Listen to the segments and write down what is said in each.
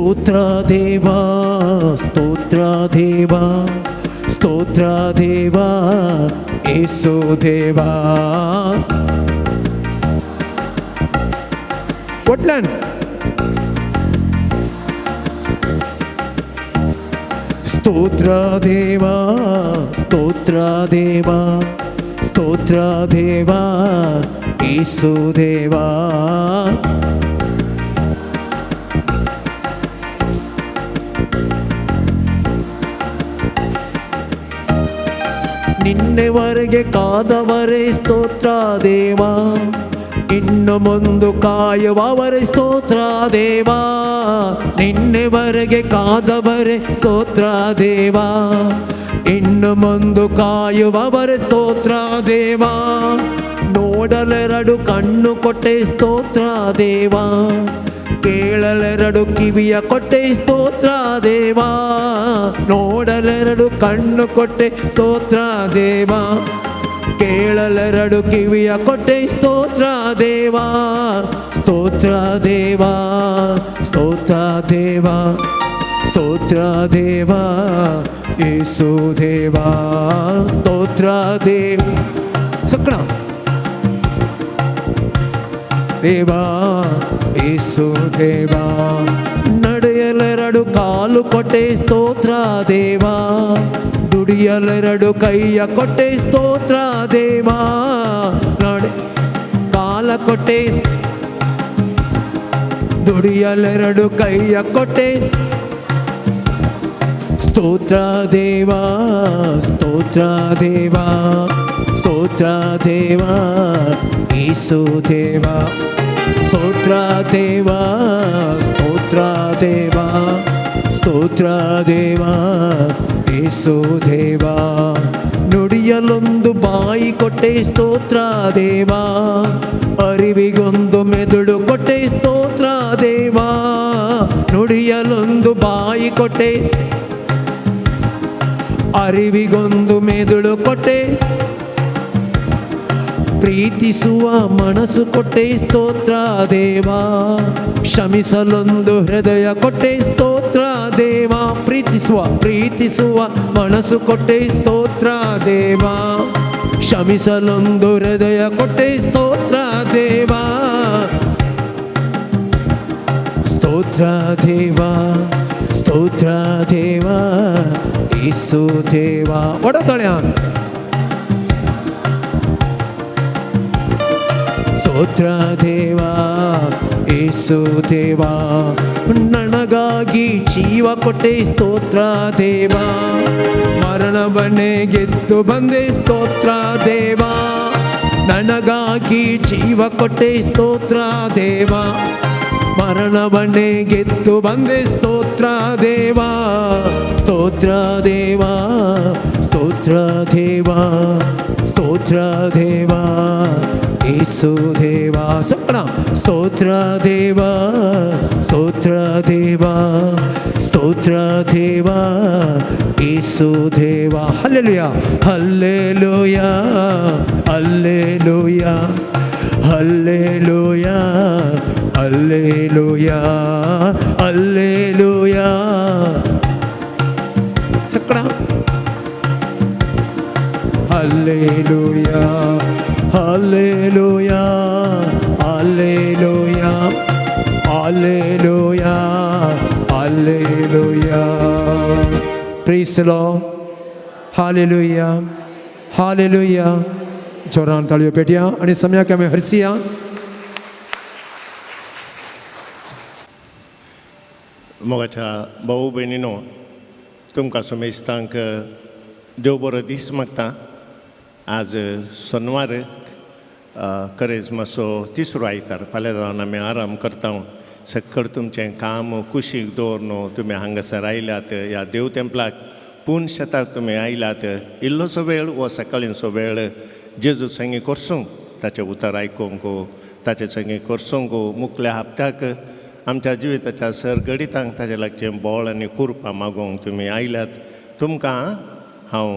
ಸ್ತೋತ್ರ ದೇವಾ, ಸ್ತೋತ್ರ ದೇವಾ, ಸ್ತೋತ್ರ ದೇವಾ, ಯೇಸು ದೇವಾ. ಒಟ್ಲನ್ ಸ್ತೋತ್ರ ದೇವಾ, ಸ್ತೋತ್ರ ದೇವಾ, ಸ್ತೋತ್ರ ದೇವಾ, ಯೇಸು ದೇವಾ. ನಿನ್ನೆವರೆಗೆ ಕಾದವರೇ ಸ್ತೋತ್ರ ದೇವಾ, ಇನ್ನು ಮುಂದು ಕಾಯುವವರೇ ಸ್ತೋತ್ರ ದೇವಾ. ನಿನ್ನೆವರೆಗೆ ಕಾದವರೇ ಸ್ತೋತ್ರ ದೇವಾ, ಇನ್ನು ಮುಂದು ಕಾಯುವವರೇ ಸ್ತೋತ್ರ ದೇವಾ. ನೋಡಲೆರಡು ಕಣ್ಣು ಕೊಟ್ಟೆ ಸ್ತೋತ್ರ ದೇವಾ, ಕೇಳಲೆರಡು ಕಿವಿಯ ಕೊಟ್ಟೆ ಸ್ತೋತ್ರ ದೇವಾ. ನೋಡಲೆರಡು ಕಣ್ಣು ಕೊಟ್ಟೆ ಸ್ತೋತ್ರ ದೇವಾ, ಕೇಳಲೆರಡು ಕಿವಿಯ ಕೊಟ್ಟೆ ಸ್ತೋತ್ರ ದೇವಾ. ಸ್ತೋತ್ರ ದೇವಾ, ಸ್ತೋತ್ರ ದೇವಾ, ಸ್ತೋತ್ರ ದೇವಾ, ಯೇಸು ದೇವಾ. ಸ್ತೋತ್ರ ದೇವ ಸಕ್ಕಣ ದೇವಾ, ಯೇಸು ದೇವಾ. ನಡೆಯಲೆರಡು ಕಾಲು ಕೊಟ್ಟೆ ಸ್ತೋತ್ರ ದೇವಾ, ದುಡಿಯಲೆರಡು ಕೈಯ ಕೊಟ್ಟೆ ಸ್ತೋತ್ರ ದೇವಾ. ನಡೆ ಕಾಲ ಕೊಟ್ಟೆ, ದುಡಿಯಲೆರಡು ಕೈಯ ಕೊಟ್ಟೆ ಸ್ತೋತ್ರ ದೇವಾ, ಸ್ತೋತ್ರ ದೇವಾ, ಸ್ತೋತ್ರ ದೇವಾ, ಯೇಸು ದೇವಾ. ಸ್ತೋತ್ರ ದೇವಾ, ಸ್ತೋತ್ರ ದೇವಾ, ಸ್ತೋತ್ರ ದೇವಾ, ಯೇಸು ದೇವಾ. ನುಡಿಯಲೊಂದು ಬಾಯಿ ಕೊಟ್ಟೆ ಸ್ತೋತ್ರ ದೇವಾ, ಅರಿವಿಗೊಂದು ಮೆದುಳು ಕೊಟ್ಟೆ ಸ್ತೋತ್ರ ದೇವಾ. ನುಡಿಯಲೊಂದು ಬಾಯಿ ಕೊಟ್ಟೆ, ಅರಿವಿಗೊಂದು ಮೆದುಳು ಕೊಟ್ಟೆ, ಪ್ರೀತಿಸುವ ಮನಸ್ಸು ಕೊಟ್ಟೆ ಸ್ತೋತ್ರ ದೇವಾ. ಕ್ಷಮಿಸಲೊಂದು ಹೃದಯ ಕೊಟ್ಟೆ ಸ್ತೋತ್ರ ದೇವಾ. ಪ್ರೀತಿಸುವ ಪ್ರೀತಿಸುವ ಮನಸ್ಸು ಕೊಟ್ಟೆ ಸ್ತೋತ್ರ ದೇವಾ. ಕ್ಷಮಿಸಲೊಂದು ಹೃದಯ ಕೊಟ್ಟೆ ಸ್ತೋತ್ರ ದೇವಾ. ಸ್ತೋತ್ರ ದೇವಾ, ಸ್ತೋತ್ರ ದೇವಾ, ಯೇಸು ದೇವಾ. ಒಡತಾಳ್ಯ ಸ್ತೋತ್ರ ದೇವಾ, ಯೇಸು ದೇವಾ. ನನಗಾಗಿ ಜೀವ ಕೊಟ್ಟೆ ಸ್ತೋತ್ರ ದೇವಾ, ಮರಣವನ್ನೇ ಗೆದ್ದು ಬಂದೆ ಸ್ತೋತ್ರ ದೇವಾ. ನನಗಾಗಿ ಜೀವ ಕೊಟ್ಟೆ ಸ್ತೋತ್ರ ದೇವಾ, ಮರಣವನ್ನೇ ಗೆದ್ದು ಬಂದೆ ಸ್ತೋತ್ರ ದೇವಾ. ಸ್ತೋತ್ರ ದೇವಾ, ಸ್ತೋತ್ರ ದೇವಾ, ಸ್ತೋತ್ರ ದೇವಾ, ಯೇಸು ದೇವಾ. ಸಪ್ನ ಸ್ತೋತ್ರ ದೇವಾ, ಸ್ತೋತ್ರ ದೇವಾ, ಸ್ತೋತ್ರ ದೇವಾ, ಯೇಸು ದೇವಾ. Hallelujah, hallelujah, hallelujah, hallelujah, hallelujah, hallelujah. ಸಕ್ಕಣ hallelujah, hallelujah, hallelujah, hallelujah, hallelujah. Praise the Lord. Hallelujah, hallelujah. જોરાન તાળીઓ પેટ્યા અને સમયા કે અમે હરસિયા. मोगाच्या भाऊ भयणीनो, तुमकां सुमेस्तांक देव बरो दीस मागता. आज सोनवार, करेज मातसो तिसरो आयतार. फाल्यां जावन आमी आराम करता. सक्कड तुमचें काम कुशीक दवर न्हू तुमी हांगासर आयल्यात ह्या देव तेंपलाक, पूण शेताक तुमी आयल्यात. इल्लोसो वेळ वो सकाळींचो वेळ जेजू संगी करसूंक, ताचें उतर आयकूंक, ताचे संगी करसूंक. मुखल्या हप्त्याक आमच्या जिविताच्या सर गडितांक ताचे लागचें बोळ आनी कुरपा मागोवंक तुमी आयल्यात. तुमकां हांव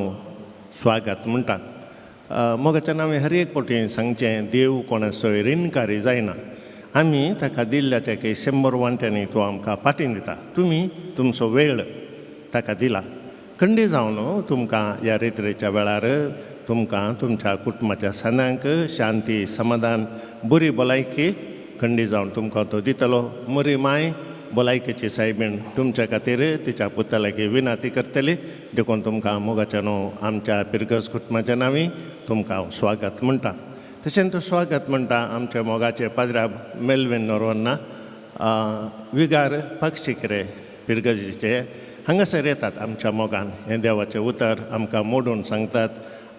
स्वागत म्हणटा. मोगाच्यान हांवें हर एक फावटी सांगचें, देव कोणाचोय रिणकारी जायना. आमी ताका दिल्ल्याच्या काही 100 वांट्यांनी तो आमकां पाटीन दिता. तुमी तुमचो वेळ ताका दिला. खंडी जावन तुमकां ह्या रेत्रेच्या वेळार तुमकां तुमच्या कुटुंबाच्या सणांक शांती समाधान बरी भलायकी खंडी जावन तुमकां तो दितलो. मरी माय भलायकेची सायबीण तुमच्या खातीर तिच्या पुता लागीं विनंती करतली. देखून तुमकां मोगाच्या न्हू आमच्या पिरगज कुटुंबाच्या नांवी तुमकां हांव स्वागत म्हणटा. तशेंच स्वागत म्हणटा आमच्या मोगाचे पाद्राब मेलवीन नोरोन्ना विगार पक्षिकरे पिरगजीचे हांगासर येतात आमच्या मोगान हें देवाचें उतर आमकां मोडून सांगतात,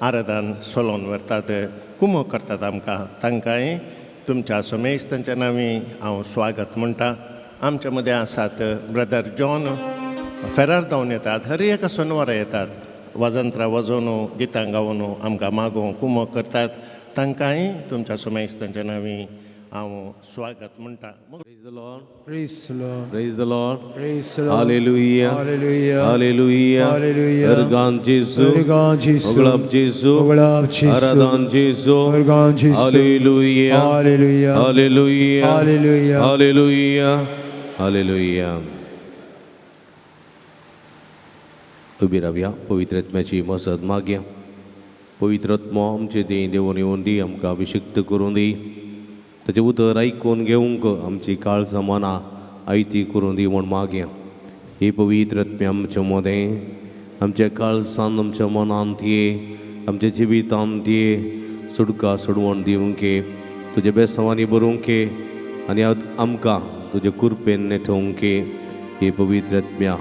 आराधन सोलोवन व्हरतात, कुमो करतात आमकां. तांकांय तुमच्या समेज तांच्या नांवी हांव स्वागत म्हणटा. आमच्या मदें आसात ब्रदर जॉन फेरार धांवन येतात, हर एका सोनवारा येतात, वाजंत्रां वाजोवन गितां गावन आमकां मागोवंक कुमो करतात. तांकांय तुमच्या समेज तांच्या नांवी हांव स्वागत म्हणटा. Praise the Lord. Praise the Lord. Praise the Lord. Praise the Lord. Hallelujah. Hallelujah. Hallelujah. Hallelujah. Ergan Jesu. Ergan Jesu. Oglab Jesu. Oglab Jesu. Aradan Jesu. Ergan Jesu. Hallelujah. Hallelujah. Hallelujah. Hallelujah. Hallelujah. Hallelujah. उबी रावया पवित्र आत्म्याची मसद मागया. पवित्र आत्मो आमचे देह देवून येवन दी, आमकां अभिषिक्त करून दी, ताचें उतर आयकून घेवंक आमची काळजां मनां आयती करून दी म्हूण मागया. ही पवित्र आत्म्या आमच्या मदें, आमच्या काळजान, आमच्या मनांत ये, आमच्या जिवितांत ये, सुटका सोडवण दिवंक ये, तुज्या बेसांवांनी बरोवंक ये आनी आमकां तुज्या कुरपेन नेठोवंक ये. ही पवित्र आत्म्या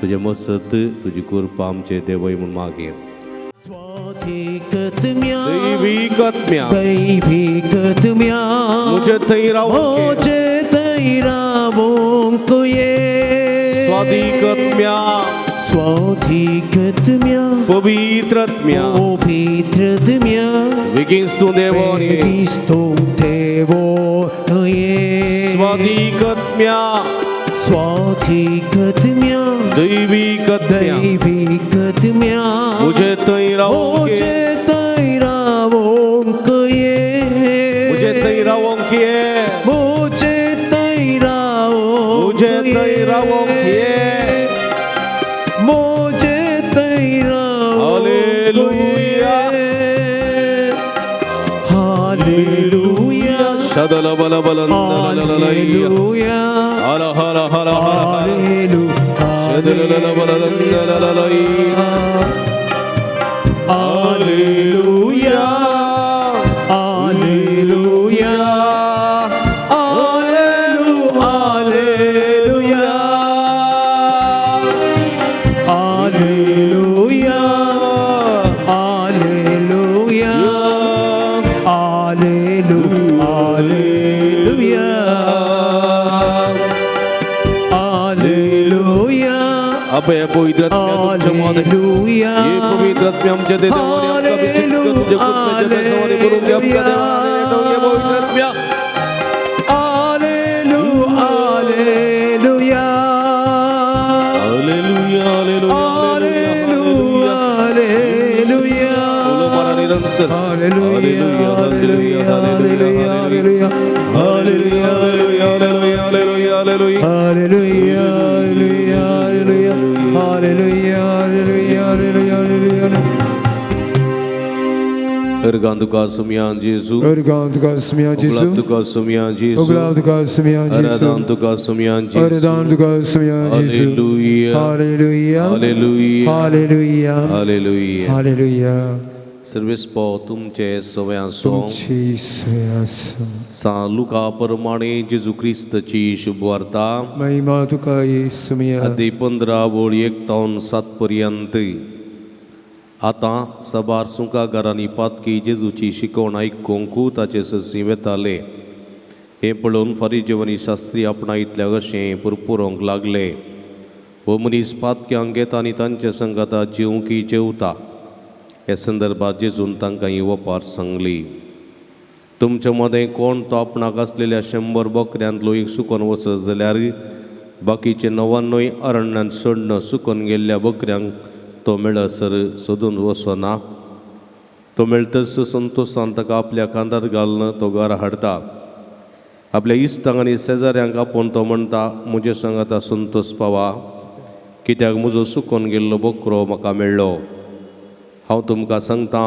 तुजें मसत, तुजी कुरपा आमचे देवय म्हूण मागया. दैवीक आत्म्या दैवीक आत्म्या म्हजे थंय रावोंक म्हजे थंय रावोंक ये. स्वाधीक आत्म्या स्वाधीक आत्म्या पवित्र आत्म्या पवित्र आत्म्या बेगीन तूं देवोन ये. बेगीन तूं देवोन ये. स्वाधीक आत्म्या स्वाधीक आत्म्या दैवीक आत्म्या दैवीक आत्म्या म्हजे थंय रावोंक ये. म्हजे थंय रावोंक ये. म्हजे थंय रावोंक ये. म्हजे थंय रावोंक म्हजे थंय रावोंक ये. म्हजे थंय रावोंक हालेलुया. ये. हालेलुया. शदल बल बल हालेलुया. हर हर हर हर हालेलुया. शदल बल बल hallelujah. Hallelujah. Hallelujah. Hallelujah. Hallelujah. Hallelujah. Hallelujah. अभय पवित्र आत्म्या तुमच्या मदें. हालेलुया. हे पवित्र आत्म्या आमच्या देवाने आमकां अभिषेक कर, तुज्या कृपेच्या बेसांवांनी भरून दी, आमकां देवाने नेटोवन घे पवित्र आत्म्या. हालेलुया. हालेलुया. हालेलुया. हालेलुया. उलो मारा निरंतर. Hallelujah. Hallelujah. Hallelujah. Hallelujah. Hallelujah. Hallelujah. Hallelujah. Hallelujah. Hallelujah. Hallelujah. Hallelujah. Hallelujah. Ergan तुका सुमयान जेजू. Ergan तुका सुमयान जेजू. उगलाब तुका सुमयान जेजू. उगलाब तुका सुमयान जेजू. अरदान तुका सुमयान जेजू. अरदान तुका सुमयान Jezu. Hallelujah. Hallelujah. Hallelujah. Hallelujah. Hallelujah. Hallelujah. सर्वेस्पो तुमचे सवयांसो तुमची सवयांसो. सान लुका प्रमाणे जेजू क्रिस्तची शुभवार्ता महिमा तुका सुमया. अध्याय 15 वळ 1 तावन 7 पर्यंत. आतां सबार सुंकागारांनी पातकी जेजूची शिकवण आयकूंक ताचे ससी वेताले. हें पळोवन फारिजेव आनी शास्त्री आपणा इतल्या अशें पुरपुरोंक लागले, हो मनीस पातक्यांक घेता आनी तांचे संगाता जेवंकी जेवता. ह्या संदर्भात जेजून तांकां ही वपार सांगली, तुमच्या मदें कोण तो आपणाक आसलेल्या 100 बकऱ्यांतलो एक सुकोन वचत जाल्यार बाकीचे 99 अरण्यांत सोडून सुकोन गेल्ल्या बकऱ्यांक तो मेळसर सोदून वचना. तो मेळटच संतोशान ताका आपल्या खांदार घालून तो घरा हाडटा. आपल्या इश्टांक आनी शेजाऱ्यांक आपोवन तो म्हणटा, म्हजे सांगाता संतोष पावा, कित्याक म्हजो सुकोन गेल्लो बोकरो म्हाका मेळ्ळो. हांव तुमकां सांगता,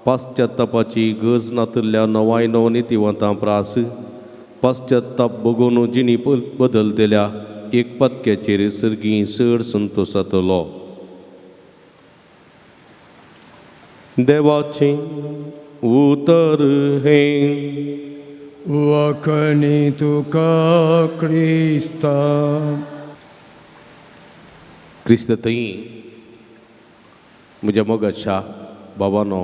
पाश्चात्तापाची गरज नातिल्ल्या नवाय नव नितिवंतां प्रास पाश्चात्ताप बगोवन जिणी बदलतल्या एक पत्क्याचेर सर्गी चड संतोष जातलो. देवाचें उतर हें. वखणी तुका क्रिस्ता. क्रिस्त थंय म्हज्या मोगाच्या बाबानो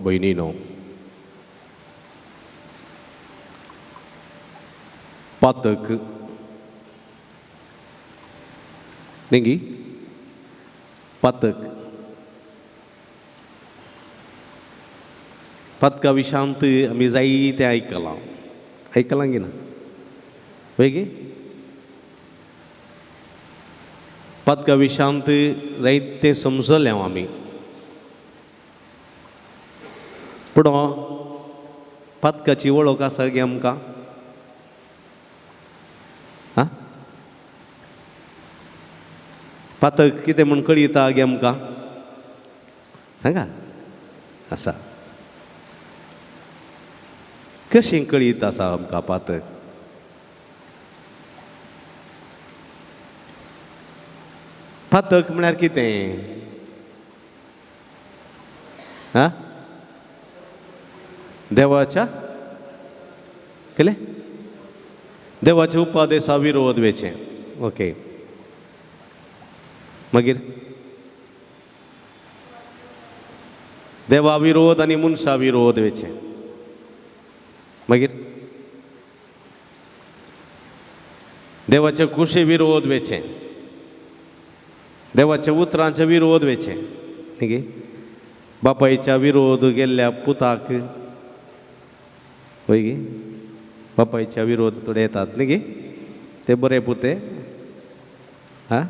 भयणीनो, पातक न्ही, पातक पातका विशांत आमी जायतें आयकलां, आयकलां गी ना वय गे? पातका विशांत जायतें समजलें आमी, पूण पातकाची वळख आसा गे आमकां? आं, पातक कितें म्हूण कळयता गे आमकां? सांगा आसा. कशें कळीत आसा आमकां पातक? पातक म्हळ्यार कितें? आं, देवाच्या केले देवाच्या उपदेसा विरोध वेचें. ओके, मागीर देवा विरोध आनी मनशा विरोध वेचें. मागीर देवाच्या कुशे विरोध वेचें, देवाच्या उतरांचे विरोध वेचें. न्ही, बापायच्या विरोध गेल्ल्या पुताक वय गे, बापायच्या विरोध थोडे येतात न्ही गे, ते बरे पुते. आं,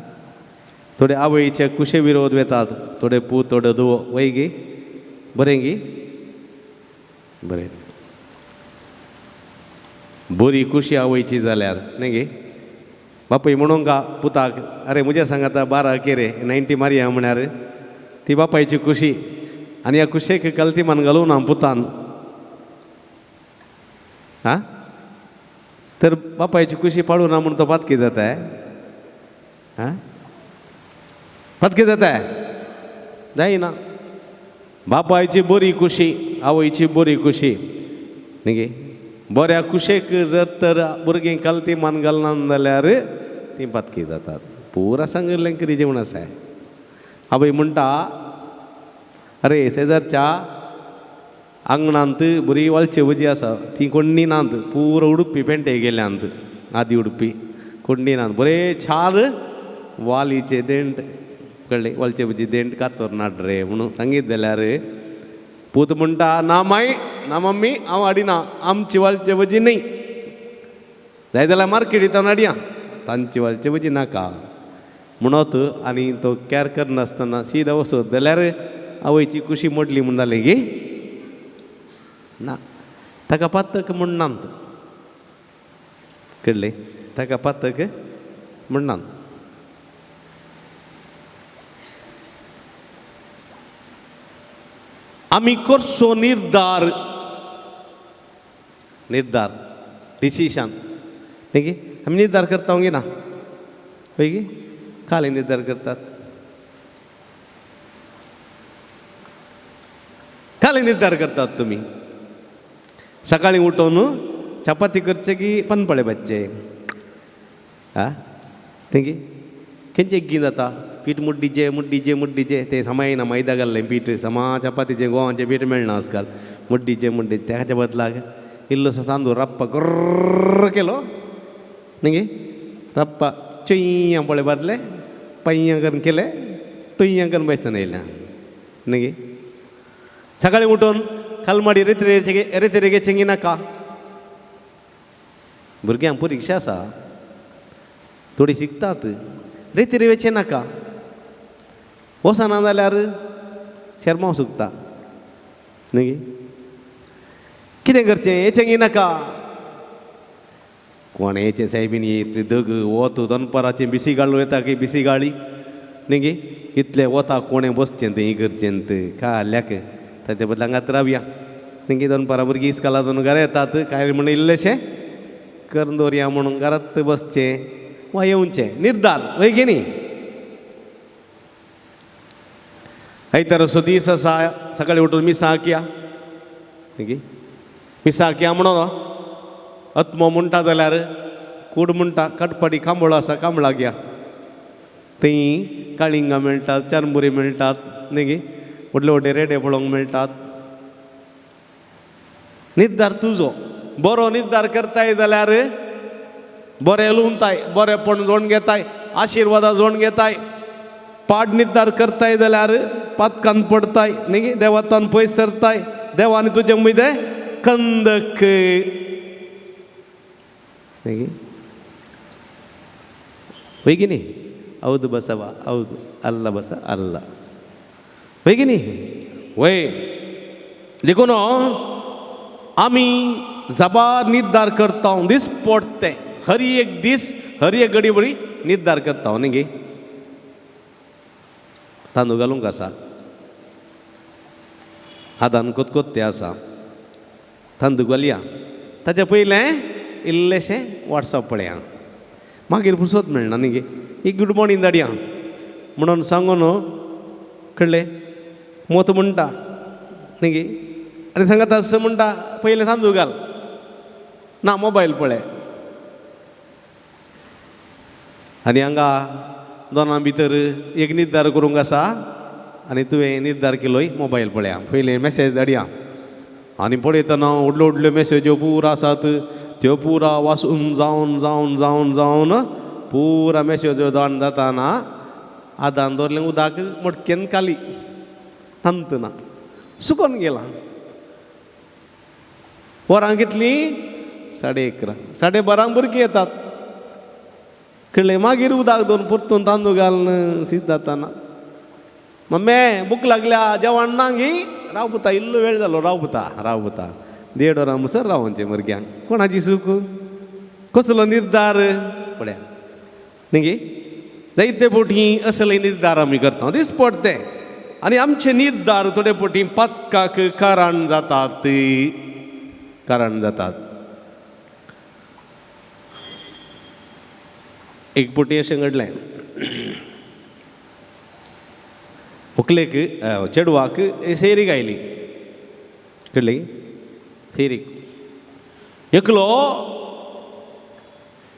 थोडे आवयच्या कुशे विरोध वेतात, थोडे पूत थोडे धुवो वय गे, बरें गी? बरें, बरी खुशी आवयची जाल्यार न्ही गे. बापूय म्हणूंक का पुताक, अरे म्हज्या सांगाता 12 केरे 90 मारया म्हळ्यार ती बापायची खुशी. आनी ह्या कुशेक कलती मान घालूं ना पुतान. आं, तर बापायची खुशी पाडूं ना म्हूण तो पातकी जाता. आं, पातकी जाता जायना. बापायची बरी खुशी, आवयची बरी खुशी न्ही गे. बऱ्या कुशेक जर तर भुरगीं कलती मान घालना जाल्यार तीं पातकी जातात. पुरा सांगिल्लें कितें जेवण आसा. आवय म्हणटा, अरे शेजारच्या आंगणांत बरी वाळचे भजी आसा, ती कोण्णी नात, पुरो उडुपी पेंटे गेल्यांत, आदी उडुपी कोण्णी नात, बरे चार वालीचे देंट कळ्ळें, वालचे भजी देंट कातोर नाड रे म्हणून सांगीत जाल्यार पूत म्हणटा, ना माय ना मम्मी, हांव हाडिना, आमची वालचे भजी न्ही, जाय जाल्यार मार्केटींत हाडया, तांची वालचे भजी नाका म्हणत. आनी तो कॅर करनासतना सीदा वचत जाल्यार आवयची खुशी मोडली म्हूण जालें गी ना. ताका पातक म्हणनात, कळ्ळें? ताका पातक म्हणनात. आमी करचो निर्धार, निर्धार डिसिशन न्ही गे, आमी निर्धार करता गी ना वय गे? काल निर्धार करतात, काल निर्धार करतात तुमी. सकाळी उठोवन चपाती करचे की पनपळे भाजचे? आं, न्ही गे? खंयचे एगीन जाता पीठ मुड्डीचें मुड्डीचें मुड्डीचें, तें समा येना, मैदा घाल्लें पीठ समा चपातीचें गोवाचें पीठ मेळना आजकाल. मुड्डीचें मुड्डी तेच्या बदलाक इल्लोसो तांदूळ रप्पा गर्र केलो न्ही गे, रप्पा चुय्यां पळय बादले पय्यां करून केले, टुय्यां करून बसतना येयल्या न्ही गे. सकाळी उठून खालमाडी रेतरेचे रेतरेगे चेंगी नाका, भुरग्यांक परिक्षा आसा, थोडी शिकतात, रेतरे वेचें नाका, वचना जाल्यार शेरमांव सुकता न्ही. कितें करचें हेचें नाका. कोणाचें सायबीन इतली दग वत दनपाराचें बिसी गाळू येता की बिसी गाळी न्ही गे इतलें वता कोणें बसचें तें इगर्जेंत काल्याक ताचे बदला हांगात रावया न्ही गे. दनपारां भुरगीं इस्कोलांतून घरा येतात काय म्हण इल्लेशें करून दवरया म्हणून घरांत बसचें वा येवचें निर्धार वय गे न्ही. आयतार असो दीस आसा सकाळी उठून मिसां किया न्ही गे मिसां किया म्हणून आत्मो म्हणटा जाल्यार कूड म्हणटा काटपाडी कांबळो आसा कांबळाक या थंय काळिंगां मेळटात चारमुरी मेळटात न्ही गे व्हडले व्हडले रेडे पळोवंक मेळटात. निर्धार तुजो बरो निर्धार करताय जाल्यार बरें लुंवताय बरेंपण जोड घेताय आशिर्वादां जोड घेताय. पाड निर्धार करताय जाल्यार पातकान पडताय न्ही गे देवातान पयस सरताय देवान तुजे मदें कंदक न्ही गे वय की न्ही. हौद बसवा हौद अल्ला बसा अल्ला वय की न्ही वय. देखून आमी जबार निर्धार करता दीस पडटे हर एक दीस हर एक घडी बरी निर्धार करता न्ही गे. तांदूळ घालूंक आसा आदान कोतकोत्ते आसा तांदूळ घालया ताच्या पयलें इल्लेशें वॉट्सअप पळया मागीर पुसत मेळना न्ही गे. एक गुड मॉर्निंग धाडया म्हणून सांगून कळ्ळें मोत म्हणटा न्ही गे आनी सांगता असं म्हणटा पयलें तांदूळ घाल ना मोबायल पळय. आनी हांगा दोनां भितर एक निर्धार करूंक आसा आनी तुवें निर्धार केलोय मोबायल पळया पयलें मॅसेज धाडया आनी पळयतना व्हडल्यो व्हडल्यो मॅसेज्यो पुरा आसात त्यो पुरा वाचून जावन जावन जावन जावन पुरा मॅसेज्यो जावन जाताना आदान दवरलें उदक मटकेन काली थांबतना सुकोन गेला. वरां कितलीं 11:30 12:30 भुरगीं येतात कळ्ळें. मागीर उदक दवरून परतून तांदूळ घालून शीत जाताना मम्मे भूक लागल्या जेवण ना गी राव पुता इल्लो वेळ जालो राव पुता राव पुता 1.5 वरां मुसर रावोनचें भुरग्यांक कोणाची सूख कसलो निर्धार पळया न्ही गे. जायते फावटी असले निर्धार आमी करता दीस पडटे आनी आमचे निर्धार थोडे फावटी पातकाक कारण जातात कारण जातात. एक फावटी अशें घडलें व्हंकलेक चेडवाक सेरीक आयली कळ्ळी सेरीक एकलो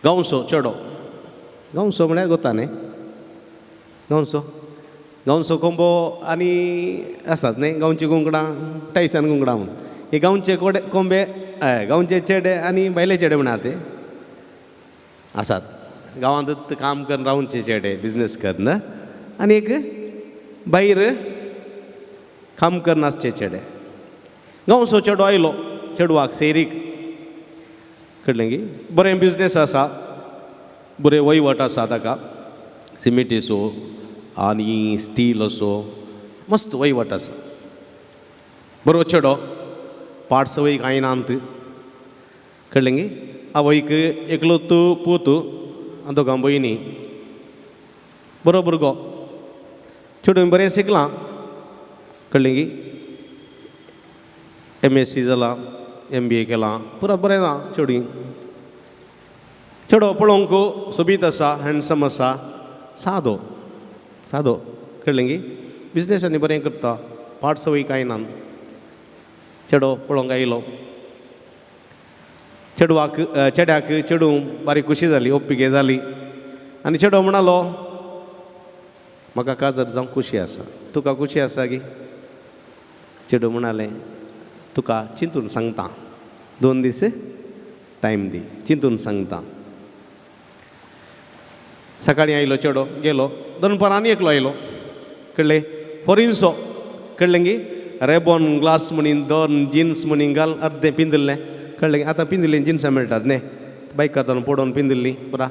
गांवसो चेडो गांवसो म्हळ्यार गोता न्ही गांवसो गांवसो कोंबो आनी आसात न्ही गांवची कुंकडां टायसन कुंकडां म्हूण हे गांवचे कोडे कोंबे गांवचे चेडे आनी भायले चेडे म्हणा ते आसात गांवांत काम करून रावचे चेडे बिजनेस करून आनी एक भायर काम करून आसचे चेडे. गांवसो चेडो आयलो चेडवाक सेरीक कळ्ळें की बरें बिजनेस आसा बरें वयवट आसा ताका सिमेंटीचो आनी स्टील असो मस्त वयवट आसा बरो चेडो पाड सवय कांय नात कळ्ळें गी. आवयक एकलो तूं पूत दोगां भयणी बरो भुरगो चेडूं बरें शिकलां कळ्ळें गी MSc जालां MBA केलां पुरा बरें जालां चेडूं. चेडो पळोवंक सोबीत आसा हँडसम आसा सादो सादो कळ्ळें गी बिजनेस आनी बरें करता पाड सवय कांय ना. चेडो पळोवंक आयलो चेडवाक चेड्याक चेडूं बारीक खुशी जाली ओप्पिके जाली आनी चेडो म्हणालो म्हाका काजार जावंक खुशी आसा तुका खुशी आसा गी. चेडूं म्हणालें तुका चिंतून सांगता 2 दीस टायम दी चिंतून सांगता. सकाळीं आयलो चेडो गेलो दनपारां आनी एकलो आयलो कळ्ळें फोरिनसो कळ्ळें गी रेबॉन ग्लास म्हणीन 2 जिन्स म्हणीन घाल अर्दें पिंदिल्लें कळ्ळें. आतां पिंदिल्लीं जिन्सां मेळटात न्ही बायकातान पडोवन पिंदिल्लीं पुरा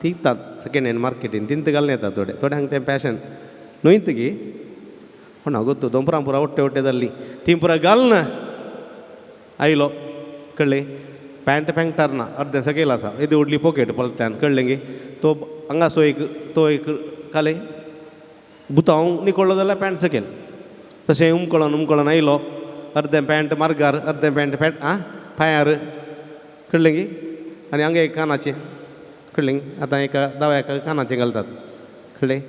तिगतात सेकेंड हँड मार्केटीन तिंत घालून येता थोडे थोड्यांक तें फॅशन न्हय गी कोणा गोत्तू दोंपरां पुरा वट्टे वट्टे जाल्ली ती पुरा घालून आयलो कळ्ळें. पॅन्ट पँटार ना, अर्दें सकयल आसा, येदी व्हडली पॉकेट पलत्यान, कळ्ळें गे. तो हांगासो एक तो एक काले बुतांव निकळ्ळो जाल्यार पॅन्ट सकयल, तशें उमकळोन उमकळोन आयलो, अर्दें पॅन्ट मार्गार, अर्दें पॅन्ट पॅन्ट आं पांयार, कळ्ळें गे. आनी हांगा एक कानाचें, कळ्ळें, आतां एका दाव्या कानाचें घालतात, कळ्ळें.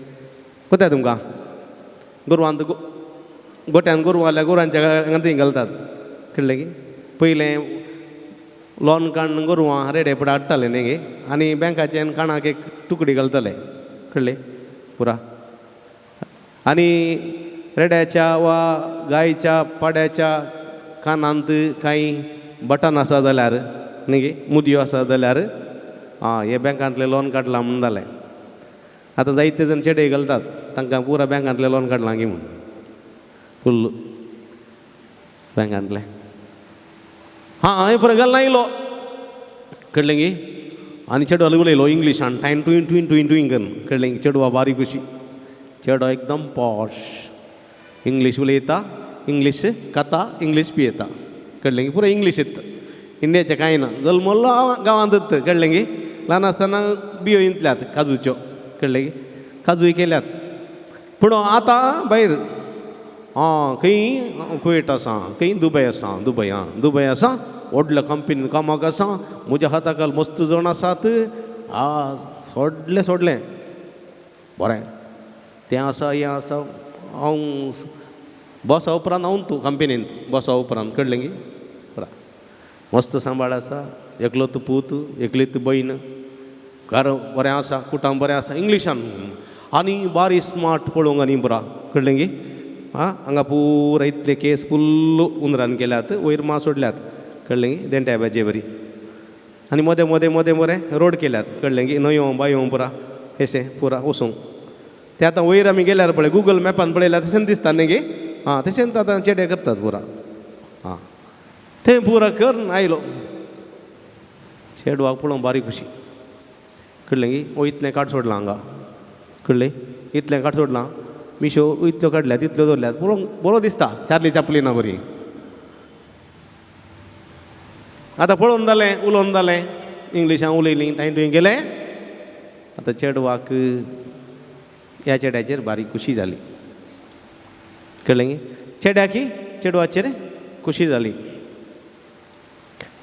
कोत्या तुमकां गोरवांत गोट्यान गोरवां जाल्यार गोरवांच्या हांगा घालतात, कळ्ळें गे. पयलें लॉन काडून गोरवां रेडे पड हाडटाले न्ही गे, आनी बँकाचें काणाक एक तुकडी घालताले, कळ्ळें पुरा. आनी रेड्याच्या वा गायच्या पाड्याच्या कानांत कांय बटन आसा जाल्यार न्ही गे, मुदयो आसा जाल्यार आं हे बँकांतलें लोन काडलां म्हूण जालें. आतां जायते जाण चेडे घालतात, तांकां पुरा बँकांतलें लोन काडलां गी म्हूण, फुल्ल बँकांतलें. हां हांवें पुरो घालना आयलो, कळ्ळें गे. आनी चेडवा उलयलो इंग्लिशान, टायम टुईन टुईन टुईन टुईन करून, कळ्ळें. चेडवा बारीक कशी, चेडो एकदम पॉश, इंग्लीश उलयता, इंग्लीश खाता, इंग्लीश पियेता, कळ्ळें गे. पुरो इंग्लीश येता, इंडियाचें कांय ना, जल्मल्लो गांवांतच, कळ्ळें गे. ल्हान आसतना बियो इंतल्यात काजूच्यो, कळ्ळें गे, काजूय केल्यात. पूण आतां भायर आं खंय कुवेट आसा, खंय दुबय आसा, दुबय आं दुबय आसा, व्हडल्या कंपनीन कामाक आसा, म्हज्या हाताखाल मस्त जाण आसात, आ सोडलें सोडलें बरें तें आसा हें आसा. हांव बॉसा उपरांत हांव तूं कंपनींत बॉसा उपरांत, कळ्ळें गे. मस्त सांबाळ आसा, एकलो तूं पूत, एकली तूं भयण, घर बरें आसा, कुटाम बरें आसा, इंग्लिशान आनी बारी स्मार्ट पळोवंक आनी पुरा, कळ्ळें गे. आं हांगा पुरा इतले केस फुल्ल उंदरान केल्यात, वयर मां सोडल्यात, कळ्ळें गे, देंट्या भाजये बरी. आनी मदें मदें मदें बरें रोड केल्यात, कळ्ळें गे, न्हंयो बांयो पुरा हेशें पुरा वचूंक. ते आतां वयर आमी गेल्यार पळय गुगल मॅपान पळयल्यार तशेंच दिसता न्ही गे. आं तशेंच आतां चेडे करतात पुरा. आं थंय पुरा करून आयलो, चेडवाक पळोवंक बारी खुशी, कळ्ळें गे. ओ इतलें काड सोडलां हांगा, कळ्ळें, इतलें काड सोडलां, मिशो इतल्यो काडल्यात, इतल्यो दवरल्यात, पळोवंक बरो दिसता, चार्ली चापलिना बरी. आतां पळोवन जालें, उलोवन जालें, इंग्लिशान उलयलीं, तांणी तुवें गेलें. आतां चेडवाक ह्या चेड्याचेर बारीक खुशी जाली, कळ्ळें गे. चेड्याकी चेडवाचेर खुशी जाली.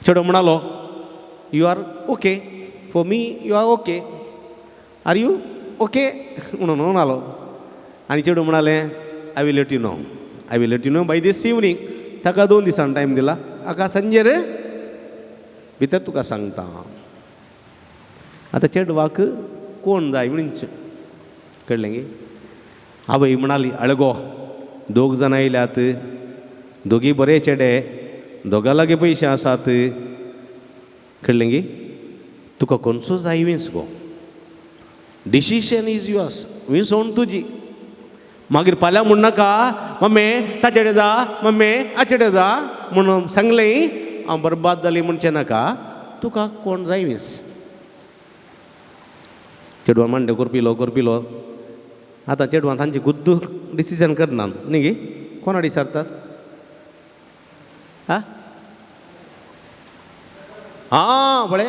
चेडो म्हणालो, you are okay for me, you are okay, are you okay म्हणून म्हणालो. आनी चेडूं म्हणालें, I will let you know, I will let you know by this evening. ताका 2 दिसान टायम दिला, हाका सांजेर भितर तुका सांगता. आतां चेडवाक कोण जाय म्हणच, कळ्ळें गे. आवय म्हणाली, अळगो दोग जाण आयल्यात, दोगी बरे चेडे, दोगां लागीं पयशे आसात, कळ्ळें गे, तुका कोणसो जाय वीस गो, डिसिशन is yours, विसवण तुजी. मागीर फाल्यां म्हण नाका मम्मी ताचेडे जा, मम्मी आचेडे जा म्हणून सांगलें हांव बरबाद जाली म्हणचें नाका, तुका कोण जाय वीस. चेडवान मांडे करपिलो करपिलो. आतां चेडवान तांची गुद्द डिसिजन करना न्ही गे, कोणा विचारतात आं आं पळय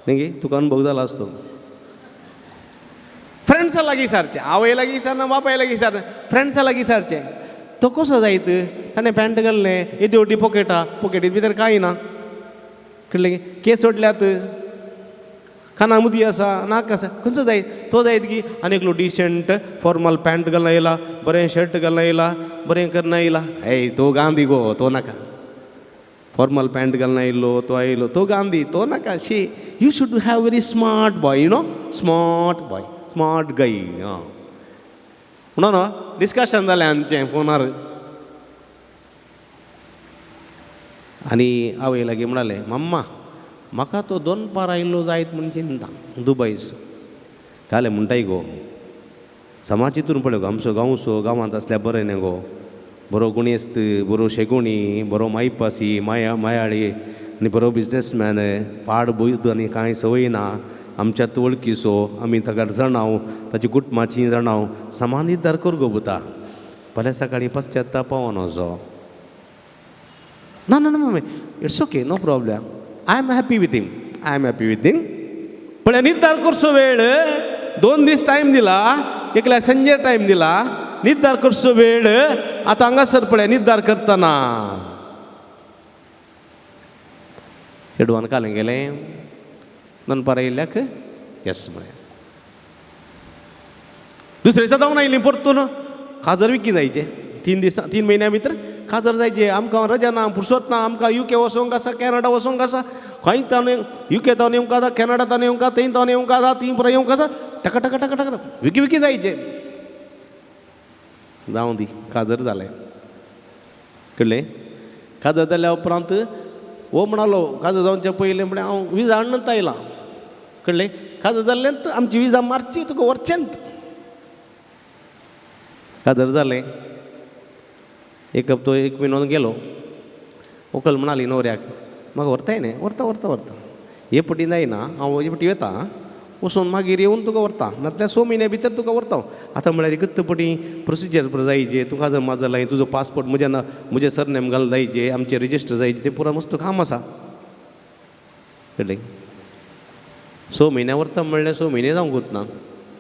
न्ही गे, तुका अनुभव जाला आसतो. फ्रेंड्सा लागीं सारचें, आवय लागीं विचारना, बापाय लागीं विचारना, फ्रेंड्सा लागीं सारचें. तो कसो जायत, ताणें पॅन्ट घाल्लें, येदी व्हडली पॉकेटा, पॉकेटीत भितर कांय ना, कळ्ळें, केस सोडल्यात, काना मुदी आसा, नाक आसा, खंयचो जायत तो जायत की. आनी एकलो डिसंट फॉर्मल पॅन्ट घालून येयला, बरें शर्ट घालून येयला, बरें करना येयला, ए तो गांधी गो, तो नाका. फॉर्मल पॅन्ट घालून आयलो, तो आयलो, तो गांधी, तो नाका. She you should have very smart boy, you know, smart boy, smart guy. आं म्हणून डिस्कशन जालें आमचें फोनार. आनी आवय लागीं म्हणालें, मम्मा म्हाका तो दोनपार आयिल्लो जायत म्हूण चिंता दुबयस. कालें म्हणटाय गो, समाज चिंतून पळय गो, आमचो गांवचो, गांवांत आसल्यार बरें न्ही गो, बरो गुणेस्त, बरो शेगुणी, बरो मायपासी, माया मायाळी आनी बरो बिजनेसमॅन, पाड बुद्द आनी कांय संवय ना, आमच्यात वळखीचो, आमी ताका जाणाव, ताची कुटुंबाची जाणाव, समानीदार कर गो पुता, फाल्यां सकाळीं पश्चाताप पावोन वचो. ना ना ना mummy, it's okay, no problem. I am happy with him, I am happy with him. पण निर्धार करचो वेळ 2 दीस टायम दिला, एकल्या संजे टायम दिला, निर्धार करचो वेळ आतां हांगासर पळय निर्धार करतना चेडवान कालें गेलें दनपारा येयल्याक येस म्हळें. दुसरे दिसा जावन आयलीं परतून काजर विकी जायचे 3 दिसां 3 म्हयन्या भितर काजर जायचे. आमकां रजा ना, फुरसत ना, आमकां युके वचोंक आसा, कॅनडा वचोंक आसा, खंय तावन युके तावन येवंक आसा, कॅनडा तावन येवंक आसा, थंय तावन येवंक आसा, थंय पुरो येवंक आसा, टका टका टका टका विकी विकी जायचे. जावं दी, काजर जालें. कळ्ळें? काजर जाल्या उपरांत हो म्हणालो काजर जावच्या पयलीं म्हळ्यार हांव विजा हाडून आयलां. कळ्ळें? काजर जाल्लें आमची विजा मारची तुका व्हरचेंच. काजर जालें, एक हप्तो 1 म्हयनो गेलो. व्हंकल म्हणाली न्हवऱ्याक म्हाका व्हरताय न्ही, व्हरता व्हरता व्हरता, हे पटी जायना हांव हे पटी वता, वचून मागीर येवन तुका व्हरता, नातल्यार 6 म्हयन्या भितर तुका व्हरता. आतां म्हळ्यार एकच पटी प्रोसिजर जायचे, तुका जमा जालाय, तुजो पासपोर्ट म्हज्या ना म्हजें सरनेम घाल जायचे, आमचें रजिस्टर जायचे, तें पुरा मस्त काम आसा. कळ्ळें? 6 म्हयन्या व्हरता म्हणल्यार 6 म्हयने जावंकूच ना,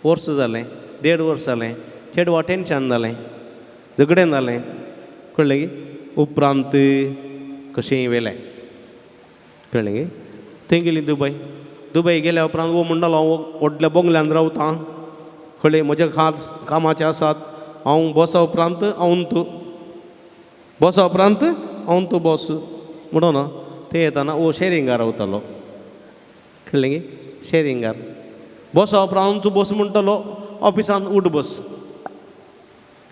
वर्स जालें, 1.5 वर्स जालें, चेडवा टेंशन जालें, झगडें जालें. कळ्ळें की? उपरांत कशेंय व्हेलें. कळ्ळें की? थंय गेली दुबय. दुबय गेल्या उपरांत वो म्हणटालो हांव व्हडल्या बोंगल्यान रावतां, कळ्ळें, म्हज्या खास कामाचें आसात, हांव बॉसा उपरांत हांव तूं, बॉसा उपरांत हांव तूं बॉस म्हणून ते येताना वो शेरिंगार रावतालो. कळ्ळें की? शेरिंगार बॉसा उपरांत तूं बॉस म्हणटालो, ऑफिसान उठ बस.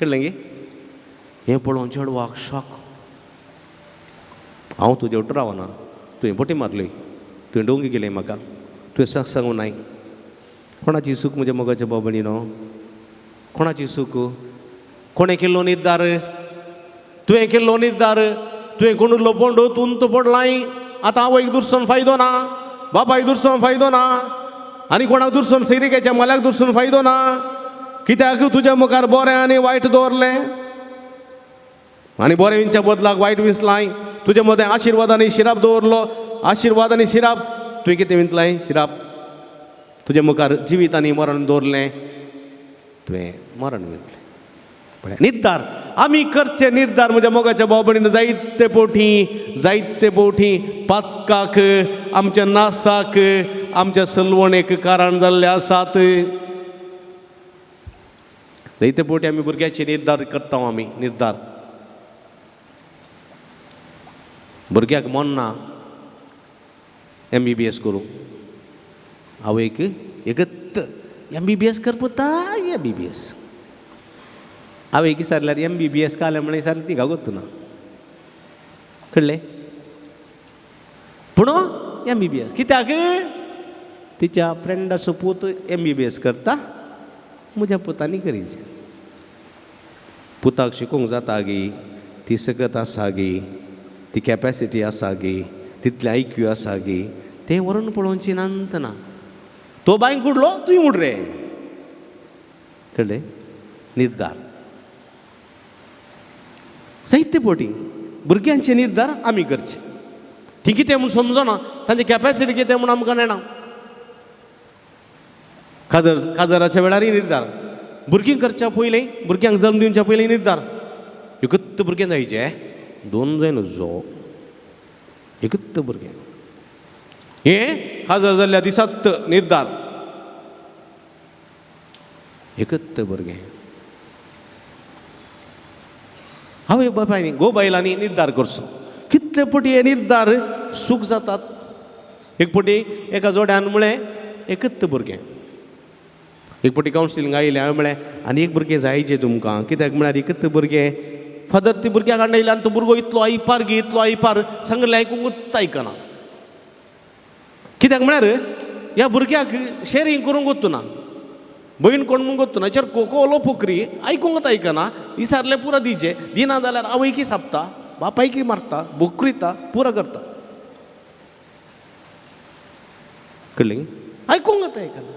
कळ्ळें की? हें पळोवन चेडवाक शॉक. हांव तुजें उठ रावना, तुवें बोटी मारली, तुवें डोंगी केली म्हाका, तुवें सांग सांगूं नाय. कोणाची चूक म्हज्या मोगाच्या बाबणी न्हू? कोणाची चूक? कोणें केल्लो निर्धार? तुवें केल्लो निर्धार, तुवें कोणुल्लो पोंडो तूं पडलाय. आतां आवयक दुरसोन फायदो ना, बापायक दुरसोन फायदो ना, आनी कोणाक दुरसोन सैरिकेच्या माल्याक दुरसोन फायदो ना. कित्याक तुज्या मुखार बरें आनी वायट दवरलें आनी बरें विंच्या बदलाक वायट विंचलाय. तुजे मदें आशिर्वाद आनी शिराप दवरलो, आशिर्वाद आनी शिराप, तुवें कितें विंतलाय? शिराप. तुजे मुखार जिवीत आनी मरण दवरलें, तुवें मरण विंतलें. पळय निर्धार आमी करचे निर्धार म्हज्या मोगाच्या भाव भयणीन जायते पोटी, जायते पोटी पातकाक, आमच्या नासाक, आमच्या सलवणेक कारण जाल्ले आसात. जायते पोटी आमी भुरग्याचे निर्धार करता. आमी निर्धार भुरग्याक मन ना MBBS करूं, आवयक एकत MBBS कर पुता, MBBS. आवयक विचारल्यार MBBS कालें म्हळ्यार विचारल्यार ती गागोत ना. कळ्ळें? पूण MBBS कित्याक? तिच्या फ्रेंडाचो पूत MBBS करता, म्हज्या पुतांनी करीचे. पुताक शिकोवंक जाता गी, ती सकत आसा गी, ती कॅपेसिटी आसा गी, तितलें IQ आसा गी, तें व्हरून पळोवची नांतना. तो बांयक उडलो, तूं उड रे. कळ्ळें? निर्धार जायते पटी भुरग्यांचे निर्धार आमी करचे. ती कितें म्हूण समजना, तांची कॅपेसिटी कितें म्हूण आमकां नेणा. काजर काजराच्या वेळारय निर्धार, भुरगीं करच्या पयलीं, भुरग्यांक जल्म दिवच्या पयलीं निर्धार. एकूच भुरगें जायचें, 2 जायना जो, एकूच भुरगें. हें काजर जाल्ल्या दिसात निर्धार, एकूच भुरगें. आवय बापायनी गो बायलांनी निर्धार करचो. कितले पटी हे निर्धार सूख जातात. एक पटी एका जोड्यान म्हळें एकूच भुरगें. एक पटी कावन्सिलिंग आयलें, हांवें म्हळें आनी एक भुरगें जायचें तुमकां, कित्याक म्हळ्यार एकूच भुरगें. फादर ती भुरग्याक हाडून आयले आनी तो भुरगो इतलो आयपार गी, इतलो आयपार, सांगलें आयकूंकूच आयकना. कित्याक म्हळ्यार ह्या भुरग्याक शेरींग करूंक वतना, भयण कोण म्हूण गोत्तुना, चर कोलो पोकरी आयकूंकच आयकना, विचारलें पुरा दिवचें, दिना जाल्यार आवयकी सापता, बापायकी मारता, बोकरीता, पुरा करता. कळ्ळें? आयकूंकच आयकना.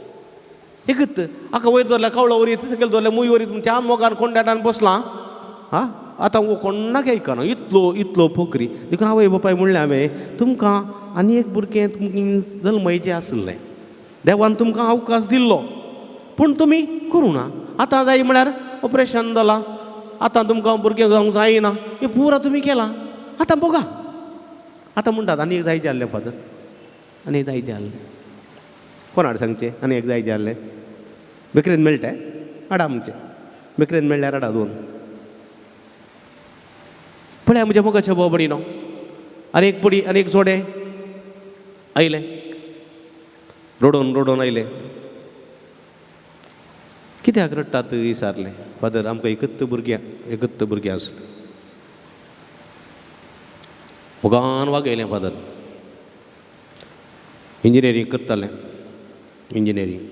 एकच आका वयर दवरल्या कावळो वरी, सकयल दवरल्या मूय वरी, त्या मोगान कोंड्याटान बसलां. हा आतां वो कोणाक आयकना, इतलो इतलो पोकरी. देखून आवय बापाय म्हणलें हांवें तुमकां आनी एक भुरगें तुमकां जल्मयचें आसलें, देवान तुमकां अवकाश दिल्लो, पूण तुमी करूं ना. आतां जाय म्हळ्यार ऑपरेशन जालां, आतां तुमकां भुरगें जावंक जायना, हें पुरा तुमी केलां. आतां बघा आतां म्हणटात आनी एक जायचें आहलें फादर, आनी एक जायचें आहलें. कोण हाड सांगचें आनी एक जायचें आहलें? बेकरेन मेळटा हाडा, आमचें बेकरेन मेळ्ळ्यार हाडा दोन. पळया म्हज्या मोगाच्या भाव भयणीनो, आनी एक पडी आनी एक जोडे आयलें, रडोवन रडोवन आयलें. कित्याक रडटात विचारलें, फादर आमकां एकच भुरगें, एकच भुरगें आसलें. मोगान वागयलें फादर, इंजिनियरींग करतालें, इंजिनियरींग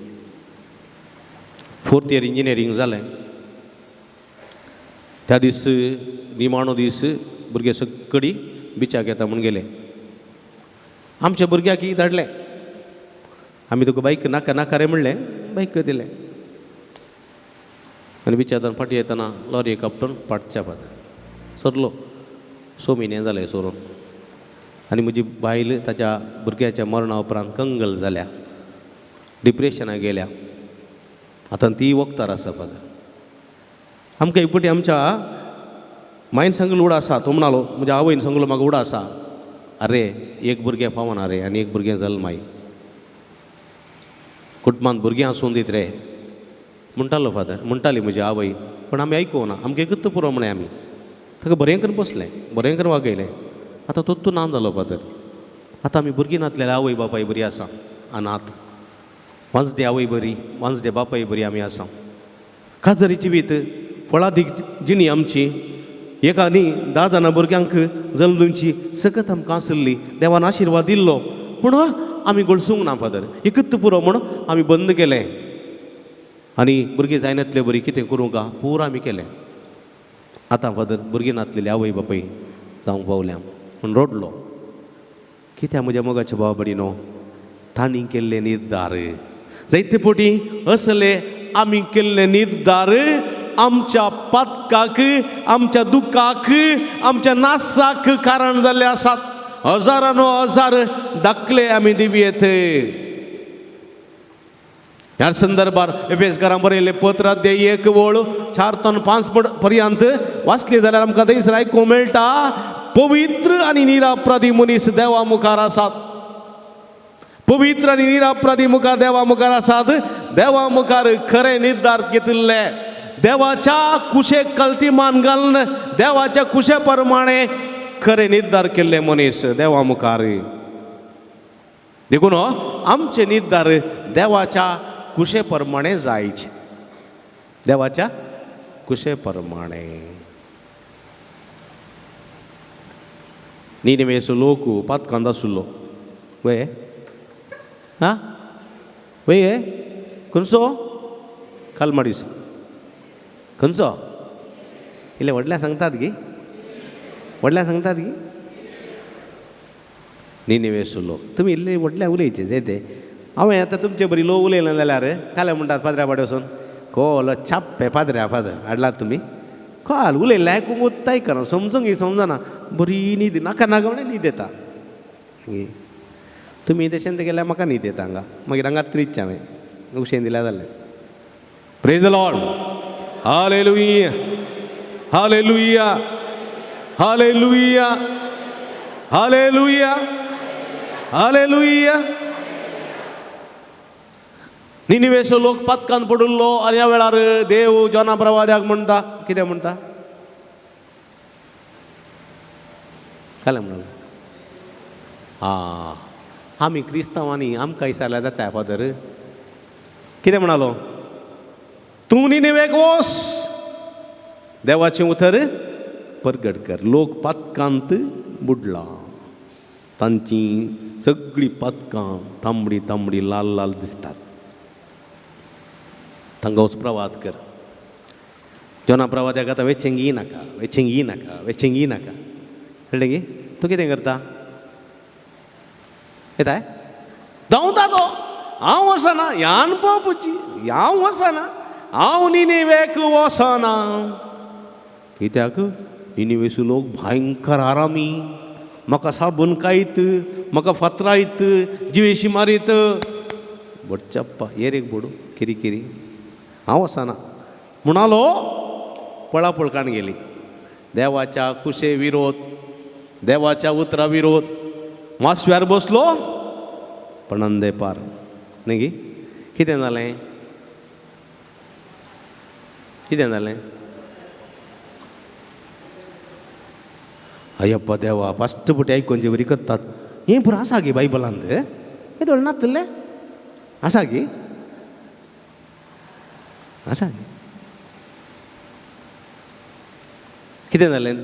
फोर्थ इयर इंजिनियरींग जालें. त्या दीस निमाणो दीस, भुरगे सगळी बिचाक येता म्हूण गेले. आमच्या भुरग्याक धाडलें आमी, तुका बायक नाका नाका रे म्हणलें, बायक दिलें. आनी बिचार फाटीं येतना लॉरी आपटून फाटच्या फातर सरलो. 6 म्हयने जाले सोरून. आनी म्हजी बायल ताच्या भुरग्याच्या मरणा उपरांत कंगल जाल्या, डिप्रेशनाक गेल्या. आतां ती वखदार आसा फादर. आमकां एक फावटी आमच्या मायन सांगलो उडा आसा, तो म्हणालो म्हज्या आवयन सांगलो म्हाका उडा आसा, अरे एक भुरगें पावना रे आनी एक भुरगें जल्माय, कुटुंबांत भुरगीं आसूं दीत रे म्हणटालो फादर, म्हणटाली म्हजी आवय. पूण आमी आयकूना, आमकां एकूच पुरो म्हणलें आमी. ताका बरें करून बसलें, बरें करून वागयलें. आतां तो तूं ना जालो फादर. आतां आमी भुरगीं नातलेल्या आवय बापाय बरी आसा, अनाथ वांजडे आवय बरी, वांजडे बापाय बरी आमी आसा. काजरी जिवीत फळादीक जिणी आमची, एका न्ही 10 जाणां भुरग्यांक जल्म दिवची सकत आमकां आसली, देवान आशिर्वाद दिल्लो, पूण आमी गळसूंक ना फादर. एकूच पुरो म्हूण आमी बंद केलें. आनी भुरगीं जायनातले बरी कितें करूंक का पुरो आमी केलें. आतां फादर भुरगीं नातलेली आवय बापूय जावंक पावल्या पूण रडलो. कित्याक म्हज्या मोगाच्या भाव भयणीनो, तांणी केल्ले निर्धार जायते फावटी असले आमी केल्ले निर्धार आमच्या पातकाक, आमच्या दुखाक, आमच्या नासाक कारण जाल्ले आसात. हजारानो हजार दाखले आमी दिवयेत. ह्या संदर्भार एफेसकारां बरयल्लें पत्र अध्याय 1 ओळ 4 ते 5 पर्यंत वाचली जाल्यार आमकां थंयसर आयकूंक मेळटा, पवित्र आनी निरापराधी मनीस देवा मुखार आसात. पवित्र आनी निरापराधी मुखार देवा मुखार आसात. देवा मुखार खरें निर्धार घेतिल्ले, देवाच्या कुशेक कलती मान घालून देवाच्या कुशे प्रमाणे खरें निर्धार केल्ले मनीस देवा मुखार. देखून आमचे निर्धार देवाच्या कुशे प्रमाणे जायचे, देवाच्या कुशे प्रमाणे. निनिवेचो लोक पातकांत आसलो वय, हा वय खंयचो कालमाडीचो खंयचो इल्ले व्हडल्या सांगतात गी, व्हडल्या सांगतात गी. निनिवेचो लोक तुमी इल्ले व्हडल्या उलयचे जायते. हांवें आतां तुमचे बरी लोक उलयलें जाल्यार काले म्हणटात पाद्र्या पाडे वचून कोलो छाप्पे पाद्र्या फादर हाडलात तुमी, कोल उलयलें आयकूंक उत्ताय करा समजूंक समजना, बरी न्हीद नाका नाका म्हणल्यार न्हीद येता. तुमी तशें गेल्यार म्हाका न्हीद येता हांगा, मागीर हांगाच न्हिदचें हांवें उशें दिल्यार जालें. Praise the Lord, hallelujah, hallelujah, hallelujah, hallelujah, hallelujah. निनिवेचो लोक पातकान पडिल्लो आनी ह्या वेळार देव जोना प्रवाद्याक म्हणटा, कितें म्हणटा? कालें म्हणून आं आमी क्रिस्तांवांनी आमकां विचारल्यार जाता फादर. कितें म्हणालो? तूं निनिवेक वोस, देवाचें उतर परगट कर. लोक पातकांत बुडला, तांची सगळीं पातकां तांबडी तांबडी लाल लाल दिसतात. तांकां वच प्रवाद कर. जोना प्रवाद्याक आतां वेचेंगी नाका, वेचेंगी नाका, वेचेंगी नाका. कळ्ळें की तूं कितें करता? येताय धांवता तो, हांव वचना, ह्यान पावपाची, हांव वचना, हांव निनिवेक वचना. कित्याक? निनिवेचो लोक भयंकर आरामी, म्हाका साबून कायत, म्हाका फातरायत, जिवेशी मारीत. बोडचप्पा एरेक बोडू किरी किरी हांव वचना म्हणालो. पळापळ काण गेली. देवाच्या कुशे विरोध, देवाच्या उतरा विरोध. मासव्यार बसलो पणंदे पार न्ही गी. कितें जालें? कितें जालें? अय्यप्पा देवा फस्ट पुटी आयकोन जे बरी करतात हें पुरो आसा गी बायबलांत. हें दोळ नातलें आसा गी, आसा गी. कितें जालें?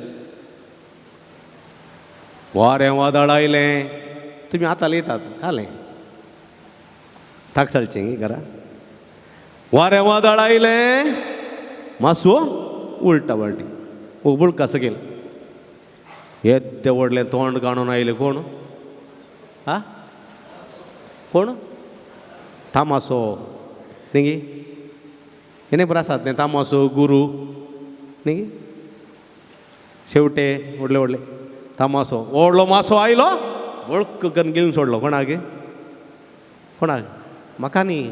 वारें वादळ आयलें. तुमी आतां येतात खालें ताक चालचें गी घरा. वारें वादळ आयलें, मासो उलटा वाटी उबुळका सकयल येद्दें व्हडलें तोंड काडून आयलें. कोण? हा कोण? तामासो न्ही गी. हेणे बरो आसात न्ही तामासो गुरू न्ही गी. शेवटे व्हडले व्हडले तामासो व्हडलो मासो आयलो, वळख करून गिळून सोडलो. कोणाक? कोणाक? म्हाका न्ही.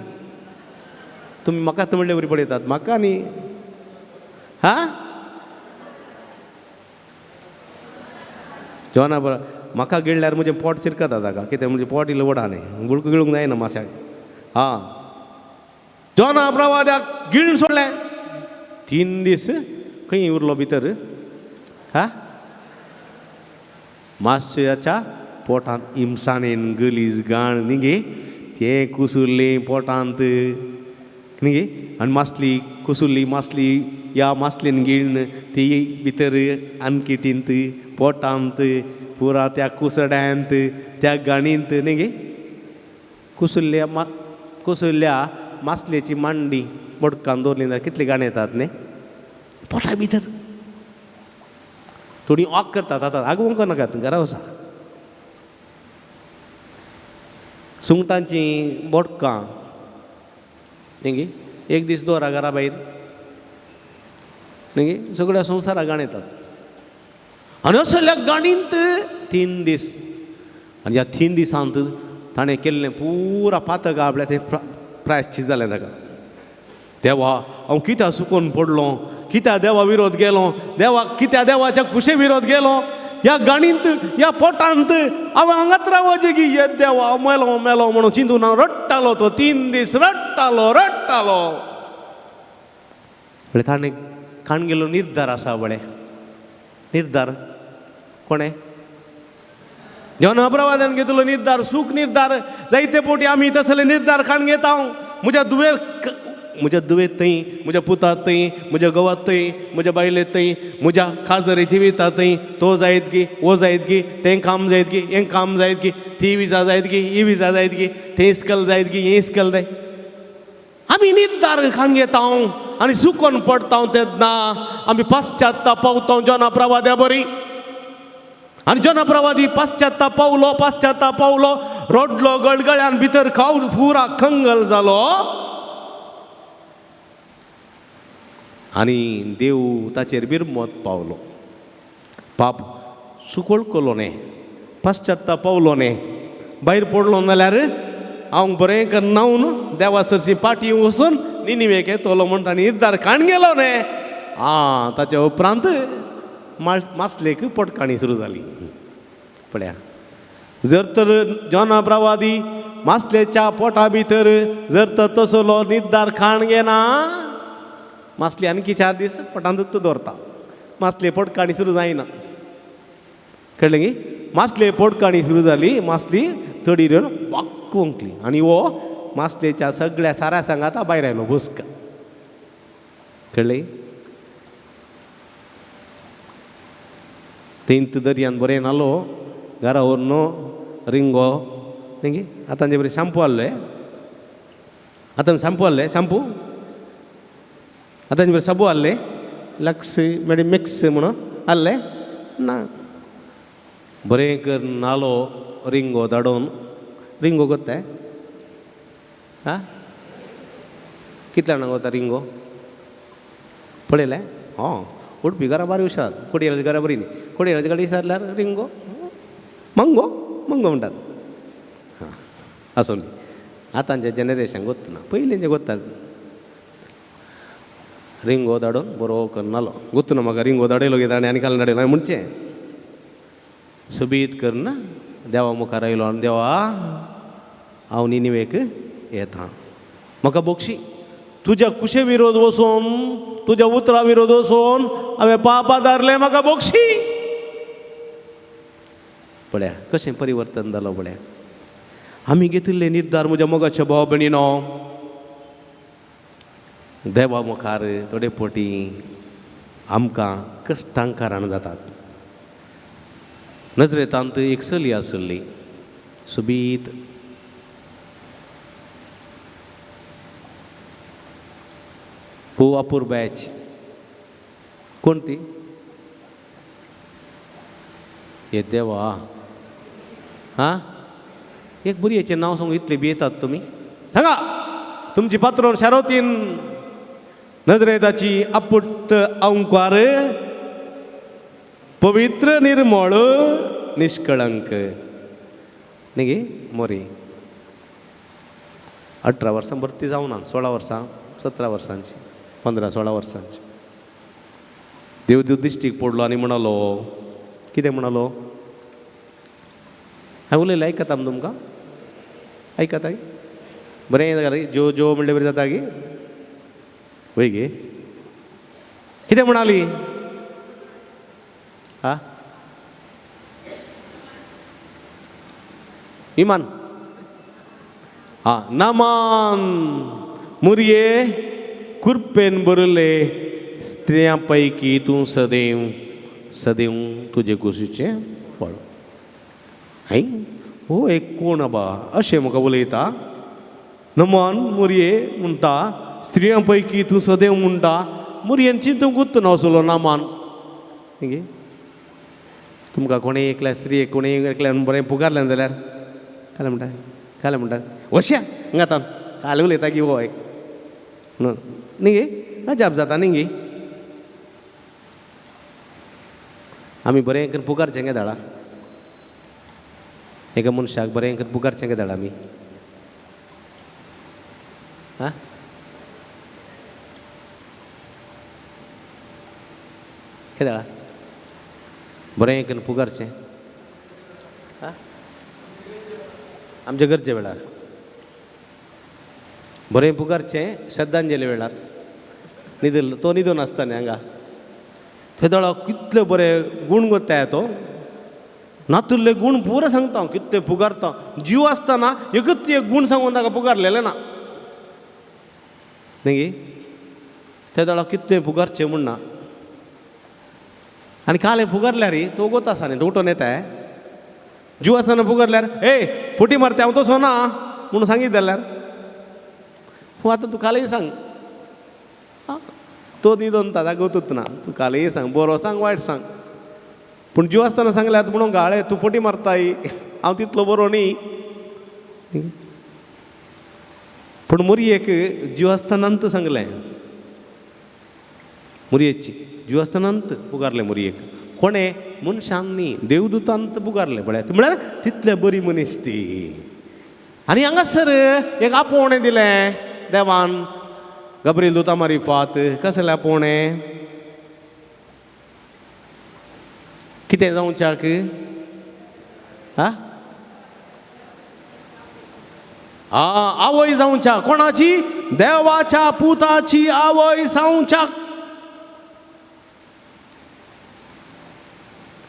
तुमी म्हाका म्हणले वरी पळयतात, म्हाका न्ही. हा जेवणा बरो म्हाका गिळल्यार म्हजें पोट चिरकता ताका. कितें म्हणजे पोट इल्लें व्हडा न्ही, गुळक गिळूंक जायना माश्याक. हा जोना प्रवाद्याक गिळून सोडलें. 3 दीस खंय उरलो भितर? हा माश्याच्या पोटांत इमसाणेन गलीज गाण न्ही गे, तें कुसुरलें पोटांत न्ही गे. आनी मासली कुसुरली, मासली ह्या मासलेन गिळ्ण ती भितर आनकिटींत पोटांत पुरा त्या कुसड्यांत त्या गाणींत न्ही गे. कुसुल्ल्या कुसुल्ल्या मासलेची मांडी बोडकान दवरली जाल्यार कितली गाणी येतात न्ही पोटा भितर. थोडी ऑक करतात आतां आगोवंक नाकात घरा वसा. सुंगटांची बोडकां न्ही गी एक दीस दवरा घरा भायर न्ही गी, सगळ्या संवसारा गाणी येतात. आनी असल्या गाणींत 3 दीस. आनी ह्या 3 दिसांत ताणें केल्लें पुरा पातक आपल्या तें प्रायश्चीत जालें ताका. देवा हांव कित्याक सुकोवन पडलो, कित्याक देवा विरोध गेलो, देवा कित्याक देवाच्या खुशे विरोध गेलो, ह्या गाणींत ह्या पोटांत हांव हांगात रावचें की ये देवा मेलो मेलो म्हणून चिंतून हांव रडटालो. तो 3 दीस रडटालो रडटालो. म्हळ्यार ताणें काण गेलो निर्धार आसा. बळें निर्धार कोणें? जन प्रवादान घेतलो निर्धार, सूख निर्धार. जायते पोटी आमी तसले निर्धार काण घेता. म्हज्या दुवे म्हज्या दुवेत थंय, म्हज्या पुतात थंय, म्हज्या घोवात थंय, म्हज्या बायलेत थंय, म्हज्या खाजरी जिविता थंय, तो जायत की वो जायत की, तें काम जायत की हें काम जायत की, ती विजा जायत की ही विजा जायत की, तें इस्कल जायत की हें इस्कल जाय. आमी निर्धार काण घेता आनी सुकोन पडटा तेन्ना आमी पाश्चात्ता पावता जना प्रवाद्या बरी. आनी जना प्रवादी पाश्चात्ता पावलो, पाश्चात्ता पावलो, रडलो गळगळ्यान भितर खावन पुरा कंगल जालो. आनी देव ताचेर बिरमत पावलो. पाप सुकोळकलो न्ही, पाश्चात्ता पावलो न्ही, भायर पडलो जाल्यार हांव बरें कर न्हांवन देवा सरशी पाटी वचून निनिवेक येतलो म्हूण ताणें निर्धार काण गेलो न्ही. आं ताच्या उपरांत मासलेक पोटकाणी सुरू जाली. पळया जर तर जना प्रवादी मासलेच्या पोटा भितर जर तर तसलो निर्धार खाण घेना, मासली आणखी 4 दीस पोटांतूच दवरता. मासले पोटकाणी सुरू जायना. कळ्ळें गी? मासले पोटकाणी सुरू जाली, मासली तडीर येवन वाक्क ओंकली आनी हो मासलेच्या सगळ्या साऱ्या सांगाता भायर आयलो बसका. कळ्ळें? थंय दर्यान बरें न्हालो, घरा व्हरून रिंगो न्ही गी. आतां जे बरें शॅम्पू आहले, आतां शॅम्पू आहले, शॅम्पू आतां बरें साबू आहले, लक्स मेडी मिक्स म्हणून आहले ना. बरें कर न्हालो, रिंगो धाडोवन. रिंगो कोत्ताय आं? कितल्या जाणांक वता रिंगो पळयलें? हय उडपी घरा बारी हुशार, कोडयेराची घरा बरी न्ही. कोडयेराची गाडी विचारल्यार रिंगो मंगो मंगो म्हणटात. आसूं आतांचें जनरेशन गोत्त ना, पयलींचें गोत्ता. रिंगो धाडून बरो करून न्हालो, गोत्त ना म्हाका रिंगो धाडयलो गे ताणें आनी काल धाडयलो. हांवें म्हणचें सोबीत करून देवा मुखार आयलो आनी देवा हांव निनिवेक येता, म्हाका बोक्षी, तुज्या कुशे विरोध वचून, तुज्या उतरा विरोध वचून हांवें पापा धारलें, म्हाका बोक्षी. पळया कशें परिवर्तन जालो. पळया आमी घेतिल्ले निर्धार म्हज्या मोगाच्या भाव भयणीनो, देवा मुखार थोडे पटी आमकां कश्टां कारण जातात. नजरेतांत एक चली आसली सोबीत, पो अपुरबायची. कोण ती? हे देवा, हां एक भुरग्याचें नांव सांगू इतले भियेतात तुमी? सांगा तुमची पात्रोन शारोतीन नजरेताची आपुट्ट अंकार, पवित्र निर्मळ निष्कळंक न्ही गे मोरी. 18 वर्सां भरती जावना, 16 वर्सां, 17 वर्सांची, 15-16 वर्सांची. देवदूत दिश्टीक पडलो आनी म्हणालो, कितें म्हणालो? हांवें उलयलें आयकता तुमकां? आयकता? बरें जो जो म्हणले बरें जाता गी? वय गे? कितें म्हणाली? हा इमान, हा नामान मुरये कुरपेन बरले स्त्रियां पैकी तूं सदैव सदैव तुजे कुशीचें फळ. हाय हो एक कोण आबा अशें म्हाका उलयता? नमान मुरये म्हणटा स्त्रियां पैकी तूं सदैव म्हणटा, मुरयेन चिंतूंक गुत्त नासलो नामान. गे तुमकां कोणें एकल्या स्त्रियेक कोणें एकल्यान बरें पुकारलें जाल्यार कालें म्हणटा, कालें म्हणटा वश्या हांगा आतां काल उलयता की हो एक म्हणून न्ही गे अजाप जाता न्ही गे. आमी बरें करून पुकारचें गे धाडा एका मनशाक, बरें करून पुकारचें गे धाडा आमी. आं केदाळा बरें करून पुकारचें आमच्या गरजे वेळार बरें पुकारचें, श्रद्धांजली वेळार न्हिदलो तो न्हिदून आसता न्ही हांगा थंय दोळो कितले बरे गूण गोत्ताय तो, नातुल्ले गूण पुरो सांगता हांव, कितले पुकारता जीव आसतना एकूच एक गूण सांगून ताका पुकारलेलें ना न्ही गे. ते दोळो कितले पुकारचें म्हूण ना. आनी काल फुगरल्यार तो गोत आसा न्ही, तो उठोन येता जीव आसतना फुगरल्यार ए फुटी मारता हांव तसो ना म्हणून सांगीत जाल्यार आतां तूं कालय सांग, तो न्हिदोन ताका गोतूच ना, तूं कालय सांग बरो सांग वायट सांग, पूण जीव आसतना सांगल्यार म्हणून गाळे तूं फटी मारताय हांव तितलो बरो न्ही. पूण मोरयेक जीव आसतनांत सांगलें, मोरयेची जीव आसतनांत पुकारलें मोरयेक, कोणें मनशान न्ही देवदूतांत पुकारलें. पळय म्हळ्यार तितले बरी मनीस ती. आनी हांगासर एक आपोवणें दिलें देवान गब्रियल दुता मारिफात. कसलें आपोवणें? कितें जावच्याक? हा आवय जावच्या. कोणाची? देवाच्या पुताची आवय जावच्याक.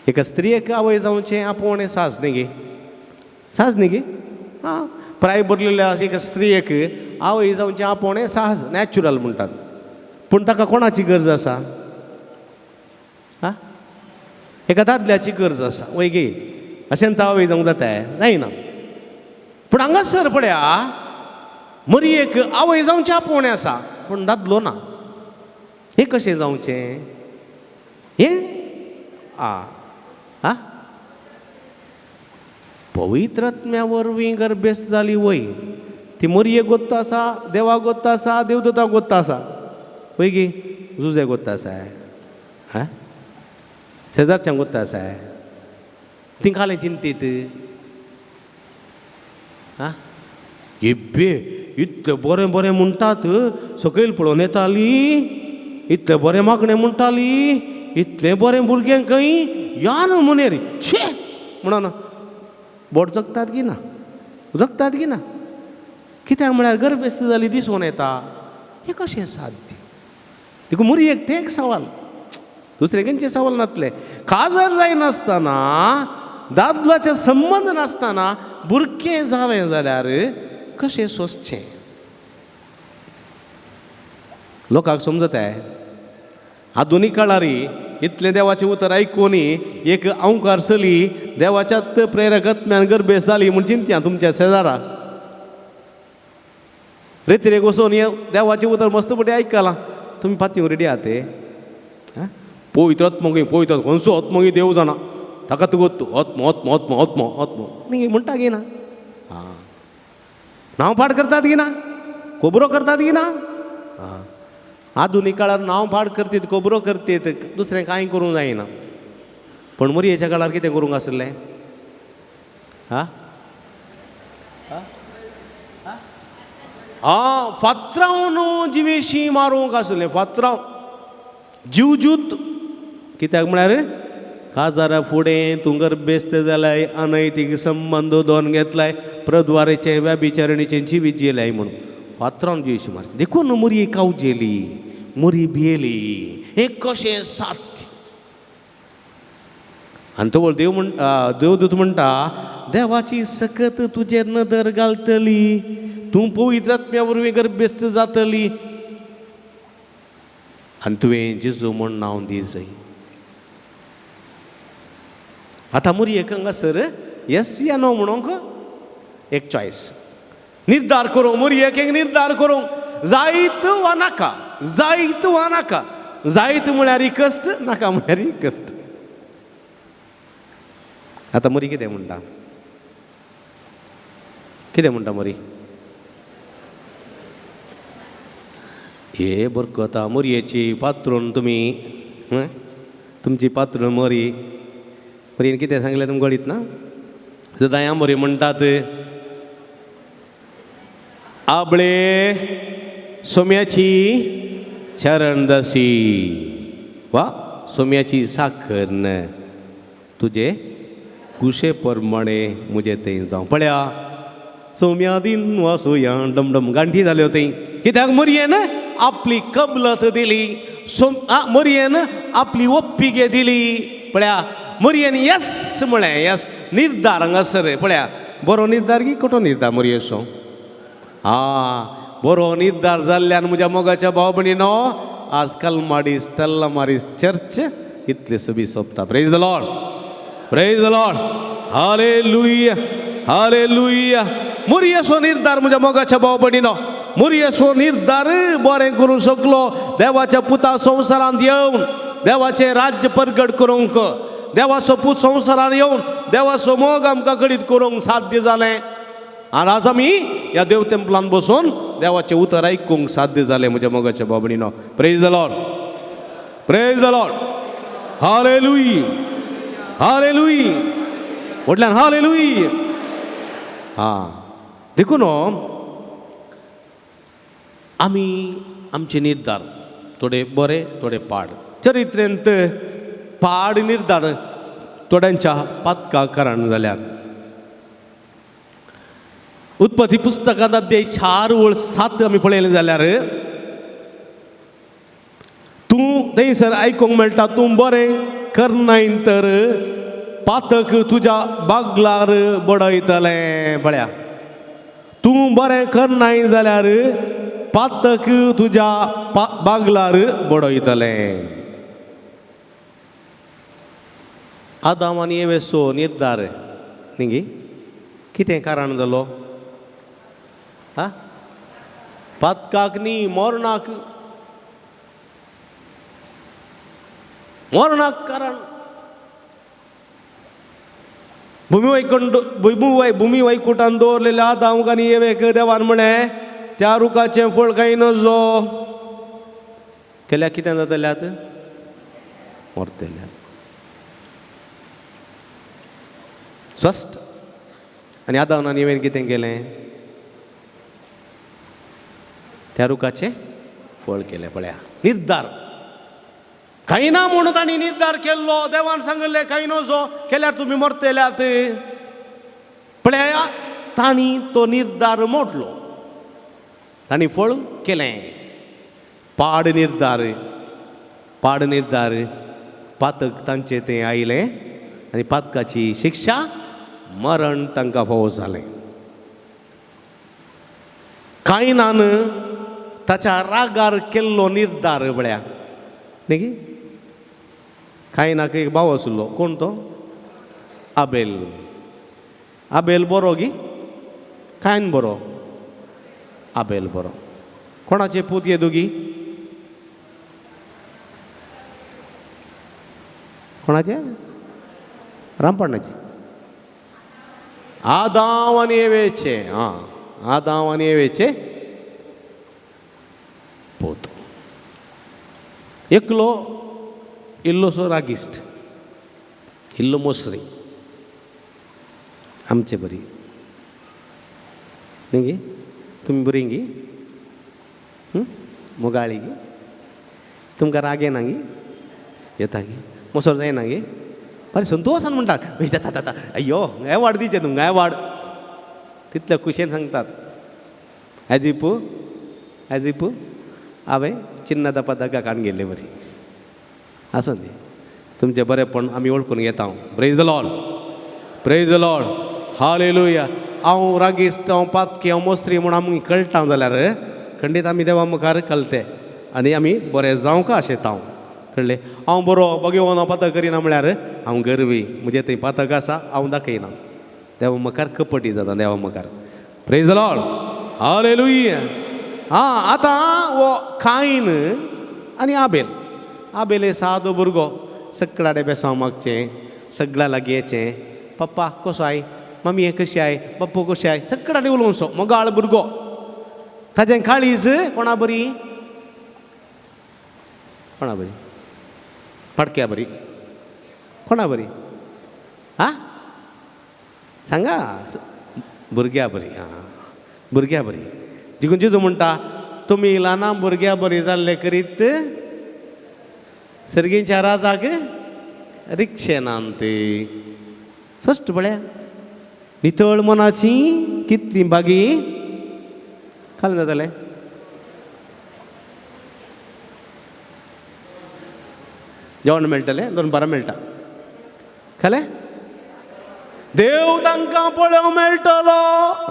एका स्त्रियेक आवय जावचें आपोवणें साज न्ही गे, साज न्ही गे. आं प्राय भरलेल्या एका स्त्रियेक आवय जावचें आपोवणें साहज नॅचरल म्हणटात, पूण ताका कोणाची गरज आसा? आं एका दादल्याची गरज आसा वय गे, अशें तो आवय जावंक जाता जायना. पूण हांगासर पळया मरयेक आवय जावचें आपोवणें आसा पूण दादलो ना. हें कशें जावचें? हें आ आ पवित्र आत्म्या वरवीं गर्भेस्त जाली वय. ती मरये गोत्त आसा, देवा गोत्त आसा, देवदूता गोत्त आसा वय गे, जुजे गोत्त आसा, हा शेजारच्या गोत्त आसा, ती खालें चिंतीत. हा एब्बे इतलें बरें बरें म्हणटात, सकयल पळोवन येताली, इतलें बरें मागणें म्हणटाली, इतलें बरें भुरगें खंय या न्हू मुनेर छे म्हणून बोट जगतात की ना, जगतात की ना? कित्याक म्हळ्यार गर्भेस्त जाली दिसून येता. हें कशें साध्य? देखून मुरयेक तें एक सवाल, दुसरें खंयचें सवाल नासलें. काजार जायनासतना, दादल्याचे संबंद नासतना भुरगें जालें जाल्यार कशें सोंसचें? लोकांक समजताय आधुनीक काळार इतलें देवाचें उतर आयकून एक अंवकार चली देवाच्याच प्रेरक आत्म्यान गर्भेस्त जाली म्हूण चिंतया तुमच्या शेजारा. रेतिरेक वचून हें देवाचें उतर मस्त पटी आयकलां, तुमी पाती रेडी आहा ते पवित्र आत्मो गे, पवित्र खंयचो आत्मो गे देव जाणा, ताका तुका आत्मो आत्मो आत्मो आत्मो आत्मो न्ही म्हणटा गे ना. आं, नांव पाड करतात की ना, खबरो करतात की ना? आं, आधुनीक काळार नांव पाड करतीत, खबरो करतीत, दुसरें कांय करूंक जायना. पूण मोरयेच्या काळार कितें करूंक आसलें? आं आं, फातराव न्हू जिवेशी मारूंक आसलें, फातराव जीवजूत. कित्याक म्हळ्यार काजारा फुडें तूं गर्भेस्त जालाय, अनैतीक संबंद दोन घेतलाय, प्रद्वारेचें व्याभिचारणीचें जिवीत जेलाय म्हणून फातरान जिवेशी मारची. देखून मुरये कावजेली, मुरी भियेली. हें कशें साध्य? आनी तो देव म्हण देवदूत म्हणटा, देवाची सकत तुजेर नदर घालतली, तूं पवित्र आत्म्या वरवीं गर्भेस्त जातली आनी तुवें जेजू म्हूण नांव दी जाय. आतां मुरयेक हांगासर येस या नो म्हणूंक एक चॉयस निर्धार करूंक, मुरयेक एक निर्धार करूंक जायत वा नाका, जायत वा नाका. जायत म्हळ्यार कश्ट, नाका म्हळ्यार कश्ट. आतां मुरी कितें म्हणटा? कितें म्हणटा मुरी? हे बरकता मुरयेची पात्रून तुमी, तुमची पात्रून मोरी मोरयेन कितें सांगलें तुमकां कळीत ना? सदां मोरी म्हणटात, आबळे सोम्याची चरणदासी वा सोम्याची साखर तुजे कुशे प्रमाणे म्हजे थंय जावं. पळया सोम्या दिन वासुया डमडम गांठी जाल्यो थंय. कित्याक मोरयेन आपली कबलत दिली, मोरयेन आपली ओप्पिगे दिली. पळया मोरयेन येस म्हळें, येस निर्धार हांगासर. पळया बरो निर्धार की खोटो निर्धार मोरयेचो? आं, बरो निर्धार जाल्ल्यान म्हज्या मोगाच्या भाव भयणीनो आज कलमाडी स्टेल्ला मारीस चर्च इतले सोबीत सोंपता. Praise the Lord, praise the Lord, hallelujah, hallelujah. मोरयेचो निर्धार म्हज्या मोगाच्या भाव भयणीनो, मोरयेचो निर्धार बरें करूंक शकलो देवाच्या पुता संवसारांत येवन देवाचें राज्य परगट करूंक, देवाचो पूत संवसारांत येवन देवाचो मोग आमकां कळीत करूंक साध्य जालें. आनी आज आमी ह्या देव तेंपलान बसून देवाचें उतर आयकूंक साध्य जालें म्हज्या मोगाच्या भाव भयणीनो. Praise the Lord, praise the Lord, hallelujah, hallelujah. व्हडल्यान हालेलुया. हां, देखून आमी आमचे निर्धार थोडे बरे थोडे पाड, चरित्रेंत पाड निर्धार थोड्यांच्या पातका कारण जाल्यात. उत्पत्ती पुस्तकांत अध्याय 4:7 आमी पळयलें जाल्यार तूं थंयसर आयकूंक मेळटा, तूं बरें करनाय तर पातक तुज्या बागलार बडयतलें. पळया तूं बरें करनाय जाल्यार पातक तुज्या बागलार बडयतलें. आदाम आनी एवेसो निर्धार न्ही, कितें कारण जालो? हा, पातकाक न्ही, मरणाक, मरणाक कारण. भूमी वैकुटान दवरलेल्या आदामाक आनी एवेक देवान म्हळें त्या रुखाचें फळ कांय नजो केल्यार कितें जातलें? आतां मरतले स्वस्थ. आनी आदामान आनी एवेन कितें केलें? त्या रुखाचें फळ केलें. पळया निर्धार कांय ना म्हणून तांणी निर्धार केल्लो. देवान सांगिल्लें कांय नजो केल्यार तुमी मरतल्यात. पळया तांणी तो निर्धार मोडलो, तांणी फळ केलें. पाड निर्धार, पाड निर्धार, पातक तांचें तें आयलें आनी पातकाची शिक्षा मरण तांकां फावो जालें. कायनान ताच्या रागार केल्लो निर्धार. पळया न्ही की कायनाक एक भाव आशिल्लो, कोण तो? आबेल. आबेल बरो गी कायन बरो? आबेल बरो. कोणाचे पूत हे दोगी? कोणाचे? रामपांडाचे. आदांव आनी एवेचे. आं, आदांव आनी एवेचे पूत. एकलो इल्लोसो रागिश्ट, इल्लो मोसरी आमचे बरी न्ही गी? तुमी बरी गी? मोगाळी गी? तुमकां राग येना गी? येता गी? मोसर जायना गी? बरें संतोशान म्हणटात जाता अय्यो एवार्ड दिवचें तुमकां, एवार्ड. तितले खुशयेन सांगतात. एज if as if हांवें चिन्नादा पदका काडून गेल्ले बरी. आसूं दी, तुमचें बरेंपण आमी वळखून घेता. Praise the Lord, praise the Lord, hallelujah. हांव रागिश्ट, हांव पातकी, हांव मोसरी म्हूण आमी कळटा जाल्यार खंडीत आमी देवा मुखार कळटे आनी आमी बरें जावंक आशेता. कळ्ळें? हांव बरो बगेवन हांव पातक करिना म्हळ्यार हांव गर्वी, म्हजें थंय पातक आसा हांव दाखयना. देवा मुखार कपटी जाता देवा मुखार. Praise the Lord, hallelujah. आं, आतां हो कायन आनी आबेल. आबेल हे सादो भुरगो, सगळ्या बेसांव मागचें, सगळ्या लागीं येचें, पप्पा कसो I, mummy हें कशी I, Bappu कशी I, सगळ्या उलोवचो मोगाळ भुरगो. ताजें काळीज कोणा बरी? कोणा बरी? पाडक्या बरी? कोणा बरी? आं, सांगा. भुरग्या बरी. आं, भुरग्या बरी. देखून जेजू म्हणटा तुमी ल्हाना भुरग्या बरी जाल्ले करीत सर्गींच्या राजाक रिक्षे नात. स्पश्ट पळया, नितळ मनाची कितली बागी खाली जातलें. जेवण मेळटलें, दोन बारा मेळटा खालें. देव तांकां पळोवंक मेळटलो.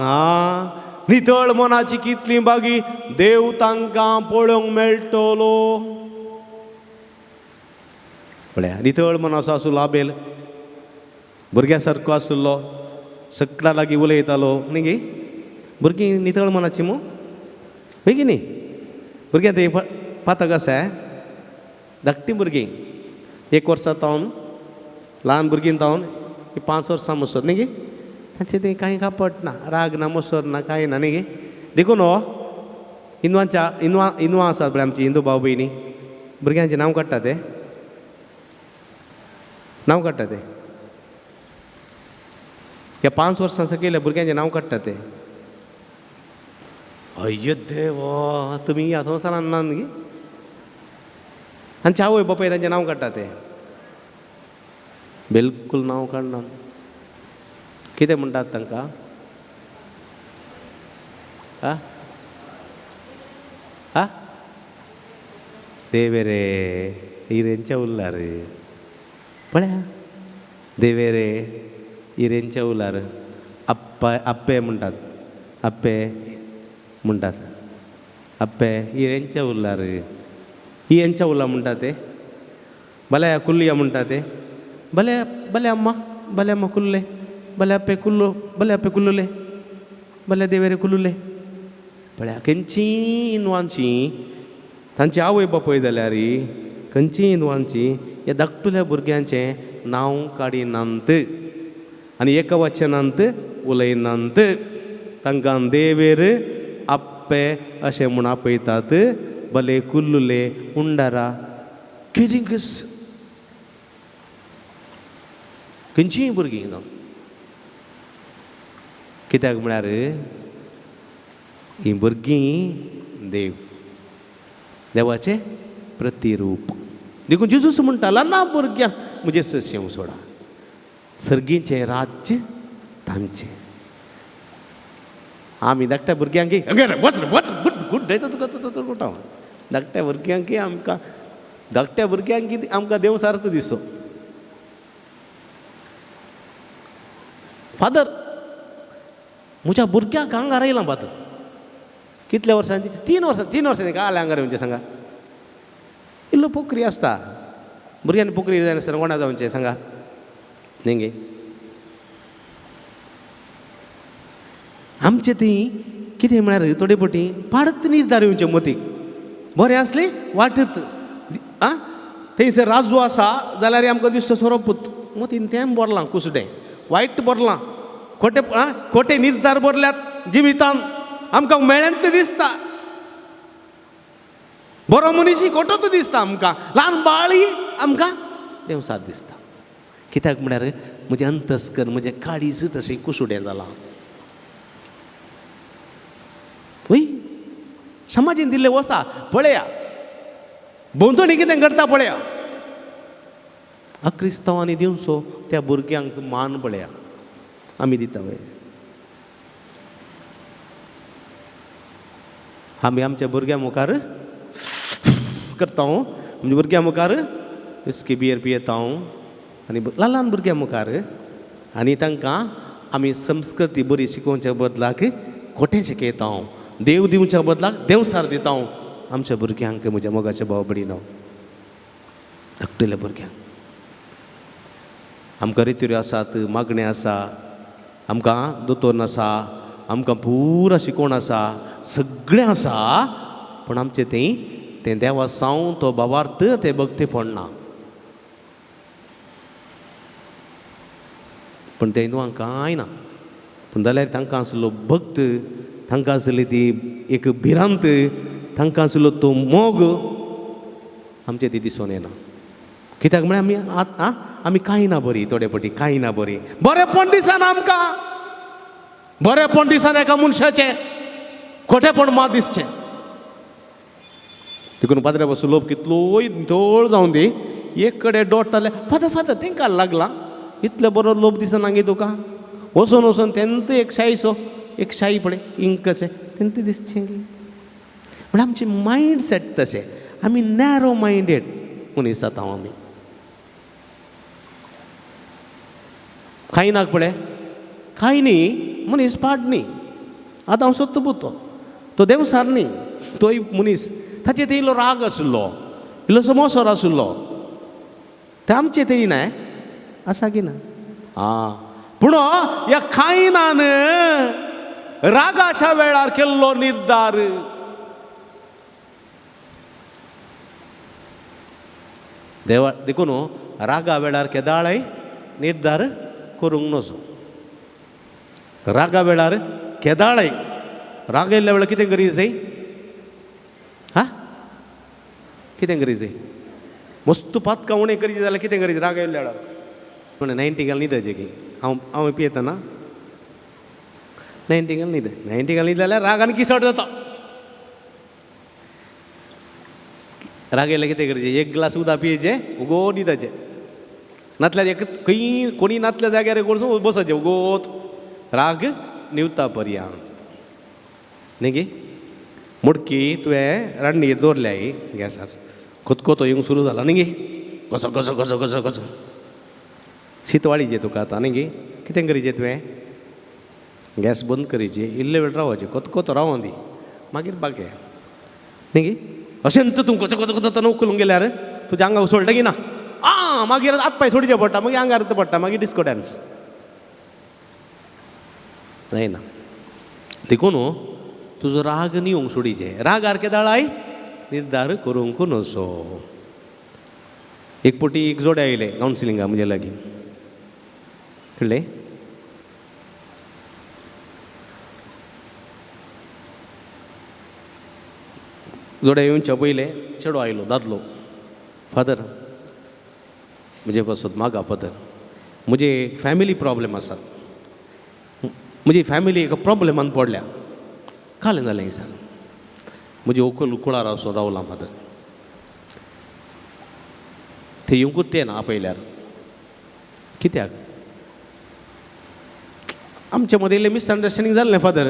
आं, नितळ मनाची कितली बागी देव तांकां पळोवंक मेळटलो. पळया नितळ मनाचो आसूं आबेल, भुरग्या सारको आशिल्लो, सगळ्या लागीं उलयतालो न्ही गी? भुरगीं नितळ मनाची मू हय की न्ही? भुरग्यां ते पातक आसा. धाकटीं भुरगीं 1 वर्सा तावन, ल्हान भुरगीं तावन 5 वर्सां मोसर न्ही गी? तांचें तें कांय कापट ना, राग ना, मोसर ना, कांय ना न्ही गी? देखून हो हिंदवांच्या हिंदवां हिंदवां आसात पळय आमची हिंदू भाव भयणी, भुरग्यांचें नांव काडटा ते, नांव काडटा ते. ह्या 5 वर्सां सकयल्या भुरग्यांचें नांव काडटा ते. अय्यो देवा, तुमी ह्या संवसारान ना न्ही? आनी आवय बापाय तांचें नांव काडटा ते, बिलकूल नांव काडना. कितें म्हणटात तांकां? आ आ देवे रे हिरेंच्या उरला रे, पळया देवे रे हिरेंच्या उलार. आप्पा आप्पे म्हणटात, आप्पे म्हणटात, आप्पे हिरेंच्या उरला रे, ही यांच्या उला म्हणटा ते, भल्या कुल्लिया म्हणटा ते, भले भले अम्मा, भले अम्मा कुल्ले, भले आप्पे कुल्लो, भले आप्पे कुल्लुले, भले देवेरे कुल्लुले. पळया खंयची हिंदवांची तांची आवय बापूय जाल्यार खंयची हिंदवांची ह्या धाकटुल्या भुरग्यांचें नांव काडिनात आनी एका वचनांत उलयनात. तांकां देवेर आप्पे अशें म्हूण आपयतात. भले कुल्लुले उंडारा कितें खंयचीय भुरगीं कित्याक म्हळ्यार हीं भुरगीं देव, देवाचें प्रतिरूप. देखून जेजूस म्हणटा ल्हान भुरग्यांक म्हजेर सशेंव सोडा, सर्गीचें राज्य तांचें. आमी धाकट्या भुरग्यांक वच वच गुड गुड दयता तुका तुका धाकट्या भुरग्यांक आमकां, धाकट्या भुरग्यांक आमकां देव सारको दिसो. फादर म्हज्या भुरग्यांक आंगार आयलां फादर. कितल्या वर्सांची? 3 वर्सां. 3 वर्सांची काय आंगार येवचें सांगा? इल्लो पोखरी आसता भुरग्यांनी, पोखरी जाय आसतना कोणा जावचें सांगा न्ही गे? आमचे ती कितें म्हळ्यार थोडे पटी पाडत निर्धार येवचें मतीक, बरें आसलें वाटत आं थंयसर राजू आसा जाल्यार आमकां दिसता सोरोपूत मतीन तें बरलां कुसडें वायट बरलां, खोटे आं खोटे निर्धार बरल्यात जिवितान, आमकां मेळ्ळें दिसता. बरो मनीस खोटोच दिसता आमकां, ल्हान बाळी आमकां देवसार दिसता. कित्याक म्हळ्यार म्हजें अंतस्कर म्हजें काळीज तशें कुसुडें जालां. वय समाजीन दिल्लें वसा पळया, भोंवतणी कितें घडटा पळया. अक्रिस्तांवांनी दिवचो त्या भुरग्यांक मान पळया आमी दिता वय. आमी आमच्या भुरग्यां मुखार करता, आमच्या भुरग्यां मुखार विस्की बियर पियेता आनी ल्हान ल्हान भुरग्यां मुखार, आनी तांकां आमी संस्कृती बरी शिकोवच्या बदलाक खोटें शिकयता, देव दिवच्या बदलाक देवसार दिता आमच्या भुरग्यांक. म्हज्या मोगाच्या भाव भयणीनो, धाकटुल्या भुरग्यांक आमकां रित्यो आसात, मागणें आसा, आमकां दोतोर आसा, आमकां पुरा शिकोवण आसा, सगळें आसा, पूण आमचें तें तें देवा सावन तो भावार्थ तें भक्तीपण ना. पूण तें हिंदवांक कांय ना, पूण जाल्यार तांकां आसलो भक्त, तांकां आसली ती एक भिरांत, तांकां आसलो तो मोग आमचें ती दिसून येना. कित्याक म्हळ्यार आमी आतां आमी कांय ना बरी, थोडे पटी कांय ना बरी, बरेंपण दिसना आमकां, बरेंपण दिसना एका मनशाचें, खोटेपण मात दिसचें. देखून पाद्र्या पासून लोक कितलोय नितळ जावन दी, एक कडेन डोट जाल्यार फादर फादर तेंकां लागला इतलो बरो लोक दिसना गे तुका, वचून वचून तेंत एक शायसो एक शाही पळय इंकचें तेंत दिसचें गे. म्हळ्यार आमचें मायंड सेट तशें, आमी नॅरो मायंडेड मनीस जाता. आमी कांय नाक पळय कांय न्ही, मनीस पाड न्ही, आतां हांव सोदता पुतो तो देवसार न्ही, तोय मनीस ताचे थंय इल्लो राग आशिल्लो, इल्लोसो मोसोर आशिल्लो, ते आमचे थंय ना आसा की ना? आं पूण ह्या कायनान रागाच्या वेळार केल्लो निर्धार देवा. देखून रागा वेळार केदाळय निर्धार करूंक नजो. रागा वेळार केदाळय राग येयल्ल्या वेळार कितें करी जाय? हा कितें करी जाय? मस्त पातकां उणें करीत जाल्यार कितें करीत राग येयल्ल्या वेळार? पूण 90 घाल न्हिदचें की हांव हांव पियेता ना 90 घाल न्हिद, 90 घाल न्हिद जाल्यार राग आनी किसट जाता. राग येयल्यार कितें करचें? एक ग्लास उदक पियेचें, उगोत न्हिदचें, नातल्यार एक खंय कोणी नातल्या जाग्यार वचून बसचें उगोत, राग न्हिवता पर्यंत न्ही गे? मुडकी तुवें रांडणीर दवरल्याय गॅसार, खतखतो येवंक सुरू जाला न्ही गे, कसो कसो कसो कसो कसो शीत वाडीचें तुका आतां न्ही गे? कितें करीचें तुवें? गॅस बंद करीची, इल्ले वेळ रावपाचें, खतखतो रावों दी, मागीर बागे न्ही गे? अशें तूं कसो कसो कसो उखलूंक गेल्यार तुज्या आंगाक उसळटा की ना? आं मागीर हात पांय सोडचे पडटा, मागीर आंगार पडटा, मागीर डिस्को डान्स जायना. देखून तुजो राग न्ही येवंक सोडीचें, रागार केदाळाय निर्धार करूंक नजो. एक पटी एक जोडे आयले कावन्सिलिंगा म्हजे लागीं, कळ्ळें? जोडे येवच्या पयलें चेडो आयलो, दादलो, फादर म्हजे पासत मागा फादर, म्हजे फॅमिली प्रॉब्लेम आसात, म्हजी फॅमिली एका प्रॉब्लेमान पडल्या. कालें जालें सांग, म्हजी व्हंकल कुळार वचून रावलां फादर. ते येवंकूच ते ना आपयल्यार. कित्याक? आमचे मदीं इल्लें मिसअंडरस्टँडींग जाल्लें फादर.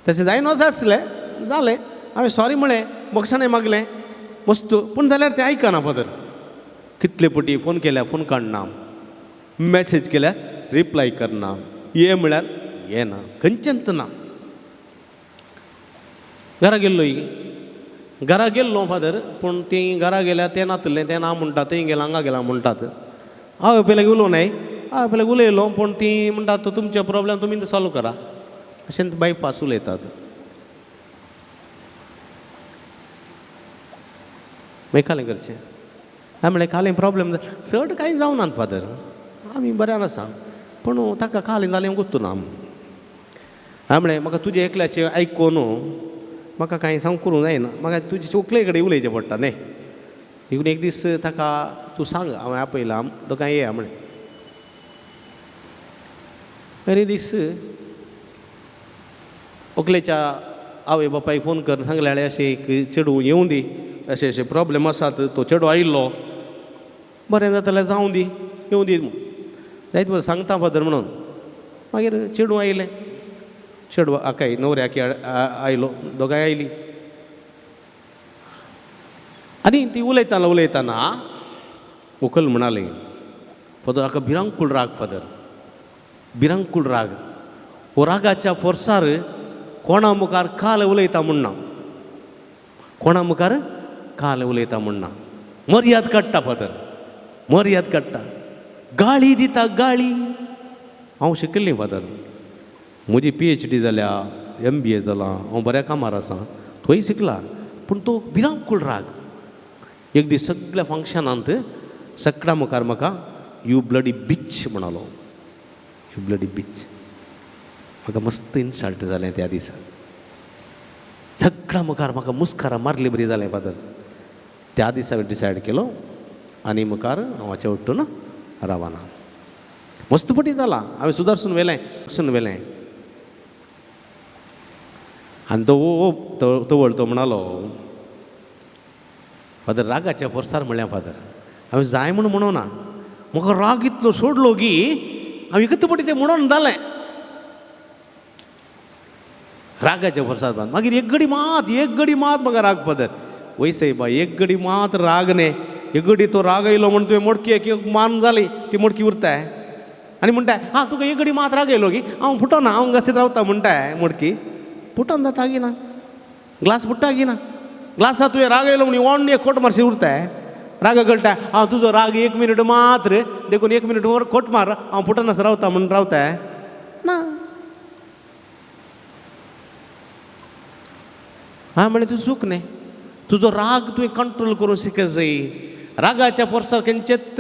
तशें जायना आसलें, जालें. हांवें सॉरी म्हळें, बक्षाणें मागलें मस्त, पूण जाल्यार तें आयकना फादर. कितले पटी फोन केल्यार फोन काडना, मॅसेज केल्यार रिप्लाय करना, ये म्हळ्यार येना, खंयचेंच ना. घरा गेल्लो, घरा गेल्लो फादर, पूण तीं घरा गेल्यार तें नातलें, तें ना म्हणटा, थंय गेलां हांगा गेलां म्हणटात. हांव पयलीं उलोवं न्हय, हांव पयलीं उलयलो, पूण तीं म्हणटात तुमचे प्रोब्लेम तुमी सॉल्व करा, अशें बायपास उलयतात. मागीर कालें करचें? हांवें म्हणलें कालें प्रोब्लेम चड कांय जावनात फादर, आमी बऱ्यान आसा, पूण ताका कालें जालें गुत्तू ना. हांवें म्हणलें म्हाका तुजें एकल्याचें आयकून म्हाका कांय सांग करूंक जायना, म्हाका तुजे चोकले कडेन उलयचें पडटा न्ही. देखून एक दीस ताका तूं सांग, हांवें आपयलां, दोगांय येया म्हणलें. मागीर एक दीस व्हंकलेच्या आवय बापायक फोन कर सांगलें, अशें एक चेडूं येवं दी, अशें अशें प्रोब्लेम आसात. तो चेडो आयिल्लो, बरें जाता जावं दी, येवं दी जायत बरें सांगता फादर म्हणून. मागीर चेडूं आयलें, चेडवा आकाय न्हवऱ्याक आयलो, दोगांय आयलीं. आनी ती उलयतना उलयतना व्हंकल म्हणाली, फादर हाका भिरांकूळ राग फादर, भिरांकूळ राग. हो रागाच्या फोर्सार कोणा मुखार काल उलयता म्हणना, कोणा मुखार काल उलयता म्हणना, मर्याद काडटा फादर, मर्याद काडटा, गाळी दिता गाळी. हांव शिकिल्लें फादर, म्हजी PhD जाल्या, MBA जाला, हांव बऱ्या कामार आसा, थंय शिकला, पूण तो भिरांकूळ राग. एक दीस सगळ्या फंक्शनांत सगळ्या मुखार म्हाका you bloody beach म्हणालो, you bloody beach. म्हाका मस्त इन्सल्ट जालें त्या दिसा. सगळ्या मुखार म्हाका मुस्कारां मारली बरी जालें फादर. त्या दिसा हांवें डिसायड केलो आनी मुखार हांव हाचें उठून रावना. मस्त पटी जाला, हांवें सुदारसून व्हेलें, सून व्हेलें. आनी तो तवळ तो म्हणालो, फादर रागाच्या फोर्सार म्हणलें फादर, हांवें जाय म्हूण म्हणूं ना, म्हाका राग इतलो सोडलो की हांवें एकच पटी तें म्हणून जालें रागाच्या फोर्सार. मागीर एक गडी मात, एक गडी मात म्हाका राग फादर. वय सायबा, एक गडी मात राग न्ही, एक गडी तो राग आयलो म्हण तुवें मडकी एक मान जाली, ती मडकी उरताय आनी म्हणटाय, आं तुका एक गडी मात राग आयलो की हांव फुटोना, हांव घासीत रावता म्हणटाय. मडकी फुटोन जाता की ना, ग्लास फुट्टा की ना, ग्लासा तुवें राग आयलो म्हण ओंड एक कोट मारशी उरताय, राग कळटा, हांव तुजो राग एक मिनट मात्र, देखून एक मिनट वर कोट मार, हांव फुटनासतना रावता म्हण रावताय ना. हांवें म्हणलें तूं चूक न्ही, तुजो राग तुवें कंट्रोल करूंक शिक जाय. रागाच्या फोर्सार खंयचेच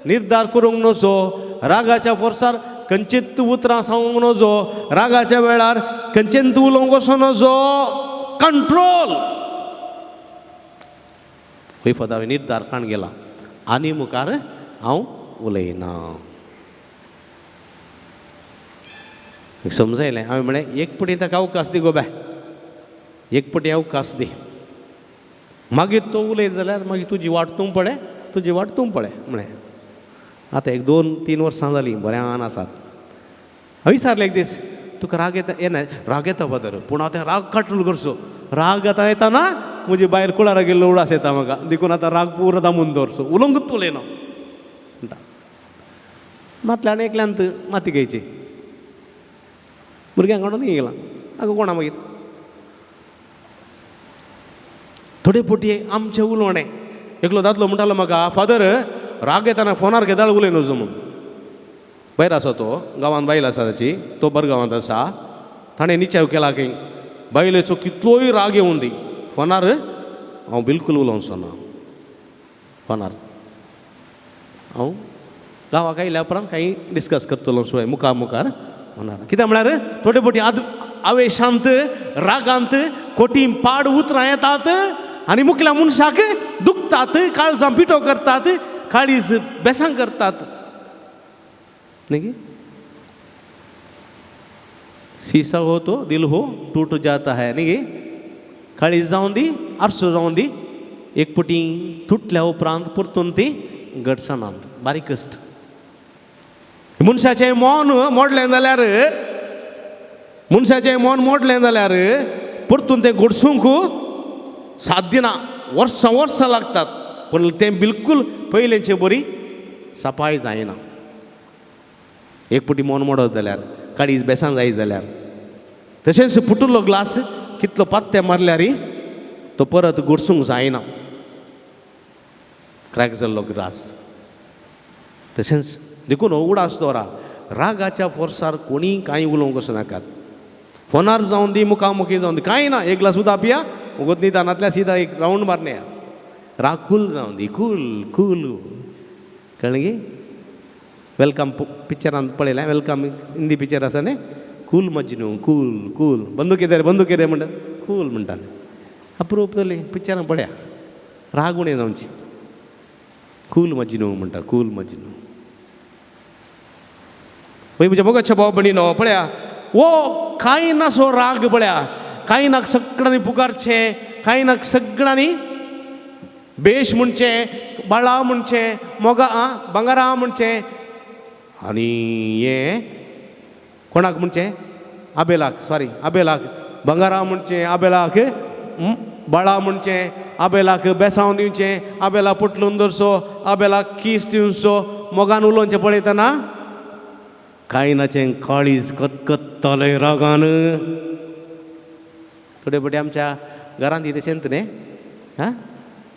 निर्धार करूंक नजो, रागाच्या फोर्सार खंयचीच उतरां सांगूंक नजो, रागाच्या वेळार खंयचेंच उलोवंक वचूं नजो. कंट्रोल. हय फादर, हांवें निर्धार काण गेला आनी मुखार हांव उलयना. समजायलें. हांवें म्हणलें एक पटी ताका अवकाश दी गो बाय, एक पटी अवकाश दी, मागीर तो उलयत जाल्यार मागीर तुजी वाट तूं पळय, तुजी वाट तूं पळय म्हणलें. आतां एक 2-3 वर्सां जालीं बऱ्यान आसात. हांवें विचारलें एक दीस, तुका राग येता? येना राग येता फादर, पूण आतां राग कंट्रोल करचो. राग आतां येता ना, म्हजी बायल कुळारा गेल्लो उडास येता म्हाका, देखून आतां राग पुरो दामून दवरचो, उलोवंकूच उलयना म्हणटा. मातल्या आनी एकल्यान माती घ्यायची, भुरग्यांक हाडून गेला आगो कोणा. मागीर थोडे पोटी आमचें उलोवणें, एकलो दादलो म्हणटालो म्हाका, फादर राग येताना फोनार केदाळ उलय नजो म्हूण. भायर आसा तो, गांवांत बायल आसा ताची, तो बरगांवांत आसा. ताणें निचाव केला की बायलेचो कितलोय राग येवन दी, फोनार हांव बिलकूल उलोवचो ना. फोनार हांव गांवाक आयल्या उपरांत कांय डिस्कस करतलो सुय मुखार मुखार फोनार. कित्याक म्हळ्यार थोडे पोटी आवेशांत रागांत कोटी पाड उतरां येतात आनी मुखल्या मनशाक दुखतात, काळजां पिठो करतात, काळीज बेसां करतात. न्ही, शीशा हो तो दिल हो टूट जाता है. न्ही, काळीज जावन दी, आरसो जावन दी, एक पटी तुटल्या उपरांत परतून ती घटसणात बारीक आसता. मनशाचें मन मोडलें जाल्यार, मनशाचें मन मोडलें जाल्यार परतून तें घडसूंक साध्य ना. वर्सां वर्सां लागतात, पूण तें बिलकूल पयलेंचे बरी सफाय जायना. एक पटी मन मोडत जाल्यार, काळीज बेसां जाय जाल्यार, तशेंच फुटुल्लो ग्लास कितलो पात्ते मारल्यार तो परत घडसूंक जायना, क्रॅक जाल्लो ग्लास. तशेंच देखून उगडास दवरा, रागाच्या फोर्सार कोणी कांय उलोवंक वचूं नाकात. फोनार जावन दी, मुखामुखी जावन दी, कांय ना, एक ग्लास उदक पिया, वगत निदानांतल्या सिदा एक रावंड मारने. राग कूल जावन दी, कूल कूल, कळ्ळें गी? Welcome पिक्चरान पळयलें, welcome Hindi picture आसा न्ही, कूल मजनू कूल कूल, बंदूक येता रे, बंदूक येता म्हणटा, कूल म्हणटाले. अप्रूप जाली पिक्चरां पळया, राग उणें जावची. कूल मजनू म्हणटा, कूल मजनू. पळय म्हज्या मोगाच्या भाव भयणीनो, पळया वो कांय नासो राग पळया, कांय नाक सगळ्यांनी पुकारचें, कांय नाक सगळ्यांनी बेश म्हणचें, बाळा म्हणचें, मोगा भांगरा म्हणचें. आनी हें कोणाक म्हणचें? आबेलाक, सॉरी आबेलाक भांगरा म्हणचें, आबेलाक बाळा म्हणचें, आबेलाक बेसांव दिवचें, आबेलाक पुटलून दवरचो, आबेलाक कीस दिवचो, मोगान उलोवचें. पळयतना कायनाचें काळीज कतकत्तालें रागान. थोडे फावटी आमच्या घरांत तशेंच न्ही, आं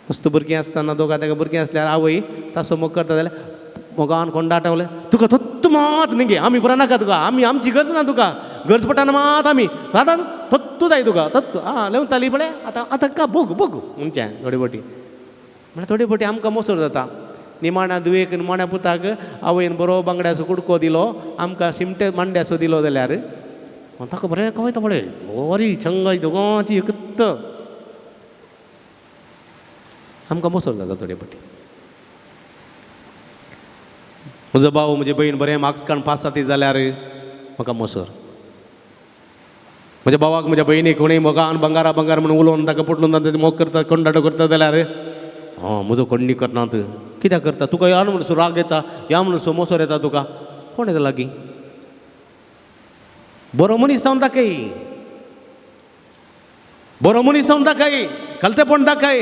मस्त भुरगीं आसतना, दोगां तेका भुरगीं आसल्यार आवय तासो मोग करता जाल्यार मोगान कोंडाटवलें, तुका तत्त मात न्ही गे, आमी पुरा नाका तुका, आमी आमची गरज ना तुका, गरज पडटाना मात आमी आतां तत्तू जाय तुका तत्तू. आं लेवताली पळय आतां, आतां का बोग बोग म्हणचें. थोडे फावटी म्हळ्यार थोडे फावटी आमकां मोसर जाता. निमाण्या दुयेक निमाण्या पुताक आवयन बरो बांगड्याचो कुडको दिलो, आमकां शिमटे मांड्याचो दिलो जाल्यार ताका बरें कवयता पळय, बरी चंगाय दोगांची एकत्त. आमकां मोसर जाता थोडे फावटी. म्हजो भाव म्हजी भयण बरें मार्क्स काडून पास जाती जाल्यार म्हाका मोसर. म्हज्या भावाक म्हज्या भयणीक कोणूय मोगान बंगारा बंगार म्हणून उलोवन ताका पुटलून मोग करता, कोंडाटो करता जाल्यार आं म्हजो कोण्णी करनात, कित्याक करता तुका? ह्या म्हणून राग येता, ह्या म्हणून मोसर येता तुका, कोण येता लागीं? बरो मनीस जावन दाखय, बरो मनीस जावन दाखय, कलतेपण दाखय,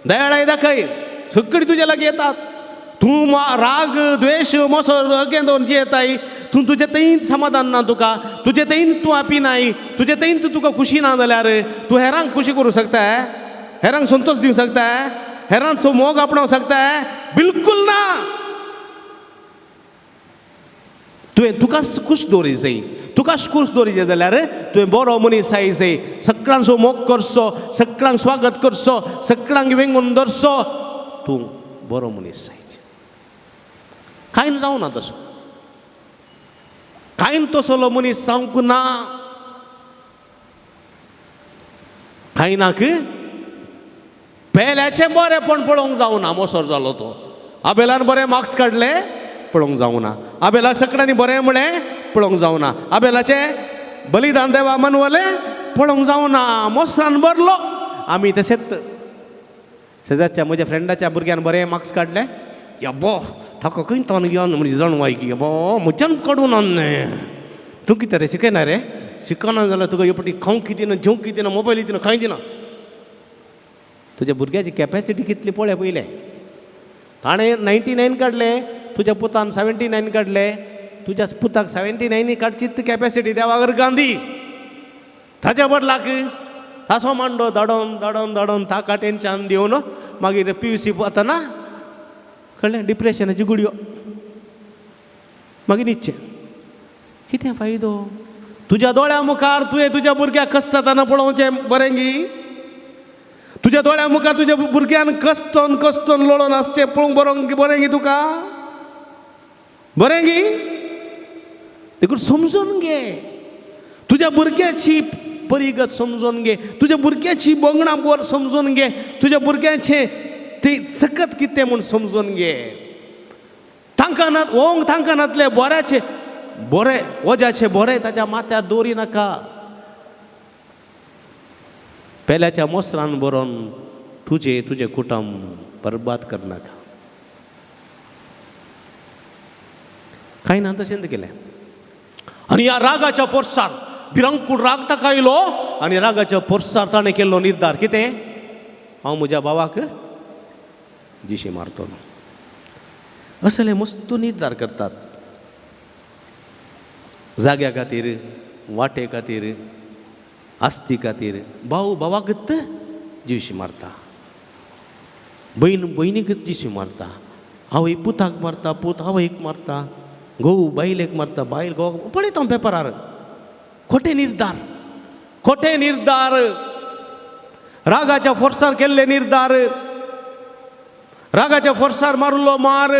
दयाळाय दाखय, सगळीं तुज्या लागीं येतात. तूं राग द्वेश मोसर अगेन दवरून जियेताय, तूं तुजे थंयच समाधान ना तुका, तुजे थंयच तूं happy नाय, तुजे थंयच तुका खुशी ना जाल्यार तूं हेरांक खुशी करूं शकता, हेरांक संतोश दिवंक शकता, हेरांचो मोग आपणावंक शकता? बिलकूल ना. तुवें तुकाच खूश दवरी जाय, तुकाच खूश दवरीचे जाल्यार तुवें बरो मनीस जाय जाय, सगळ्यांचो मोग करचो, सगळ्यांक स्वागत करचो, सगळ्यांक वेंगून दवरचो, तूं बरो मनीस जाय. कांय जावना तसो, कांय तसलो मनीस जावंक ना. कांय नाक पेल्याचें बरेंपण पळोवंक जावना, मोसर जालो तो. आबेलान बरें मार्क्स काडले पळोवंक जावना, आबेलाक सगळ्यांनी बरें म्हळें पळोवंक जावना, आबेलाचें बलिदान देवा मनवलें पळोवंक जावना, मोसरान भरलो. आमी तशेंच शेजारच्या म्हज्या फ्रेंडाच्या भुरग्यान बरें मार्क्स काडले, यब्बो ताका खंय तान घेवन म्हणजे जाणवाय की यब्बो म्हज्यान काडून आणलें, तूं कितें रे शिकयना रे, शिकना जाल्यार तुका हे पटी खावंक कितें ना, जेवंक कितें ना, मोबायल दिना, कांय दिना. तुज्या भुरग्याची कॅपेसिटी कितली पळय पयलें. ताणें 99 काडले, तुज्या पुतान 79 काडले, तुज्या पुताक 79 काडची कॅपेसिटी देवागर गांधी. ताच्या बदलाक तासो मांडो धाडोन धाडोन धाडोन ताका टेन्शन दिवन मागीर PUC वतना कळ्ळें डिप्रेशनाची गुळयो, मागीर न्हिदचें. कितें फायदो? तुज्या दोळ्या मुखार तुवें तुज्या भुरग्याक कश्ट जातना पळोवचें बरें गी? तुज्या दोळ्या मुखार तुज्या भुरग्यान कश्टन कश्टन लोळोन आसचें पळोवंक बरो बरें गी तुका? बरें गी? देखून समजून घे तुज्या भुरग्याची परिगत, समजून घे तुज्या भुरग्याची बोंगणां बोर समजून घे, तुज्या भुरग्याचें ती सकत कितें म्हूण समजून घे. तांकां ना ओंग तांकां नातले बऱ्याचे बरें वज्याचे बरें ताच्या माथ्यार दवरी नाका. पेल्याच्या मोसरान बरोवन तुजें तुजें कुटुंब बरबाद करनाका. कांय ना तशें केलें. आनी ह्या रागाच्या पोरसार भिरांकूळ राग ताका आयलो आनी रागाच्या पोरसार ताणें केल्लो निर्धार कितें, हांव म्हज्या भावाक जिशी मारतलो. असले मस्त निर्धार करतात जाग्या खातीर, वाटे खातीर, आस्ती खातीर. भाव भावाकच जिवशी मारता, भयण भयणीकच जिशी मारता, आवय पुताक मारता, पूत आवयक मारता, घोव बायलेक मारता, बायल घोवाक. पळयता हांव पेपरार खोटे निर्धार, खोटे निर्धार, रागाच्या फोर्सार केल्ले निर्धार, रागाच्या फोर्सार मारलो मार.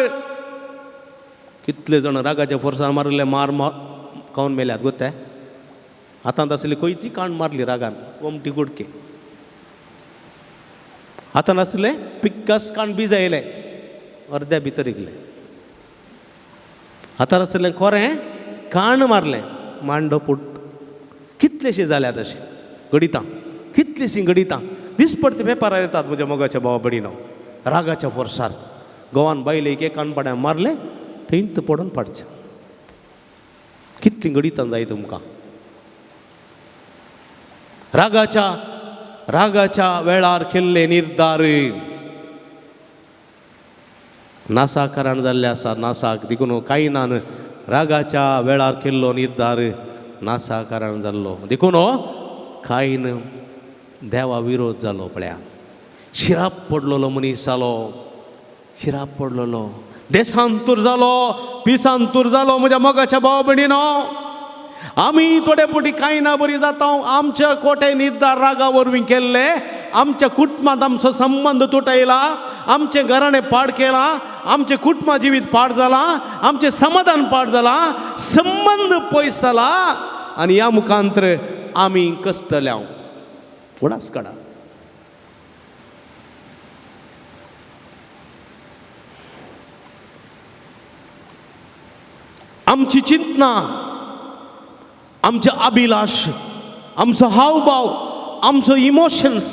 कितले जाण रागाच्या फोर्सार मारिल्ले मार खावन मेल्यात गोत्ते. आतां आसली कोयती काण मारली रागान, गोमटी गुडके. आतां नासले पिक्कस काण बिजायले अर्द्या भितर इकले. आतां नासलें खोरें काण मारलें मांडो पुट. कितलेशीं जाल्यात अशें घडितां, कितलीशीं घडितां दिसपडती पेपरार येतात म्हज्या मोगाच्या भावा भयणीनो. रागाच्या फोर्सार गोवान बायलेक एक कानपाड्यान मारलें, थंयच पडून पाडचें. कितलीं घडितां जाय तुमकां. रागाच्या रागाच्या वेळार केल्ले निर्धार नासा कारण जाल्ले आसा, नासाक देखून कांय ना. रागाच्या वेळार केल्लो निर्धार नासा कारण जाल्लो, देखून कांय देवा विरोध जालो. पळया शिराप पडलेलो मनीस जालो, शिराप पडलेलो, देसांतूर जालो, पिसांतूर जालो. म्हज्या मोगाच्या भाव भयणीनो, आमी थोडे फावटी कांय ना बरी जाता. आमच्या कोटे निर्धार रागा वरवीं केल्ले, आमच्या कुटुंबांत आमचो संबंद तुटयला, आमचें घराणें पाड केलां, आमचें कुटुंबा जिवीत पाड जालां, आमचें समाधान पाड जालां, संबंद पयस जाला आनी ह्या मुखांतर आमी कसतले. फुडास काडा. आमची चिंतना, आमचे अभिलाश, आमचो हावभाव, आमचो इमोशन्स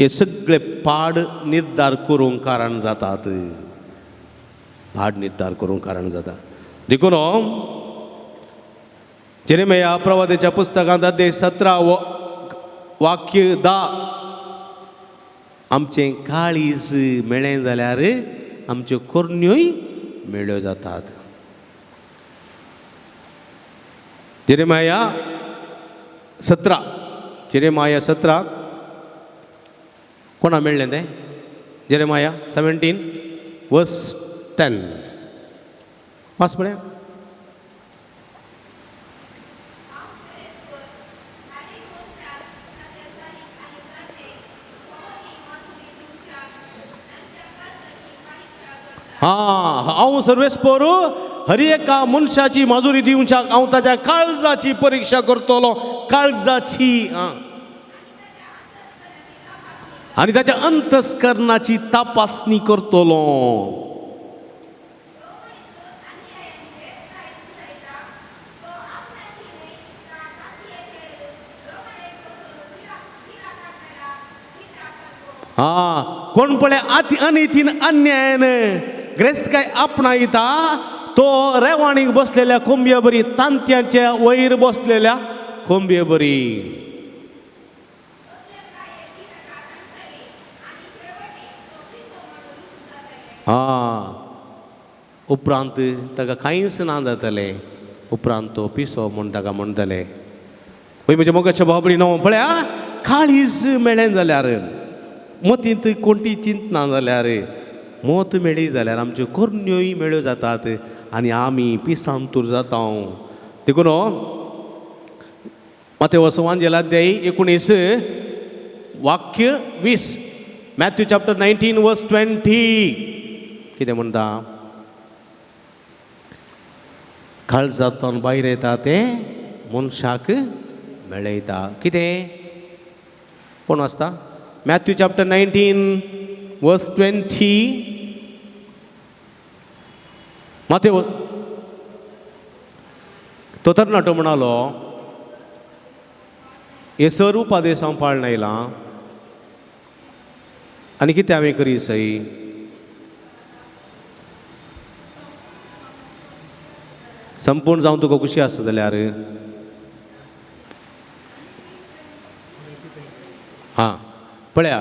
हे सगळे पाड निर्धार करूंक कारण जातात, पाड निर्धार करूंक कारण जाता. देखून जेरेमिया प्रवादाच्या पुस्तकांत अध्याय 17 वाक्य 10, आमचें काळीज मेळ्ळें जाल्यार आमच्यो कोरण्योय मेळ्ळ्यो जातात. जेरेमाया 17, जेरेमाया 17 कोणा मेळ्ळें तें? जेरेमाया 17 वर्स 10 वाच पळया. हां, हांव सर्वेस्पोर हर एका मनशाची माजुरी दिवच्याक हांव ताच्या काळजाची परिक्षा करतलो, काळजाची. आं, आनी ताच्या अंतस्करणाची तपासणी करतलो. हां, कोण पळय आती अनितीन अन्यायान ग्रेस्त काय आपणायता तो रेवाणीक बसलेल्या कोंबये बरी, तांत्याच्या वयर बसलेल्या कोंबये बरी. आं, उपरांत ताका कांयच ना जातलें, उपरांत तो पिसो म्हूण ताका म्हणटले. पळय म्हज्या मोगाच्या भाव भयणीनो, पळया काळीज मेळ्ळें जाल्यार, मतींत कोणती चिंतना जाल्यार, मोत मेळ्ळी जाल्यार आमच्यो कोरण्योय मेळ्यो जातात आनी आमी पिसांतूर जाता. देखून मातेव सुवांजेल अध्याय 19 वाक्य 20, मॅथ्यू चॅप्टर 19 वर्स 20 कितें म्हणटा? काळजांतल्यान भायर येता तें मनशाक मेळयता. कितें? कोण वाचता? मॅथ्यू चॅप्टर 19 वर्स 20. मातेव तो तरणाटो म्हणालो, हे सर उपादेश हांव पाळण आयलां आनी कितें हांवें करी सई? संपूर्ण जावन तुका खुशी आसा जाल्यार हां पळया,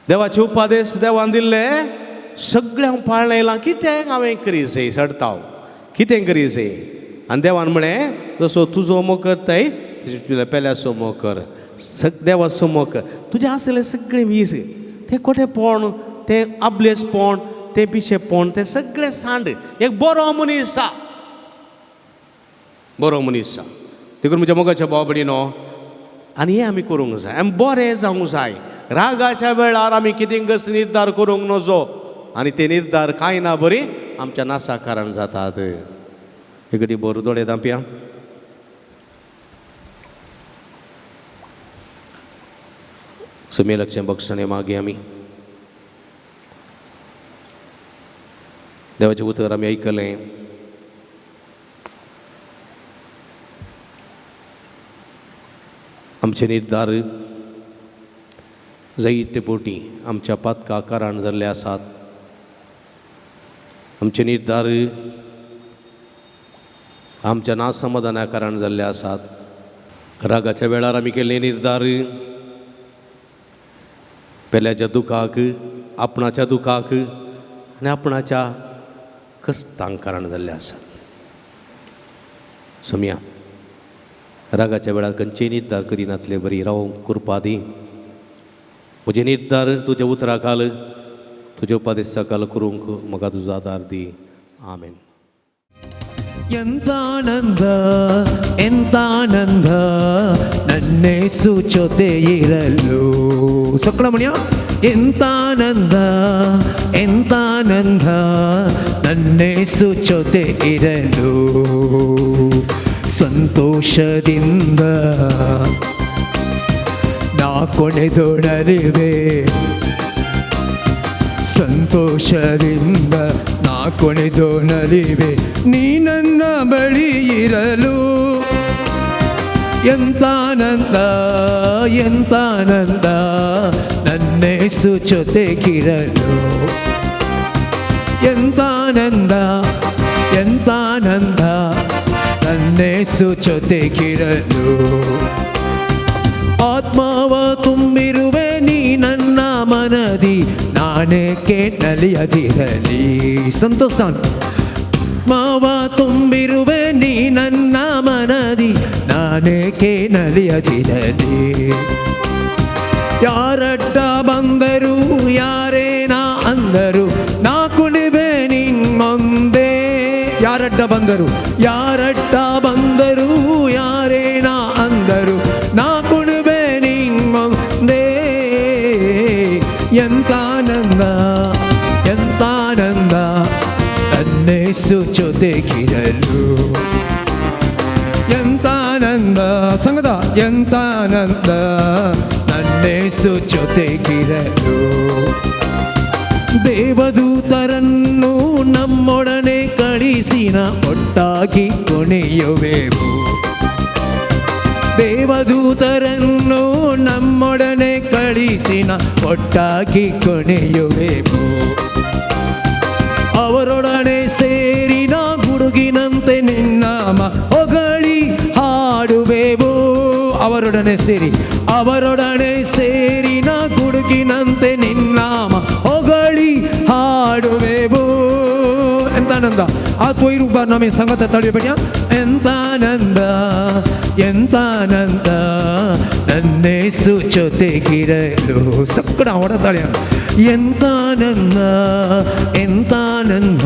देवाचे उपादेश देवान दिल्ले सगळें हांव पाळण आयलां, कितें हांवें करी सई? चडताव कितें करी सई? आनी देवान म्हळें जसो तुजो मोग करताय तशें तुज्या पेल्याचो मोग कर, देवाचो मोग कर. तुजें आसलें सगळें वीस, तें कोटेपण, तें आबलेसपण, तें पिशेपण, तें सगळें सांड. एक बरो मनीस आसा, बरो मनीस आसा. देखून म्हज्या मोगाच्या भाव भयणीनो, आनी हें आमी करूंक जाय, आमी बरें जावंक जाय. रागाच्या वेळार आमी कितें कस निर्धार करूंक नजो आनी ते निर्धार कांय ना बरी आमच्या नासा कारण जातात. एक बरो दोळे धांपया. सुमेलक्षे बक्षणे मागीर आमी देवाचें उतर आमी आयकलें. आमचे निर्धार जायते पोटी आमच्या पातका कारण जाल्ले आसात. आमचे निर्धार आमच्या नासमाधाना कारण जाल्ले आसात. रागाच्या वेळार आमी केल्ले निर्धार पेल्याच्या दुखाक, आपणाच्या दुखाक आनी आपणाच्या कश्टांक कारण जाल्ले आसात. सोम्या, रागाच्या वेळार खंयचेय निर्धार करिनातले बरी रावूंक कृपा दी. म्हजे निर्धार तुज्या उतरा घाल, तुज्या उपदेशा घाल करूंक म्हाका तुजो आदार दी. आमेन. ಎಂತಾನಂದ ಎಂತಾನಂದ ನನ್ನೇಸು ಜೊತೆ ಇರಲು. ಸಕ್ಕಳ ಮಣಿಯ ಎಂತಾನಂದ ಎಂತಾನಂದ ನನ್ನೇಸು ಜೊತೆ ಇರಲು. ಸಂತೋಷದಿಂದ ನಾ ಕೊನೆದೊಡಲಿವೆ, ಸಂತೋಷದಿಂದ ನಾ ಕೊನೆದು ನಲಿವೆ, ನೀ ನನ್ನ ಬಳಿ ಇರಲು. ಎಂತಾನಂದ ಎಂತಾನಂದ ನನ್ನೇಸು ಜೊತೆಗಿರಲು. ಎಂತಾನಂದ ಎಂತಾನಂದ ನನ್ನೇಸು ಜೊತೆಗಿರಲು. ಆತ್ಮಾವ ತುಂಬಿರುವೆ ನೀ ನನ್ನ ಮನದಿ, ನಾನೇಕೆ ನಲಿಯದಿರಲಿ. ಸಂತೋಷ. ಮಾವ ತುಂಬಿರುವೆ ನೀ ನನ್ನ ಮನದಿ, ನಾನೇಕೆ ನಲಿಯದಿರಲಿ. ಯಾರಡ್ಡ ಬಂದರು ಯಾರೇನ ಅಂದರು, ನಾ ಕುಣಿವೆ ನಿನ್ಮುಂದೆ. ಯಾರಡ್ಡ ಬಂದರು ಯಾರಡ್ಡ ಬಂದರು ಯಾರೇನ ಅಂದರು, ನಾ ಕುಣಿವೆ ನಿನ್ಮುಂದೆ. ಎಂತಾನಂದ ಎಂತಾನಂದ ನನ್ನೇಸು ಜೊತೆಗಿರಲು. ಎಂತಾನಂದ ಸಂಗದ ಎಂತಾನಂದ ನನ್ನೇಸು ಜೊತೆಗಿರಲು. ದೇವದೂತರನ್ನು ನಮ್ಮೊಡನೆ ಕಳಿಸಿನ ಒಟ್ಟಾಗಿ ಕುಣಿಯುವೆವು. ದೇವದೂತರನ್ನು ನಮ್ಮೊಡನೆ ಕಳಿಸಿನ ಒಟ್ಟಾಗಿ ಕುಣಿಯುವೆವು. ಅವರೊಡನೆ ಸೇರಿನ ಗುಡುಗಿನಂತೆ ನಿನ್ನಾಮ ಹೊಗಳಿ ಹಾಡುವೆವು. ಅವರೊಡನೆ ಸೇರಿ ಅವರೊಡನೆ ಸೇರಿನ ಗುಡುಗಿನಂತೆ ನಿನ್ನಾಮ ಹೊಗಳಿ ಹಾಡುವೆವು. ಎಂತಾನಂದ ಆ ತೊಯ್ರು ನಮಗೆ ಸಂಗತ ತಳಿಯಬೇಡ. ಎಂತಾನಂದ ಎಂತಾನಂದ ನನ್ನೇಸು ಜೊತೆಗಿರಲು. ಸಕ್ಕಡ ಹೊಡತಾಳೆ. ಎಂತಾನಂದ ಎಂತಾನಂದ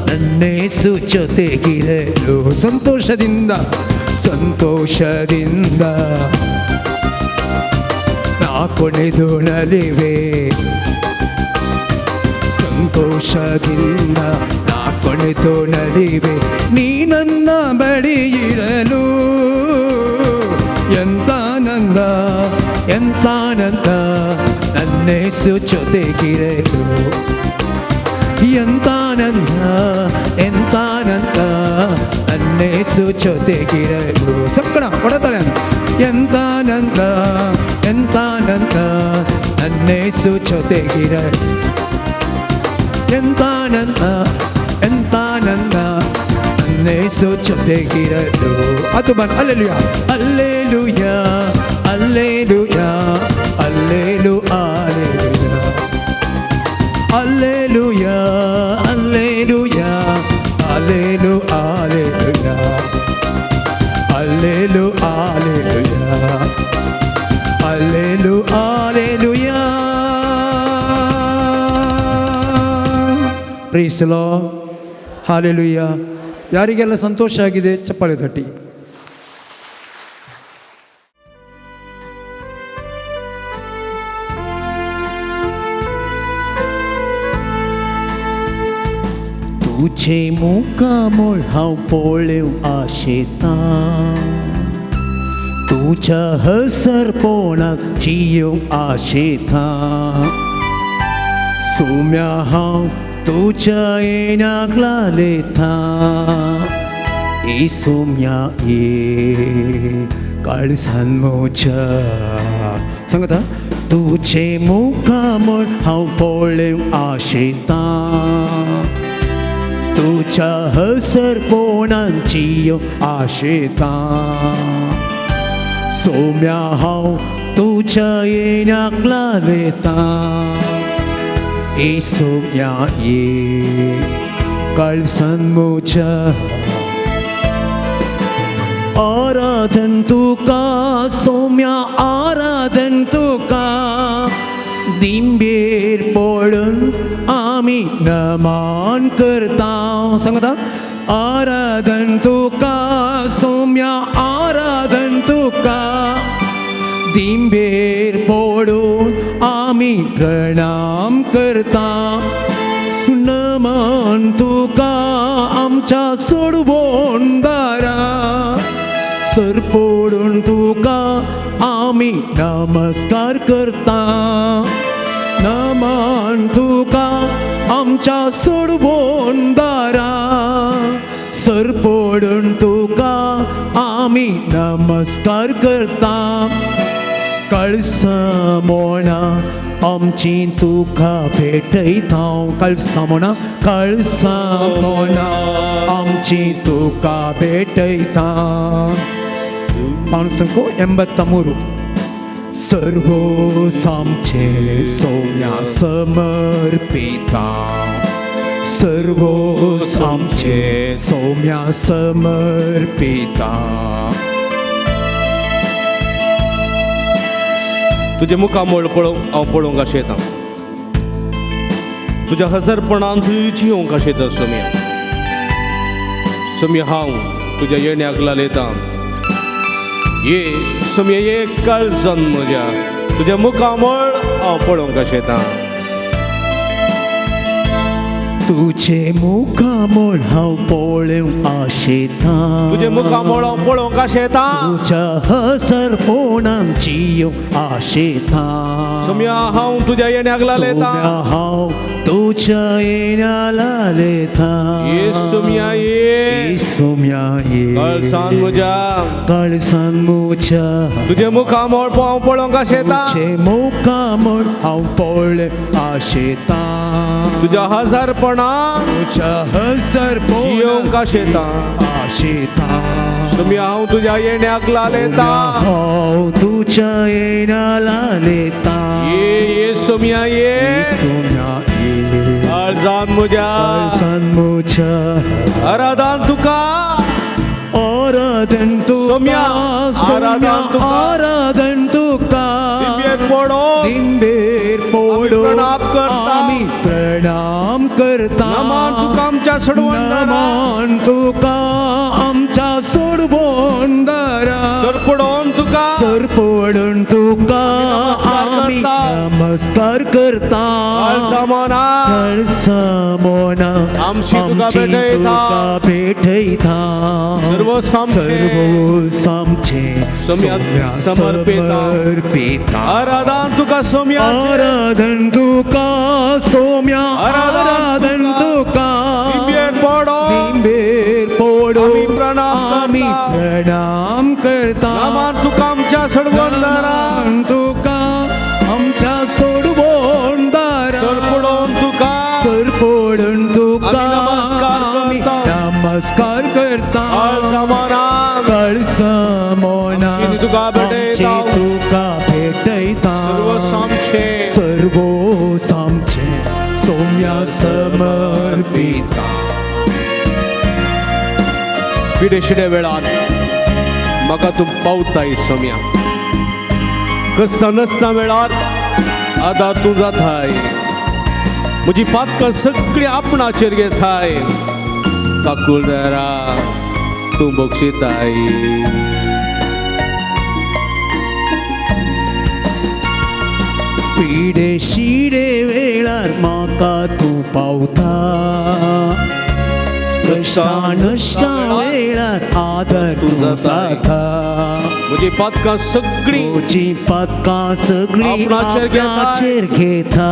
ನನ್ನೇಸು ಜೊತೆಗಿರಲು. ಸಂತೋಷದಿಂದ ಸಂತೋಷದಿಂದ ನಾ ಕೊನೆದು ನಲಿವೆ. ಸಂತೋಷದಿಂದ ನಾ ಕೊನೆದು ನಲಿವೆ, ನೀ ನನ್ನ ಬಳಿ ಇರಲು. ಎಂತಾನಂದ ಎಂತಾನಂದ ನನ್ನೇಸು ಜೊತೆಗಿರಲು. ಎಂತಾನಂದ ಎಂತಾನಂದ ನನ್ನೇಸು ಜೊತೆಗಿರಲು. ಸಕ್ಕಣ ಕೊಡತಾಳೆ. ಎಂತಾನಂದ ಎಂತಾನಂದ ನನ್ನೇಸು ಜೊತೆಗಿರಲು, ಎಂತಾನಂದ ಎಂತಾನಂದ ನನ್ನೇಸು ಜೊತೆಗಿರಲು. ಅದು ಬನ್ alleluia alleluia alleluia ಅಲ್ಲೇಲು alleluia alleluia alleluia ಅಲ್ಲೇಲು alleluia ಅಲ್ಲೇಲು alleluia ಅಲ್ಲೇಲು alleluia. Praise the lord, hallelujah. ಯಾರಿಗೆಲ್ಲ ಸಂತೋಷ ಆಗಿದೆ ಚಪ್ಪಾಳೆ ತಟ್ಟಿ. तुझे मुखामळ हांव पळोवंक आशेतां, तुज्या हसरपणाक जियोवंक आशेतां. सोम्या हांव तुज्या येण्याक लालेतां, ए सोम्या ये काळसान म्हज्या. सांगता तुझे मुखामळ हांव पळोवंक आशेतां, तुझ्या हसरपणान जियोवंक आशेतां. सोम्या हांव तुज्या येण्याक लालेतां, ए सोम्या ये काळसान म्हज्या. आराधन तुका सोम्या आराधन तुका, दिंबेर पडून आमी नमन करता. सांगता आराधन तुका सोम्या आराधन तुका, दिंबेर पडून आमी प्रणाम करता. नमन तुका आमच्या सोडवणदारा, सरपडून तुका आमी नमस्कार करता. नमन तुका आमच्या सोडवणदारा, सरपडून तुका आमी नमस्कार करता. कळसां मोणां आमची तुका भेटयता, कळसां मोणां कळसां मोणां आमची तुका भेटयता. 583. सर्वोस आमचे सोम्या समर्पिता, सर्वोस आमचे सोम्या समर्पिता. तुजें मुखामळ पळोवंक हांव पळोवंक आशेतां, तुज्या हसरपणान जियोवंक आशेतां सोम्या. सोम्या हांव तुज्या येण्याक लालेतां, ये सोम्या ये काळजान म्हज्या, तुज्या मुखामळ हांव पळोवंक आशेतां. तुझे मुखामळ हांव पळोवंक आशेतां, तुजें मुखामळ हांव पळोवंक आशेतां, तुज्या हसरपणान जियोवंक आशेतां. सोम्या हांव तुज्या येण्याक लालेतां, सोम्या हांव तुझ्या येण्या लालेतां, ये सोम्या ये सोम्या ये काळजान म्हज्या, काळजान म्हज्या. तुजें मुखामळ हांव पळोवंक आशेतां, तुझे मुखामळ हांव पळोवंक आशेतां, तुज्या हसरपणान तुझ्या हसरपणान जियोवंक आशेतां. आशेतां. सोम्या हांव तुज्या येण्याक लालेतां, हांव तुझ्या येण्या लालेतां, ये ये सोम्या ये सोम्या ये काळजान म्हज्या, काळजान म्हज्या. आराधन तुका आराधन तुका सोम्या, आराधन तुका. आराधन तुका, दिंबेर पडोन दिंबेर पडोन प्रणाम करता. आमी प्रणाम करता. नमन तुका आमच्या सोडवणदारा, नमन तुका आमच्या सोडवणदारा, सरपडोन तुका सरपडून तुका आमी आमी नमस्कार करता. काळजां काळजां मोना आमची तुका भेटयता. भेटयता. सर्व सर्व आमचे सोम्या समर्पिता. समर्पिता. आराधन तुका सोम्या, आराधन तुका सोम्या, आराधन आराधन तुका. दिंबेर पडोन दिंबेर पडोन आमी प्रणाम करता. नमन तुका आमच्या सोडवणदारा, तुका आमच्या सोडवणदारा, सरपडून तुका, सरपडून तुका नमस्कार करता, नमस्कार करता. कळसमोना, कळसमोना तुका भेटयता, तुका भेटयता. सर्व आमचे, सर्व आमचे सौम्या समर्पिता. पिडेशिडे वेळान म्हाका तूं पावताय सोम्या, कस्ता नसता वेळार आदार तूं जाताय, म्हजी पातकां सगळीं आपणाचेर घेताय, काकुळदारा तूं बक्षिताय. पिडे शिडे वेळार म्हाका तूं पावता, कश्टां नश्टां वेळार आदर तूं जाता, म्हजी पातकां सगळीं, म्हजी पातकां सगळीं आपणाचेर घेता,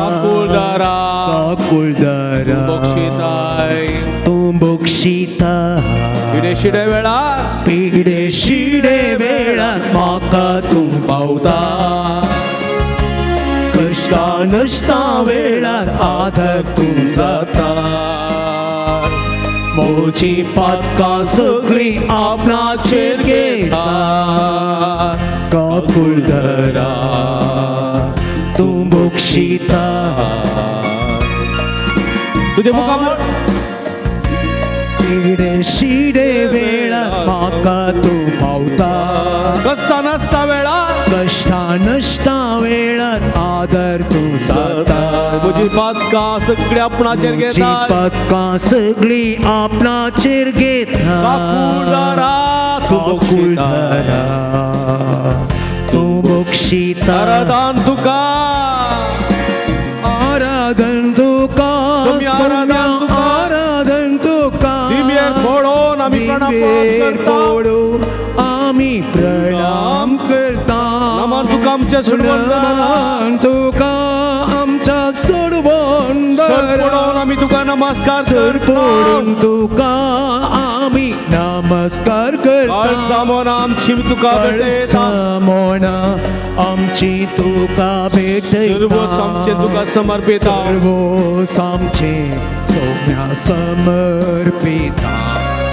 काकुळदारा, काकुळदारा तूं बक्षिताय, तूं बक्षिता. पिडे शिडे वेळार, पिडे शिडे वेळार म्हाका तूं पावता, कश्टां नश्टां वेळार आदर तूं जाता, म्हजी पातकां सगळीं आपणाचेर घेता, काकुळदारा तूं बक्षिता. तुजे मुखार पिडे शिडे वेळार म्हाका तूं पावता, कश्टां नासता वेळार, कश्टां नश्टां वेळार आदर तूं जाता, म्हजी पातकां सगळीं आपणाचेर घेता, पातकां सगळीं आपणाचेर घेता, काकुळदारा तूं काकुळदारा तूं बक्षिता. आराधन तुका, आराधन तुका, आराधन तुका, आराधन तुका. दिव्येर पडोन आमी प्रणाम करता, आमी प्रणाम करता. नमन तुका आमच्या सोडवणदारा, तुका आमच्या सोडवणदारा, सरपडून आमी तुका नमस्कार करता, सरपडून तुका आमी नमस्कार करता. कळसमोना आमची तुका भेटयता, कळसमोना आमची तुका भेटयता, सर्व आमचे तुका समर्पिता, सर्व आमचे Saumya समर्पिता.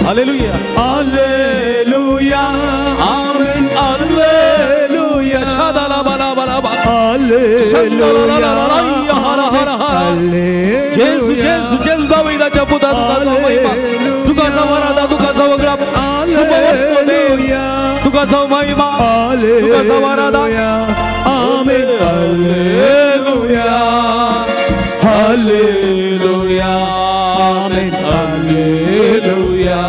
Hallelujah, hallelujah, amen, hallelujah. शादाला बाला बाला बाला, हालेलुया, जेसू जेसू जेसू दावीदाच्या पुता तुका जावं महिमा, तुका जावं आराधना, तुका जावं ग्राप, तुका जावं महिमा, तुका जावं आराधना. Amen, hallelujah, hallelujah, amen, hallelujah,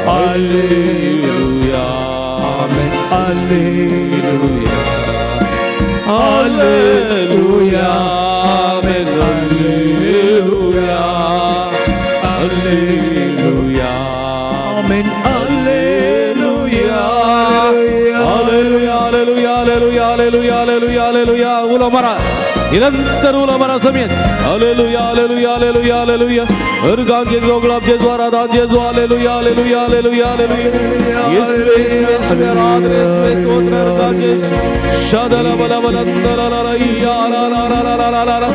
hallelujah, amen, hallelujah, hallelujah, amen, hallelujah, hallelujah, amen, hallelujah, hallelujah, hallelujah, hallelujah, hallelujah, hallelujah. उलो मारा, निरंतर उलो मारा समेत. Hallelujah, hallelujah, hallelujah, hallelujah. अर्गान जेजू, गुलाब जेजू, आराधन Jezu. Hallelujah, hallelujah, hallelujah, hallelujah. येसुवे, येसुवे, येसुवे, आराधन येसुवे, स्तोत्र अर्गान जेजू. शादला बला बला ला ला ला या ला ला ला ला ला ला ला.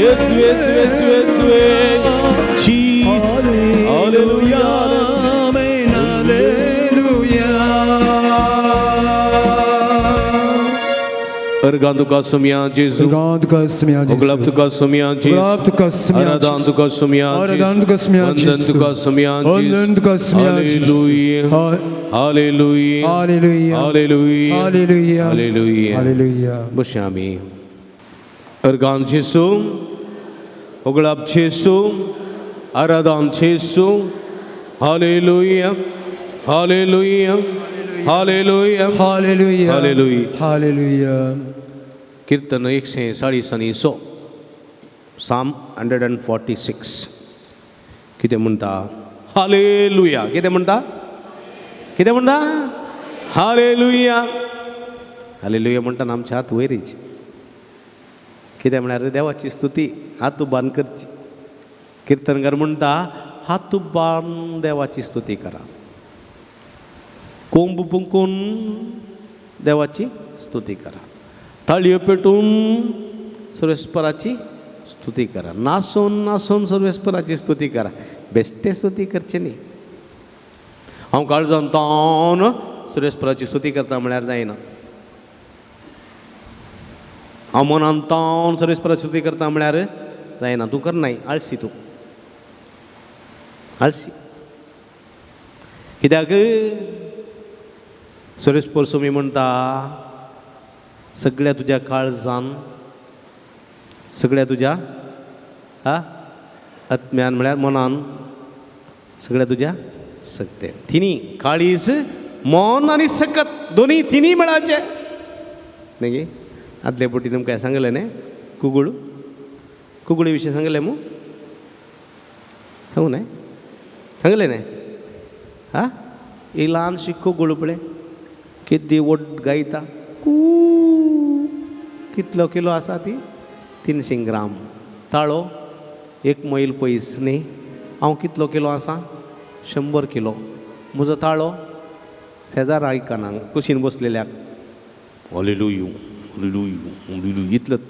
येसुवे, येसुवे, येसुवे, येसुवे. Jesus. Hallelujah, amen, hallelujah. Organ तुका सुम्या जेजू, अर्गान तुका सुम्या जेजू, गुलाब तुका सुम्या जेजू, गुलाब तुका सुम्या, आराधन तुका सुम्या, आराधन तुका सुम्या, वंदन तुका सुम्या, वंदन तुका सुम्या. Hallelujah, hallelujah, hallelujah, hallelujah, hallelujah, hallelujah, hallelujah. बसया आमी. अर्गान जेजू, गुलाब जेजू, आराधन Jezu. Hallelujah, hallelujah, hallelujah, hallelujah, hallelujah, hallelujah. कीर्तन 146, Psalm 146. कितें म्हणटा? हालेलुया. कितें म्हणटा? कितें म्हणटा? हालेलुया. हालेलुया म्हणटाना आमचे हात वयरीच. कितें म्हळ्यार देवाची स्तुती, हात उबान करची. किर्तनकार म्हणटा हात उबान देवाची स्तुती करा. कोंब पुंकून देवाची स्तुती करा, ताळयो पेटून सर्वेस्पराची स्तुती करा, नासून नासून सर्वेस्पराची स्तुती करा. बेश्टे स्तुती करचे न्ही. हांव काळजान तावन सर्वेस्पराची स्तुती करता म्हळ्यार जायना. हांव मनान तावन सर्वेस्पराची स्तुती करता म्हळ्यार जायना. तूं करनाय, आळशी, तूं आळशी. कित्याक सर्वेस्पर स्वामी म्हणटा सगळ्या तुज्या काळजान, सगळ्या तुज्या आत्म्यान म्हळ्यार मनान, सगळ्या तुज्या सकते तिनी काळीज मन आनी सकत दोनी तिनी मेळाचे न्ही. आदले पटी तुमकां सांगलें न्ही, कुगुळ कुगुळी विशीं सांगलें मू, सांगू न्हय, सांगलें न्हय. हा ही ल्हानशी कुगुळ पळय केदी व्हड गायता, कू कितलो किलो आसा ती, 300 ग्राम. ताळो 1 मैल पयस न्ही. हांव कितलो किलो आसा, 100 किलो. म्हजो ताळो शेजार आयकना कुशीन बसलेल्याक, हॉलेलुयू हॉलेलुयू हॉलेलुयू इतलोच.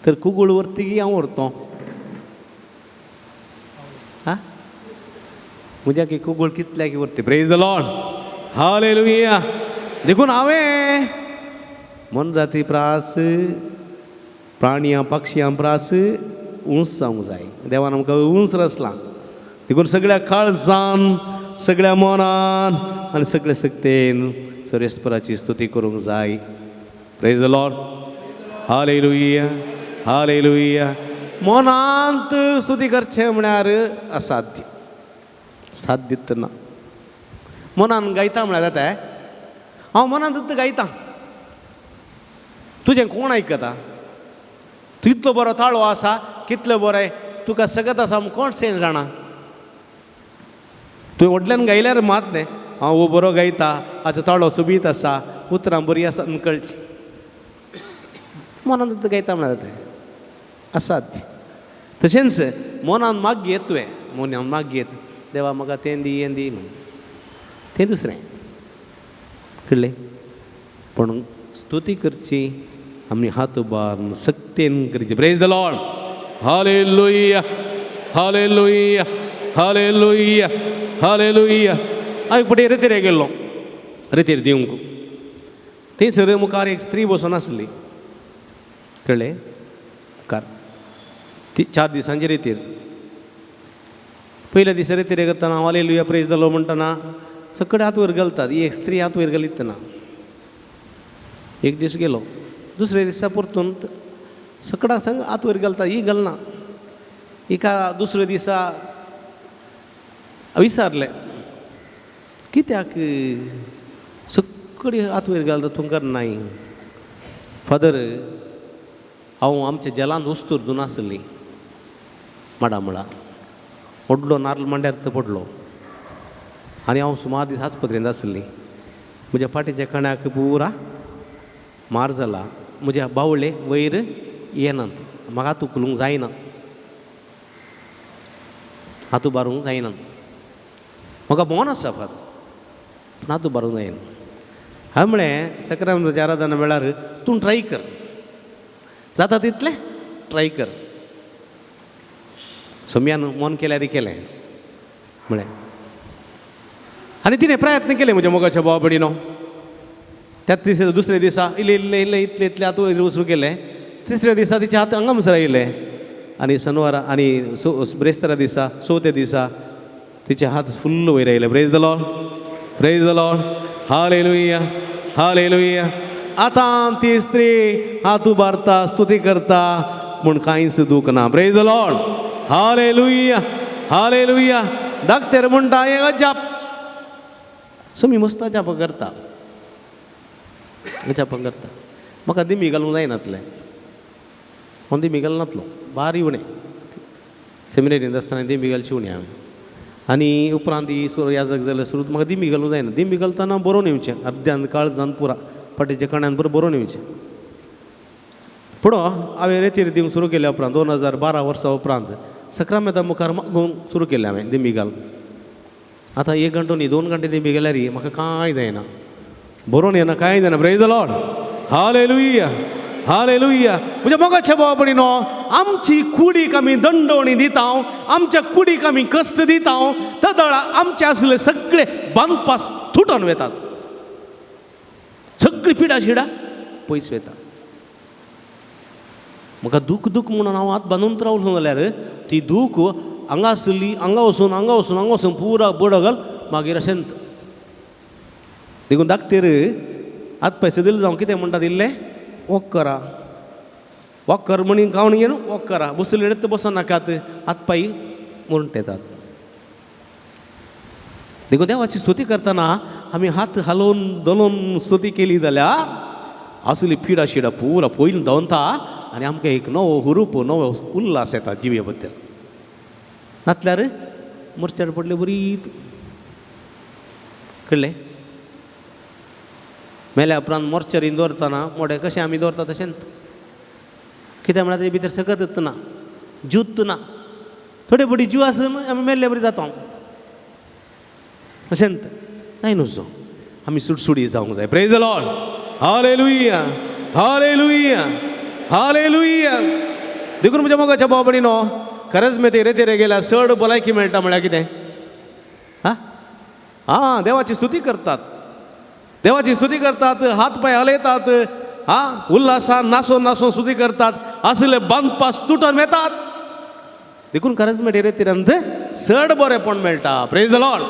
तर कुगुळ व्हरतकीर हांव व्हरतो. हा म्हज्या की कुगुळ कितल्याक व्हरती. Praise the Lord, hallelujah. देखून हांवें मनजाती प्रास प्राणयां पक्षयां प्रास उंच जावंक जाय. देवान आमकां उंच रचलां. देखून सगळ्या काळजान, सगळ्या मनान आनी सगळे शक्तेन सर्वेस्पराची स्तुती करूंक जाय. Praise the Lord, hallelujah, hallelujah. मनांत स्तुती करचें म्हळ्यार असाध्य, साध्य ना. मनान गायता म्हळ्यार जाता. हांव मनांत गायता, तुजें कोण आयकता? तूं इतलो बरो ताळो आसा, कितलो बरें तुका सगळें आसा म्हूण कोण सेन जाणा. तुवें व्हडल्यान गायल्यार मात न्ही, हांव हो बरो गायता, हाचो ताळो सोबीत आसा, उतरां बरीं आसा कळची. मनांत गायता म्हळ्यार जाता, असाध्य. तशेंच मनान मागयेत तुवें, मनान मागयेत देवा म्हाका तें दी हें दी म्हणून, तें दुसरें कळ्ळें. पूण स्तुती करची आमी हात उबारून सक्तेन करची. Praise the Lord, hallelujah, hallelujah, hallelujah, hallelujah. हांव एक पटी रेतीर गेल्लो, रेतीर दिवंक. थंयसर मुखार एक स्त्री बसून आसली, कळ्ळें, मुखार ती 4 दिसांची रेतीर. पयल्या दिसा रेतीर करतना हांव हालेलुया प्रेज the Lord म्हणटना सगळे हात वयर घालतात, ही एक स्त्री हात वयर घालीत ना. एक दीस गेलो, दुसऱ्या दिसा परतून सगळ्या संग हात वयर घालता, ही घालना. हिका दुसऱ्या दिसा विचारलें कित्याक सगळी हात वयर घालता तूं करनाय. फादर हांव आमच्या जेलांत वस्तूर धुवन आसली माडामळा, व्हडलो नार्ल मांड्यार तो पडलो आनी हांव सुमार दीस आस्पत्रेंत आसली. म्हज्या फाटीच्या कण्याक पुरा मार जाला, म्हज्या बावळे वयर येनात, म्हाका हात उखलूंक जायना, हात उबारूंक जायना. म्हाका भोंवन आसा फादर, पूण हात उबारूंक जायना. हांवें म्हळें सक्रांताच्या आराधना वेळार तूं ट्राय कर, जाता तितलें ट्राय कर. सोम्यान मन केल्यार केलें म्हळें आनी तिणें प्रयत्न केले म्हज्या मोगाच्या भावा भयणीनो. त्याच दिसा दुसऱ्या दिसा इल्ले इल्ले इल्ले इतले इतले हात वयर वचूं गेले. तिसऱ्या दिसा तिचे हात हांगा आयले आनी शनवारा आनी ब्रेस्तारा दिसा चवथ्या दिसा तिचे हात फुल्ल वयर आयले. Praise the Lord, praise the Lord, hallelujah, hallelujah. आतां ती स्त्री हात उबारता, स्तुती करता म्हूण कांयच दूख ना. Praise the Lord, hallelujah, hallelujah. Doctor म्हणटा हें अजाप. सो मी मस्त अजाप करता, अजाप करता. म्हाका दिमी घालूंक जायनातलें, हांव दिमी घालनातलो, बारी उणें. सेमिनरींत आसतना दिमी घालची उणें हांवें. आनी उपरांत ही सुरू याजक जाल्यार सुरू म्हाका दिमी घालूंक जायना. दिमी घालतना बरोवन येवचें, अर्द्यान काळजान पुरा फाटीच्या कण्यान पुरो बरोवन येवचें. पूण हांवें रेतीर दिवंक सुरू केल्या उपरांत 2012 वर्सां उपरांत सक्रामेंता मुखार मागूंक सुरू केलें हांवें दिमी घाल. आतां एक घंटो न्ही 2 घंटे तें गेल्यार म्हाका कांय जायना, बरोवन येना, कांय जायना. Praise the Lord, hallelujah, hallelujah. म्हज्या मोगाच्या भावा भयणीनो, आमची कुडीक आमी दंडवणी दिता, आमच्या कुडीक आमी कश्ट दिता, तदळा आमचे आसले सगळे बांदपास तुटोन वेतात, सगळी पिडा शिडा पयस वेता. म्हाका दूख दूख म्हणून हांव हात बांदून रावलो जाल्यार ती दूख हांगा आसली, हांगा वचून हांगा वचून हांगा वचून पुरा बडगल मागीर अशें. देखून दाखतेर हात पयशे दिले जावं कितें म्हणटात, इल्लें वॉक करा, वॉक कर म्हणी गावन घेवन वॉक करा, बसले बसो नाकात, हात पांय मुरंट येतात. देखून देवाची स्तुती करतना आमी हात हालोवन धलोवन स्तुती केली जाल्यार असली पिडा शिडा पुरा पयलीं धांवता आनी आमकां एक नवो हुरूप, नवो उल्हास येता जिवे बद्दल. नातल्यार मोर्चार पडले बरी कळ्ळें. मेल्या उपरांत मोर्चरीन दवरतना मोडें कशें आमी दवरता तशेंच, कित्याक म्हळ्यार तेजे भितर सकत ना, जूत ना, थोडे बडी जीव आसून आमी मेल्ले बरी जाता अशेंच जाय न्हू. आमी सुडसुडी जावंक जाय. Praise the Lord, hallelujah, hallelujah, hallelujah. देखून म्हज्या मोगाच्या भाव भयणीनो, खरेंच मे तेरे तेरे गेल्यार चड भलायकी मेळटा म्हळ्यार कितें? आं आं, देवाची स्तुती करतात, देवाची स्तुती करतात, हात पांय हलयतात, आं उल्हासान नासोन नासोन स्तुती करतात, असले बांदपास तुटोन वेतात. देखून खरेंच मे तेरे तिरंत चड बरेंपण मेळटा. Praise the Lord,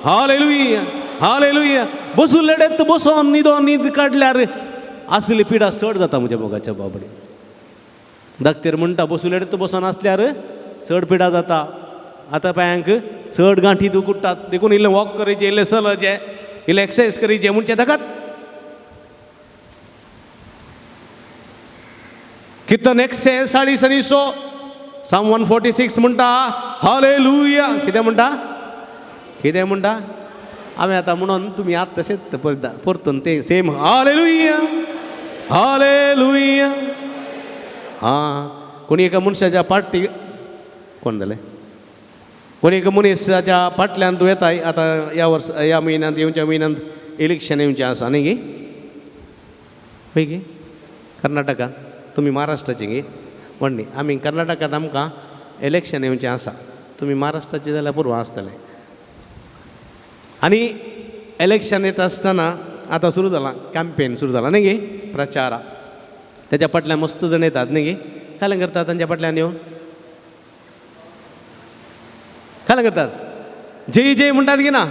hallelujah, hallelujah. बसून लेडेत बसोन न्हिदोन न्हीद काडल्यार असली पिडा चड जाता म्हज्या मोगाच्या बाबडी. दाक्तेर म्हणटा बसून लेडेत बसोन आसल्यार चड पिडा जाता, आतां पांयांक चड गांठी दुखुट्टात. देखून इल्लें वॉक करीचें, इल्लें चलचें, इल्लें एक्सरसायज करीचें म्हणचें ताकात. किर्तन 140 आनी 100, Psalm 146 म्हणटा हालेलुया. कितें म्हणटा? कितें म्हणटा? हांवें आतां म्हणून तुमी आतां तशेंच परतून तें सेम हालेलुया, हालेलुया. आं, कोणी एका मनशाच्या पार्टी कोण जालें, कोणी एका मनीसाच्या फाटल्यान तूं येताय. आतां ह्या वर्स ह्या म्हयन्यांत येवच्या म्हयन्यांत इलेक्शन येवचें आसा न्ही गे, हय गे, कर्नाटकांत. तुमी महाराष्ट्राचे गे म्हणणी, आमी कर्नाटकांत आमकां इलेक्शन येवचें आसा, तुमी महाराष्ट्राचे जाल्यार पुरो आसतलें. आनी इलेक्शन येता आसतना आतां सुरू जालां कॅम्पेन सुरू जाला न्ही गे, प्रचारा. तेच्या फाटल्यान मस्त जण येतात न्ही गे, कालें करतात तांच्या फाटल्यान येवन, कालें करतात, जय जय म्हणटात की ना,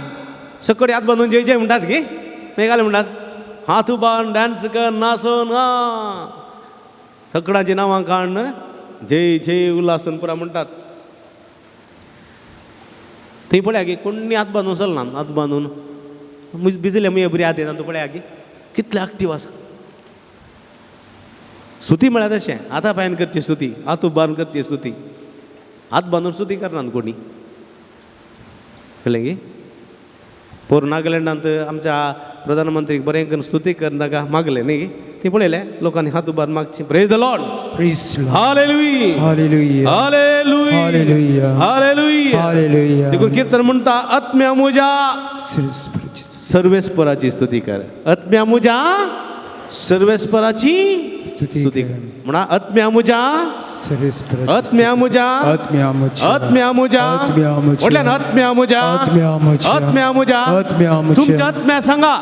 सकट हात बांदून जय जय म्हणटात की मागीर कालें म्हणटात, हात बांद डांस कर नाचून सकडाचीं नांवां काडून जय जय उल्हासून पुरा म्हणटात. थंय पळया की कोणी हात बांदून चलना, हात बांदून भिजले मुगे बरी हात येता, तूं पळया की कितले एक्टीव आसा. स्तुती म्हळ्यार तशें हाता पांयान करची स्तुती, हात उबारून करची स्तुती, हात बांदून स्तुती करनात कोणी. कळ्ळें की? पोर नागालँडांत आमच्या प्रधानमंत्रीक बरें करून स्तुती कर नाका मागलें न्ही, ती पळयलें लोकांनी हात उबारून मागची. Praise the Lord, hallelujah, hallelujah, hallelujah, hallelujah, hallelujah, hallelujah. देखून कीर्तन म्हणटा, आत्म्या मुजा सर्वेस्पराची स्तुती कर, आत्म्या मुजा सर्वेस्पराची स्तुती कर. म्हणा, आत्म्या मुजा, आत्म्या मुजा, आत्म्या मुजा, आत्म्या मुजा, आत्म्या मुजा, म्हटल्यान आत्म्या मुजा, आत्म्या मुजा, आत्म्या मुजा, आत्म्या मुजा. तुमच्या आत्म्या सांगा,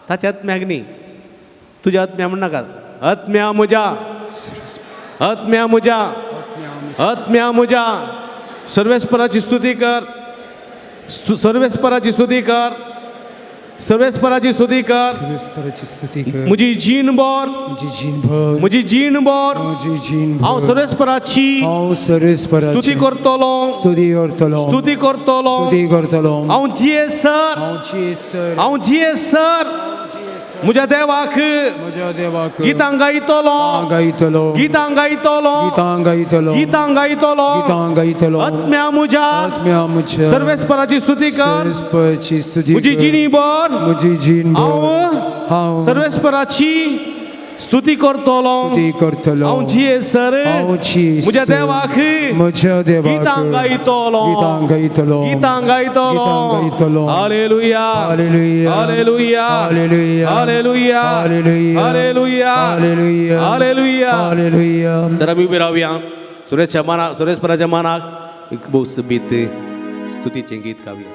ताच्या आत्म्याक न्ही, तुज्या आत्म्या म्हण नाका, आत्म्या मुजा, आत्म्या मुजा, आत्म्या मुजा सर्वेस्पराची स्तुती कर, सर्वेस्पराची स्तुती कर, सर्वेस्पराची स्तुती कर. सर्वेस्पराची स्तुती कर. म्हजी जीणभर, म्हजी जीणभर, म्हजी जीणभर म्हजी जीणभर हांव सर्वेस्पराची हांव सर्वेस्पराची स्तुती करतलो, स्तुती करतलो, स्तुती करतलो, स्तुती करतलो. हांव जियेसर, हांव जियेसर, हांव जियेसर म्हज्या देवाक, म्हज्या देवाक गितां गायतलो, गायतलो, गितां गायतलो, गितां गायतलो, गितां गायतलो, गितां गायतलो. आत्म्या मुजा, आत्म्या मुजा सर्वेस्पराची स्तुती कर, सर्वेस्पराची स्तुती म्हजी कर. जिणीभर म्हजी जीणभर हांव हांव सर्वेस्पराची स्तुती करतलो, स्तुती करतलो. हांव जियेसर हांव जियेसर म्हज्या देवाक म्हज्या देवाक गितां गायतलो, गितां गायतलो, गितां गायतलो. गितां गायतलो. Hallelujah, hallelujah, hallelujah, hallelujah, hallelujah, hallelujah, hallelujah, hallelujah, hallelujah. Hallelujah. तर आमी उबे रावया. सुरेशच्या मानाक, सुरेशपराच्या मानाक एक भोव स्तुतीचें गीत गावया.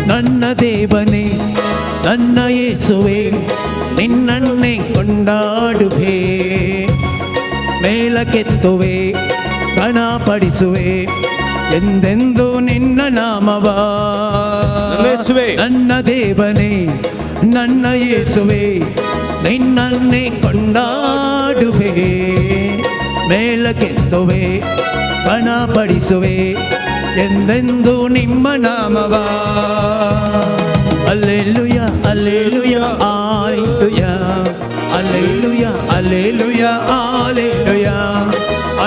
ನನ್ನ ದೇವನೇ ನನ್ನ ಯೇಸುವೆ ನಿನ್ನನ್ನೇ ಕೊಂಡಾಡುವೆ, ಮೇಲಕ್ಕೆತ್ತುವೆ ಘನಪಡಿಸುವೆ ಎಂದೆಂದು ನಿನ್ನ ನಾಮವ. ನನ್ನ ದೇವನೇ ನನ್ನ ಯೇಸುವೆ ನಿನ್ನನ್ನೇ ಕೊಂಡಾಡುವೆ, ಮೇಲಕ್ಕೆತ್ತುವೆ ಘನಪಡಿಸುವೆ ಎಂದೆಂದು ನಿಮ್ಮ ನಾಮವ. Alleluia, alleluia, alleluia, alleluia, alleluia, alleluia,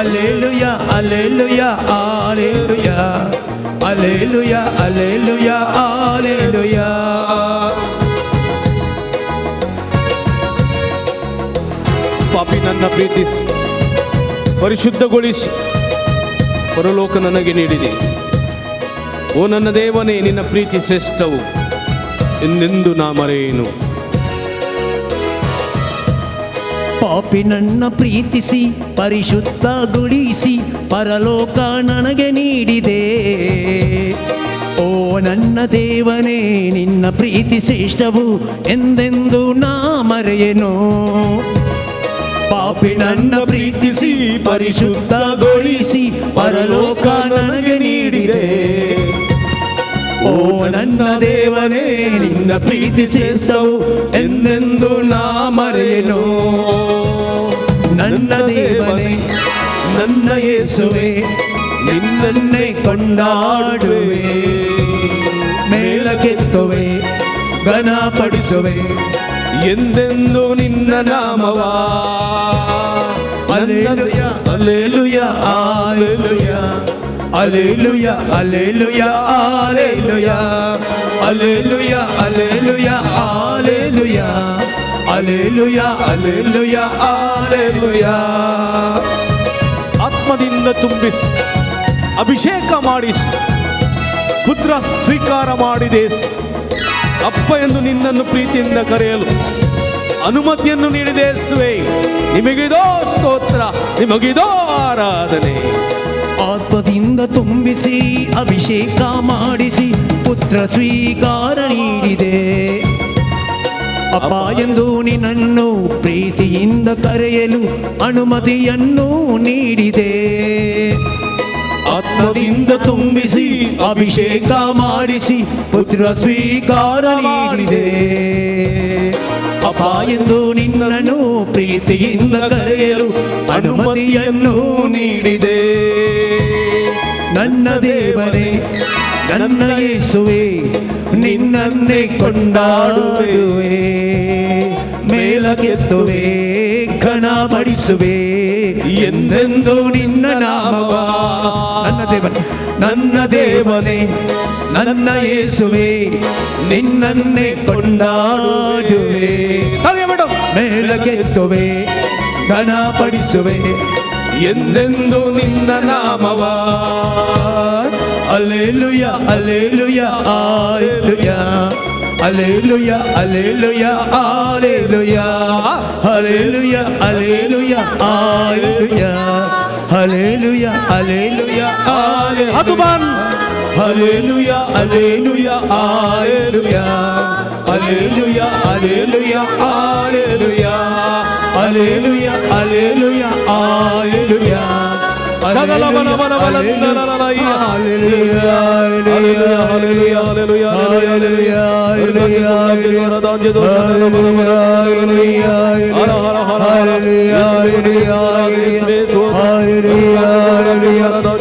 alleluia, alleluia, alleluia, alleluia, alleluia, alleluia. ಪಾಪಿ ನನ್ನ ಪ್ರೀತಿಸಿ ಪರಿಶುದ್ಧಗೊಳಿಸಿ ಪರಲೋಕ ನನಗೆ ನೀಡಿದೆ. ಓ ನನ್ನ ದೇವನೇ, ನಿನ್ನ ಪ್ರೀತಿ ಶ್ರೇಷ್ಠವು, ಎಂದೆಂದು ನಾ ಮರೆಯೇನು. ಪಾಪಿ ನನ್ನ ಪ್ರೀತಿಸಿ ಪರಿಶುದ್ಧಗೊಳಿಸಿ ಪರಲೋಕ ನನಗೆ ನೀಡಿದೆ. ಓ ನನ್ನ ದೇವನೇ ನಿನ್ನ ಪ್ರೀತಿ ಶ್ರೇಷ್ಠವು, ಎಂದೆಂದು ನಾ ಮರೆಯೇನು. ಪಾಪಿ ನನ್ನ ಪ್ರೀತಿಸಿ ಪರಿಶುದ್ಧಗೊಳಿಸಿ ಪರಲೋಕ ನನಗೆ ನೀಡಿದೆ. ಓ ನನ್ನ ದೇವನೇ ನಿನ್ನ ಪ್ರೀತಿ ಶ್ರೇಷ್ಠವು, ಎಂದೆಂದು ನಾ ಮರೆಯೇನು. ನನ್ನ ದೇವನೇ ನನ್ನ ಯೇಸುವೆ ನಿನ್ನನ್ನೇ ಕೊಂಡಾಡುವೆ, ಮೇಲಕ್ಕೆತ್ತುವೆ ಘನಪಡಿಸುವೆ ಎಂದೆಂದು ನಿನ್ನ ನಾಮವ. Alleluia, alleluia, alleluia, alleluia, alleluia, alleluia, alleluia, alleluia, alleluia, alleluia, alleluia, alleluia. ಆತ್ಮದಿಂದ ತುಂಬಿಸಿ ಅಭಿಷೇಕ ಮಾಡಿಸಿ ಪುತ್ರ ಸ್ವೀಕಾರ ಮಾಡಿದೆ. ಅಪ್ಪ ಎಂದು ನಿನ್ನನ್ನು ಪ್ರೀತಿಯಿಂದ ಕರೆಯಲು ಅನುಮತಿಯನ್ನು ನೀಡಿದೆ ಯೇಸುವೇ. ನಿಮಗಿದೋ ಸ್ತೋತ್ರ, ನಿಮಗಿದೋ ಆರಾಧನೆ. ಆತ್ಮದಿಂದ ತುಂಬಿಸಿ ಅಭಿಷೇಕ ಮಾಡಿಸಿ ಪುತ್ರ ಸ್ವೀಕಾರ ನೀಡಿದೆ. ಅಪ್ಪ ಎಂದು ನಿನ್ನನ್ನು ಪ್ರೀತಿಯಿಂದ ಕರೆಯಲು ಅನುಮತಿಯನ್ನು ನೀಡಿದೆ. ಆತ್ಮದಿಂದ ತುಂಬಿಸಿ ಅಭಿಷೇಕ ಮಾಡಿಸಿ ಪುತ್ರ ಸ್ವೀಕಾರ ನೀಡಿದೆ. ಅಪ್ಪ ಎಂದು ನಿನ್ನನ್ನು ಪ್ರೀತಿಯಿಂದ ಕರೆಯಲು ಅನುಮತಿಯನ್ನು ನೀಡಿದೆ. ನನ್ನ ದೇವರೇ ನನ್ನ ಯೇಸುವೆ ನಿನ್ನನ್ನೇ ಕೊಂಡಾಡುವೆ, ಮೇಲಕ್ಕೆತ್ತುವೆ ಘನಪಡಿಸುವೆ ಎಂದೆಂದು ನಿನ್ನ ನಾಮವ. ನನ್ನ ದೇವನೇ ನನ್ನ ದೇವನೇ ನನ್ನ ಯೇಸುವೆ ನಿನ್ನನ್ನೇ ಕೊಂಡಾಡುವೆ, ಮೇಲಕ್ಕೆತ್ತುವೆ ಘನಪಡಿಸುವೆ ಎಂದೆಂದು ನಿನ್ನ ನಾಮವ. Alleluia, alleluia, alleluia, alleluia, alleluia, alleluia, alleluia, alleluia, alleluia, alleluia, alleluia, alleluia, alleluia, alleluia, alleluia, alleluia,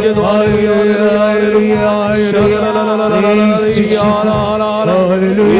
alleluia, alleluia, alleluia, alleluia.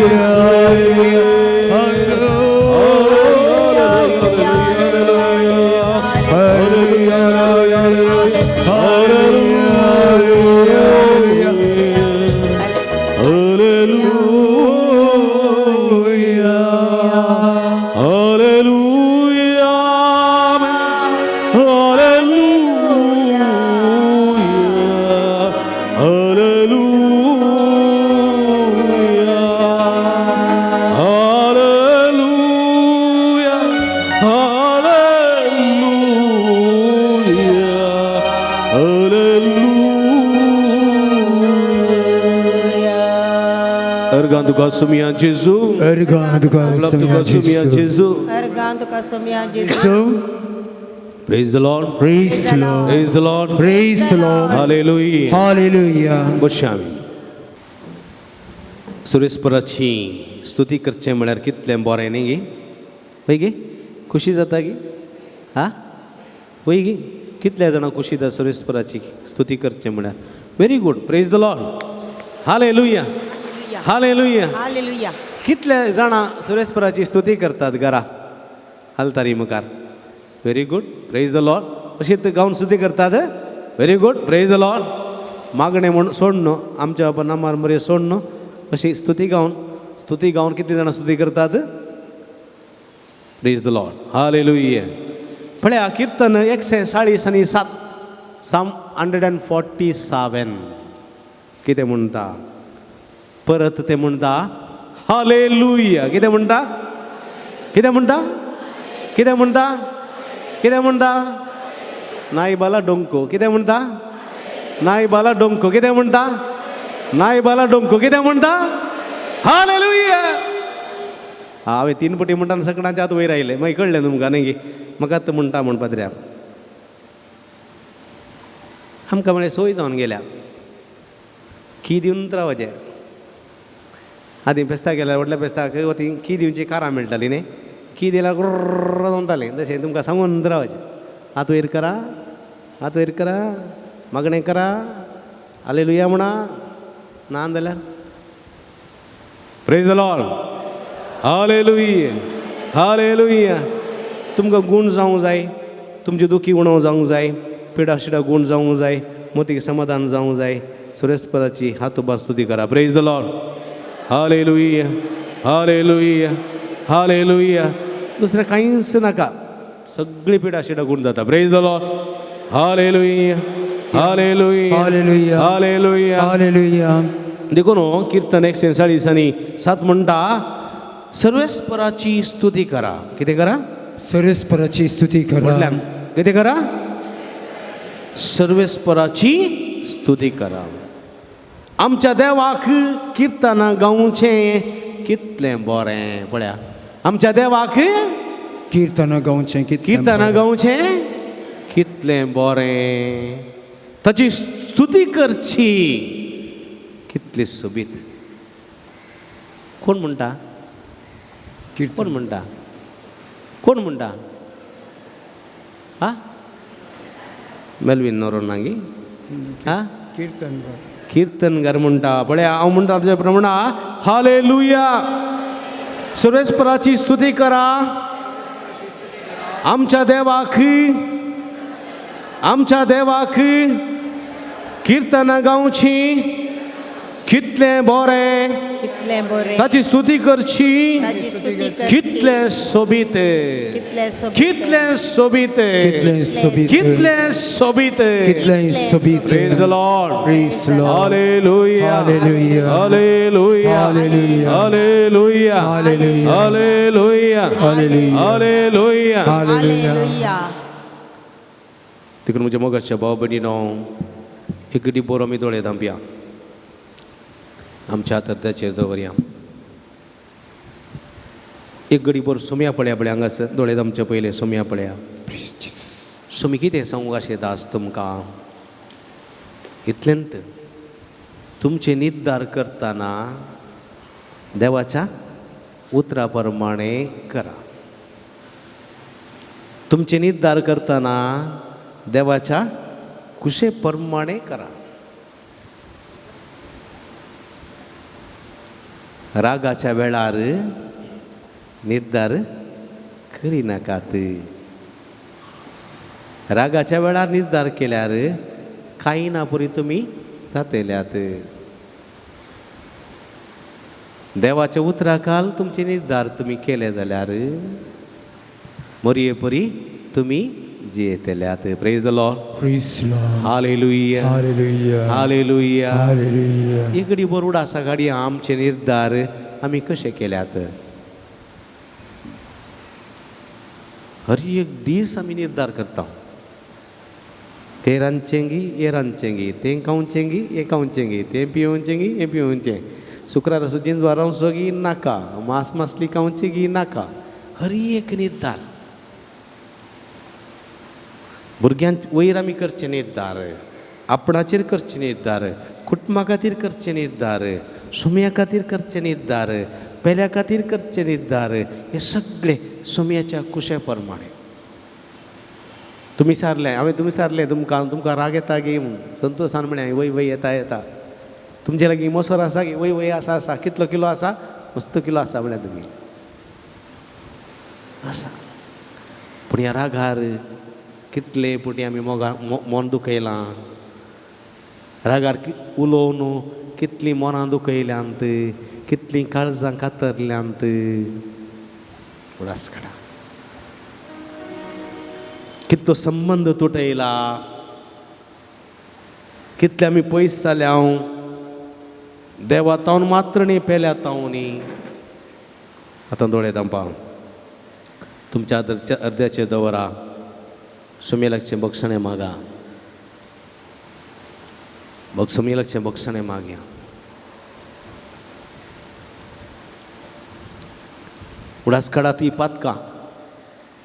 Sumia Jesu. Jesu. Praise the Lord. Praise the Lord. Praise the Lord. Praise the Lord. Hallelujah. Hallelujah. बशामी सुरेशपराची स्तुती करचें म्हळ्यार कितलें बरें न्ही गी? वय गे? खुशी जाता गी? हा? वय गी? कितल्या जाणां खुशी जाता सुरेशपराची स्तुती करचें म्हळ्यार? Very good. Praise the Lord. Hallelujah. Hallelujah. Hallelujah. कितले जाणां सुरेशपराची स्तुती करतात घरा हालतारी मुखार? Very good. Praise the Lord. अशीच गावन स्तुती करतात. Very good. Praise the Lord. मागणें म्हूण सोड न्हू आमच्या बाबा नामार मरे सोड न्हू अशी स्तुती गावन कितली जाणां स्तुती करतात? Praise the Lord. Hallelujah. पळया किर्तन 147 Psalm 147 कितें म्हणटा? परत ते म्हणटा हालेलुया. कितें म्हणटा? कितें म्हणटा? कितें म्हणटा? कितें म्हणटा? नाय बाला डोंको. कितें म्हणटा? नाय बाला डोंको. कितें म्हणटा? नाय बाला डोंको. कितें म्हणटा? हालेलुया. हांवें 3 पटी म्हणटा सगळ्यांच्या आत वयर आयलें मागीर कळ्ळें तुमकां न्ही म्हाका आतां म्हणटा म्हण पाद्र्या आमकां म्हळ्यार सोय जावन गेल्या की दिवन रावचें. आदीं फेस्ताक गेल्यार व्हडल्या फेस्ताक ती की दिवची कारां मेळटाली न्ही की दिल्यार गुर्र जातालें तशें तुमकां सांगून रावचें. हात वयर करा, हात वयर करा, मागणें करा, हालेलुया म्हणा. ना जाल्यार Praise the Lord. Hallelujah. Hallelujah. तुमकां गूण जावंक जाय, तुमची दुखी उणो जावंक जाय, पिडा शिडा गूण जावंक जाय, मोतीक समाधान जावंक जाय. सुरेशपराची हात उबा स्तुती करा. Praise the Lord. Hallelujah. Hallelujah. Hallelujah. दुसरें कांयच नाका, सगळी पिडा शिडा गूण जाता. Praise the Lord. Hallelujah. Hallelujah. Hallelujah. Hallelujah. Hallelujah. देखून किर्तन 147 म्हणटा सर्वेस्पराची स्तुती करा. कितें करा? सर्वेस्पराची स्तुती करा. म्हटल्यार कितें करा? सर्वेस्पराची स्तुती करा. आमच्या देवाक किर्तनां गावचें कितलें बरें. पळया आमच्या देवाक किर्तनां गावचें, किर्तनां गावचें कितलें बरें, ताची स्तुती करची कितली सोबीत. कोण म्हणटा? कोण म्हणटा? कोण म्हणटा? हा मेल्वीन नोरोना गी? हा कीर्तनकार, कीर्तनकार म्हणटा. पळया हांव म्हणटा तुज्या प्रमाण हालेलुया. सर्वेस्पराची स्तुती करा. आमच्या देवाक, आमच्या देवाक किर्तनां गावची कितलें बरें, कितलें बरें, ताची स्तुती करची कितलें सोबीत, कितलें सोबीत, कितलें सोबीत, कितलें सोबीत. Praise the Lord. Praise the Lord. Hallelujah. Hallelujah. Hallelujah. Hallelujah. Hallelujah. Hallelujah. Hallelujah. Hallelujah. Hallelujah. Hallelujah. तिकडून म्हज्या मोगाच्या भाव भयणीनो एक बरो आमी दोळे धांपया, आमच्या हाताचेर दवरया. एक घडी बरो सोम्या पळया, पळया हांगासर दोळे धांपचे पयलें सोम्या पळया. सोमी कितें सांगूंक अशें दास तुमकां इतलेंत तुमचें निर्धार करतना देवाच्या उतरा प्रमाणे करा. तुमचें निर्धार करतना देवाच्या कुशे प्रमाणे करा. रागाच्या वेळार निर्धार करिनाकात. रागाच्या वेळार निर्धार केल्यार कांय ना पुरी तुमी जातल्यात. देवाच्या उतराखाल तुमचे निर्धार तुमी केले जाल्यार मरये परी तुमी जियेतल्यात. Praise the Lord. Praise Lord. Hallelujah. Hallelujah. Hallelujah. Hallelujah. इगडी बरोड आसा गाडी आमचे निर्धार आमी कशे केल्यात. हर एक दीस आमी निर्धार करता. ते रांदचेंगी हे रांदचेंगी, तें खावचेंगी हें खावचेंगी, तें पिवचेंगी हें पिवचें, शुक्रार सुजीन ज्वारावचो गी नाका, मांस मासली खावची गी नाका. हर एक निर्धार भुरग्यां वयर आमी करचे निर्धार, आपणाचेर करचे निर्धार, कुटुंबा खातीर करचे निर्धार, सुम्या खातीर करचे निर्धार, पेल्या खातीर करचे निर्धार, हे सगळे सुम्याच्या कुशे प्रमाणे. तुमी सारले, हांवें तुमी सारले, तुमकां तुमकां राग येता गी म्हूण संतोशान म्हळें वय वय येता येता. तुमचे लागीं मोसर आसा गी? वय वय आसा आसा. कितलो किलो आसा? मस्त किलो आसा म्हळ्यार तुमी आसा. पूण ह्या रागार कितले पुटी आमी मोगा मन दुखयलां, रागार उलोवन कितलीं मनां दुखयल्यांत, कितलीं काळजां कातरल्यांत. उडास काडा. कितलो संबंद तुटयला, कितले आमी पयस जाल्या देवा तावन मात्र न्ही पेल्या तावन न्ही. आतां दोळे दांपा, तुमच्या अर्द्याचे दवरा, सुमेलाचें बक्षणें मागा, सुमेलाचें बक्षणें मागया. उडास काडा ती पातकां,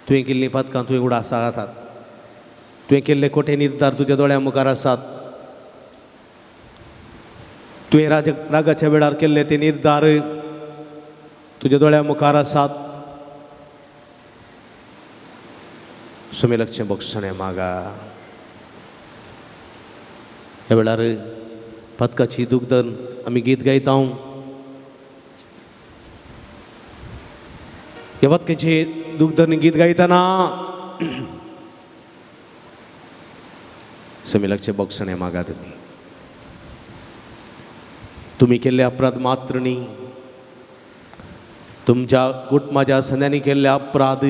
तुवें केल्लीं पातकां तुवें उडास आसात, तुवें केल्ले खोटे निर्धार तुज्या दोळ्यां मुखार आसात, तुवें रागाच्या वेळार केल्ले ते निर्धार तुज्या दोळ्यां मुखार आसात. सुमेलाचें बक्षणें मागा. ह्या वेळार पातकाची दुग्धन आमी गीत गायता. ह्या पातकाची दुग्धन गीत गायतना सुमेलाचें बक्षणें मागा. तुमी तुमी केल्ले अपराध मात्र न्ही, तुमच्या कुटुंबाच्या संद्यांनी केल्ले अपराध,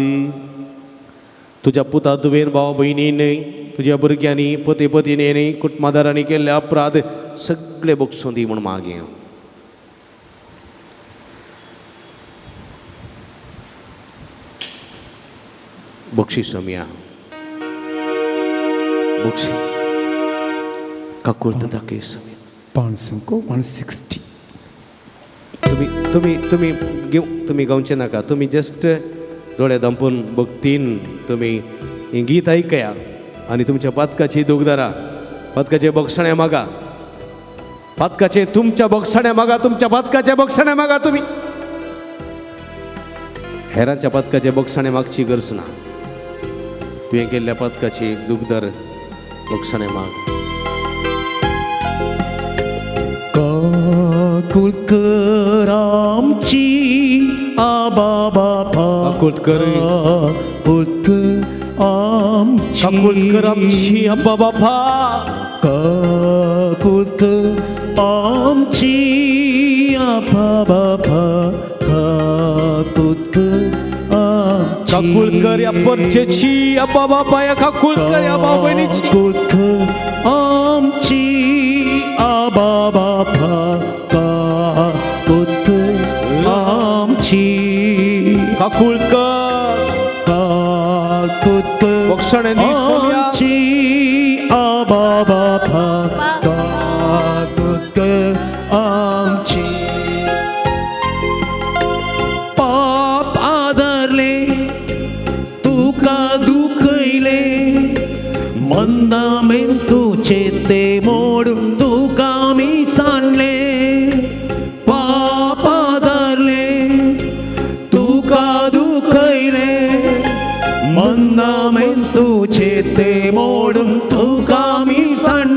तुज्या पुता तुवेन भाव भयणीन, तुज्या भुरग्यांनी, पती पतीने, कुटुंबादारांनी केल्ले अपराध सगळे बक्षूं दी म्हूण मागें. बक्षी सोम्या, बक्षी काकुळत दाखय सोम्या. 560. तुमी तुमी तुमी घेव तुमी गावचे नाका, तुमी जस्ट दोळे दंपून भक्तीन तुमी हें गीत आयकया आनी तुमच्या पातकाची दुगदारा, पातकाचे बक्षणे मागा, पातकाचे तुमच्या बक्षणे मागा, तुमच्या पातकाचे बक्षणे मागा. तुमी हेरांच्या पातकाचे बक्षणे मागची गरज ना, तुवें केल्ल्या पातकाची दुगदार बक्षणे माग. काकुळत कर आमची आबा बापा, काकुळत कर, काकुळत कर आमची, काकुळत कर आमची आबा बापा, काकुळत कर आमची आबा बापा, काकुळत कर आमची, काकुळत कर या परचेची आबा बापा, या काकुळत कर या भाव भयणीची, काकुळत कर आमची आबा बापा, काकुळत कर आमची, काकुळत कर, काकुळत कर बक्षणें दी सोम्या. आमची आबा बापा, काकुळत कर आमची. पाप आदारले तुका दुखयले, मंदामेन तुचे ते मोडून तुका मी सांडले. पाप आदारले तुका दुखयले, मंदामेन तुचे ते मोडून तुका मी सांडले.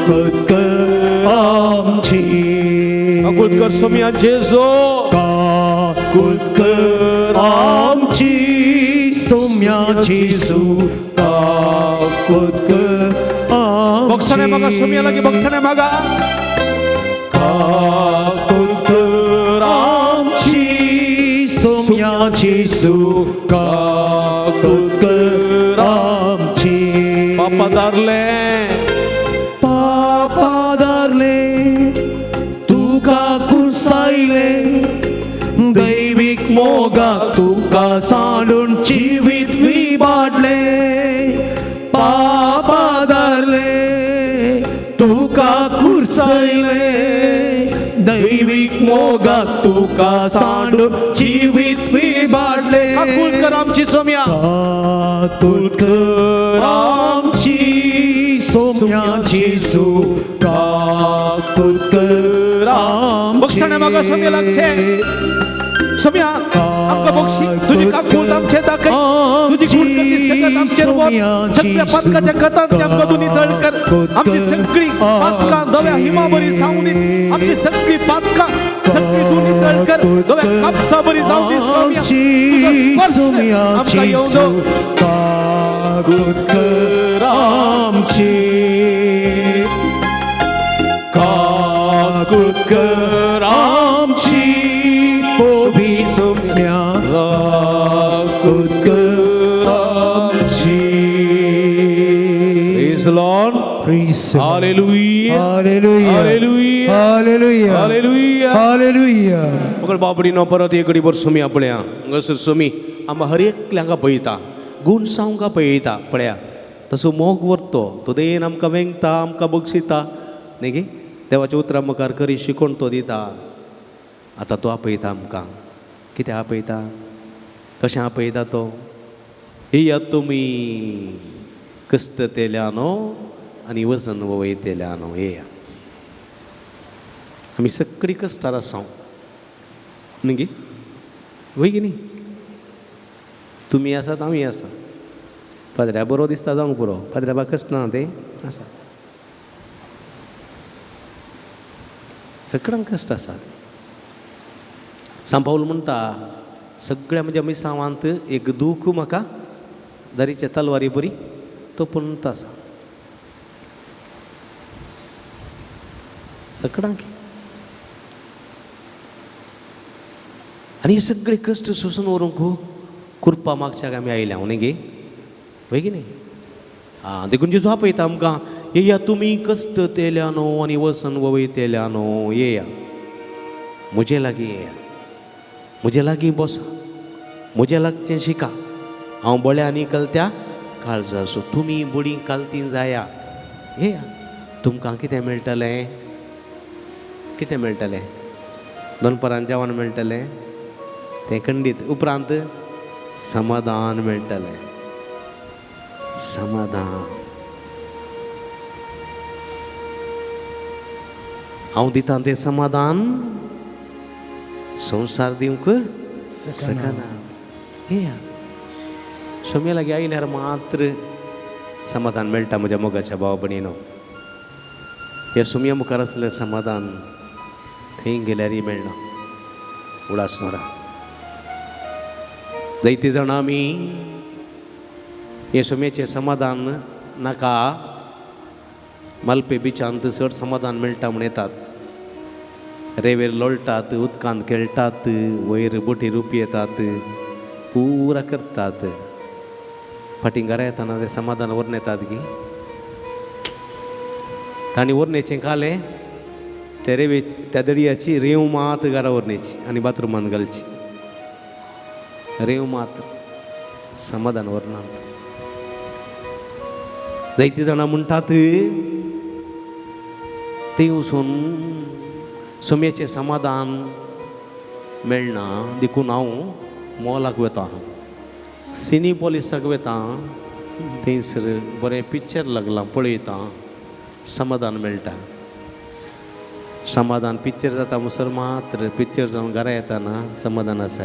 काकूत कर आमची, काकूत कर सोम्या जेजू, काकूत कर आमची सोम्या जेजू, काकूत कर आमची. बक्षणे मागा सोम्या लागी, बक्षणे मागा. काकूत कर आमची सोम्या जेजू, काकूत कर आमची. पापा धरले, पापा धरले तुका कुरसायले, दैवीक मोगाक तुका सांडून जिवीत विबाडले. पापा धरले तुका कुरसायले, दैवीक मोगाक तुका सांडून जिवीत विबाडले. काकूत कर आमची सोम्या, काकूत कर आमची सोम्या जेजू, काकूत कर आमची. बक्षणे मागा सोम्या लागचे. सोम्या आमकां बक्षी, तुजी काकूत आमचे दाखय, तुजी गुणकाची सगळ्यात आमचेर वत, सगळ्या पातकाच्या कथांत आमकां तूं नितळ कर. आमची सगळी पातकां धव्या हिमा बरी जावं दी, आमची सगळी पातकां सगळी तूं नितळ कर, धव्या कापसा बरी जावं दी सोम्या. तुजो स्पर्श आमकां येवं दो. काकूत कर आमची, काकूत कर आमची पोवी सोम्या, काकूत कर आमची. Praise the Lord. Praise the Lord. Hallelujah. Hallelujah. Hallelujah. Hallelujah. Hallelujah. Hallelujah. मगळ बाबडीनो परत एक घडीभर सुमी आपल्या हांगासर सुमी आमकां हर एकल्यांक पळयता, गूण सावंका पळयता. पळया तसो मोग व्हरतो तो देन आमकां वेंगता, आमकां बक्षिता न्ही गे. देवाच्या उतरां मुखार करी शिकोवन तो दिता. आतां तो आपयता आमकां. कितें आपयता, कशें आपयता तो? येयात तुमी कश्टतेल्यानो आनी वजन वयतेल्यानो, येया. आमी सगळीं कश्टार आसा न्ही गे, वय की न्ही? तुमी आसात, आमी आसा. पाद्र्या बरो दिसता जावंक पुरो, पाद्र्या बा कश्ट ना तें आसा, सगळ्यांक कश्ट आसात. सांपावल म्हणटा सगळ्या म्हज्या मिसांवांत एक दूख म्हाका दारीच्या तलवारी बरी तो पुनत आसा. सगळ्यांक आनी हे सगळे कश्ट सोसून व्हरूंक कृपा मागच्याक आमी आयल्या न्ही गे, वय की न्ही? आं, देखून जेजू आपयता आमकां, येया तुमी कश्ट तेल्यानो आनी वसन वयतेल्यानो, येया म्हजे लागीं, येया म्हजे लागीं बसा, म्हजे लागचें शिका. हांव बळ्या आनी कलत्या काळजाचो, तुमी बडी कालतीन जाया. येया, तुमकां कितें मेळटलें? कितें मेळटलें? दनपरान जेवण मेळटलें तें खंडीत, उपरांत समाधान मेळटलें. समाधान हांव दितां तें समाधान संवसार दिवंक शकना. येया सोम्या लागीं आयल्यार मात्र समाधान मेळटा म्हज्या मोगाच्या भाव भयणीनो. ह्या सोम्या मुखार आसलें समाधान खंय गेल्यारय मेळना. उडास नोरा जायते जाणां आमी हे सोम्याचें समाधान नाका, मालपे बिचांत चड समाधान मेळटा म्हूण येतात, रेवेर लोळटात, उदकांत खेळटात, वयर बोटीर येतात, पुरा करतात. फाटीं घरा येताना ते समाधान व्हरून येतात की तांणी व्हरण्याचें खालें ते रेवे त्या दर्याची रेंव मात घरा व्हरण्याची आनी बाथरुमांत घालची, रेंव मात समाधान व्हरनात. जायतीं जाणां म्हणटात ते वचून सोम्याचें समाधान मेळना देखून हांव मॉलाक वता, सिनेपोलिसाक वता, थंयसर बरें पिक्चर लागलां पळयता, समाधान मेळटा. समाधान पिक्चर जाता म्हणसर मात्र पिक्चर जावन घरा येताना समाधान आसा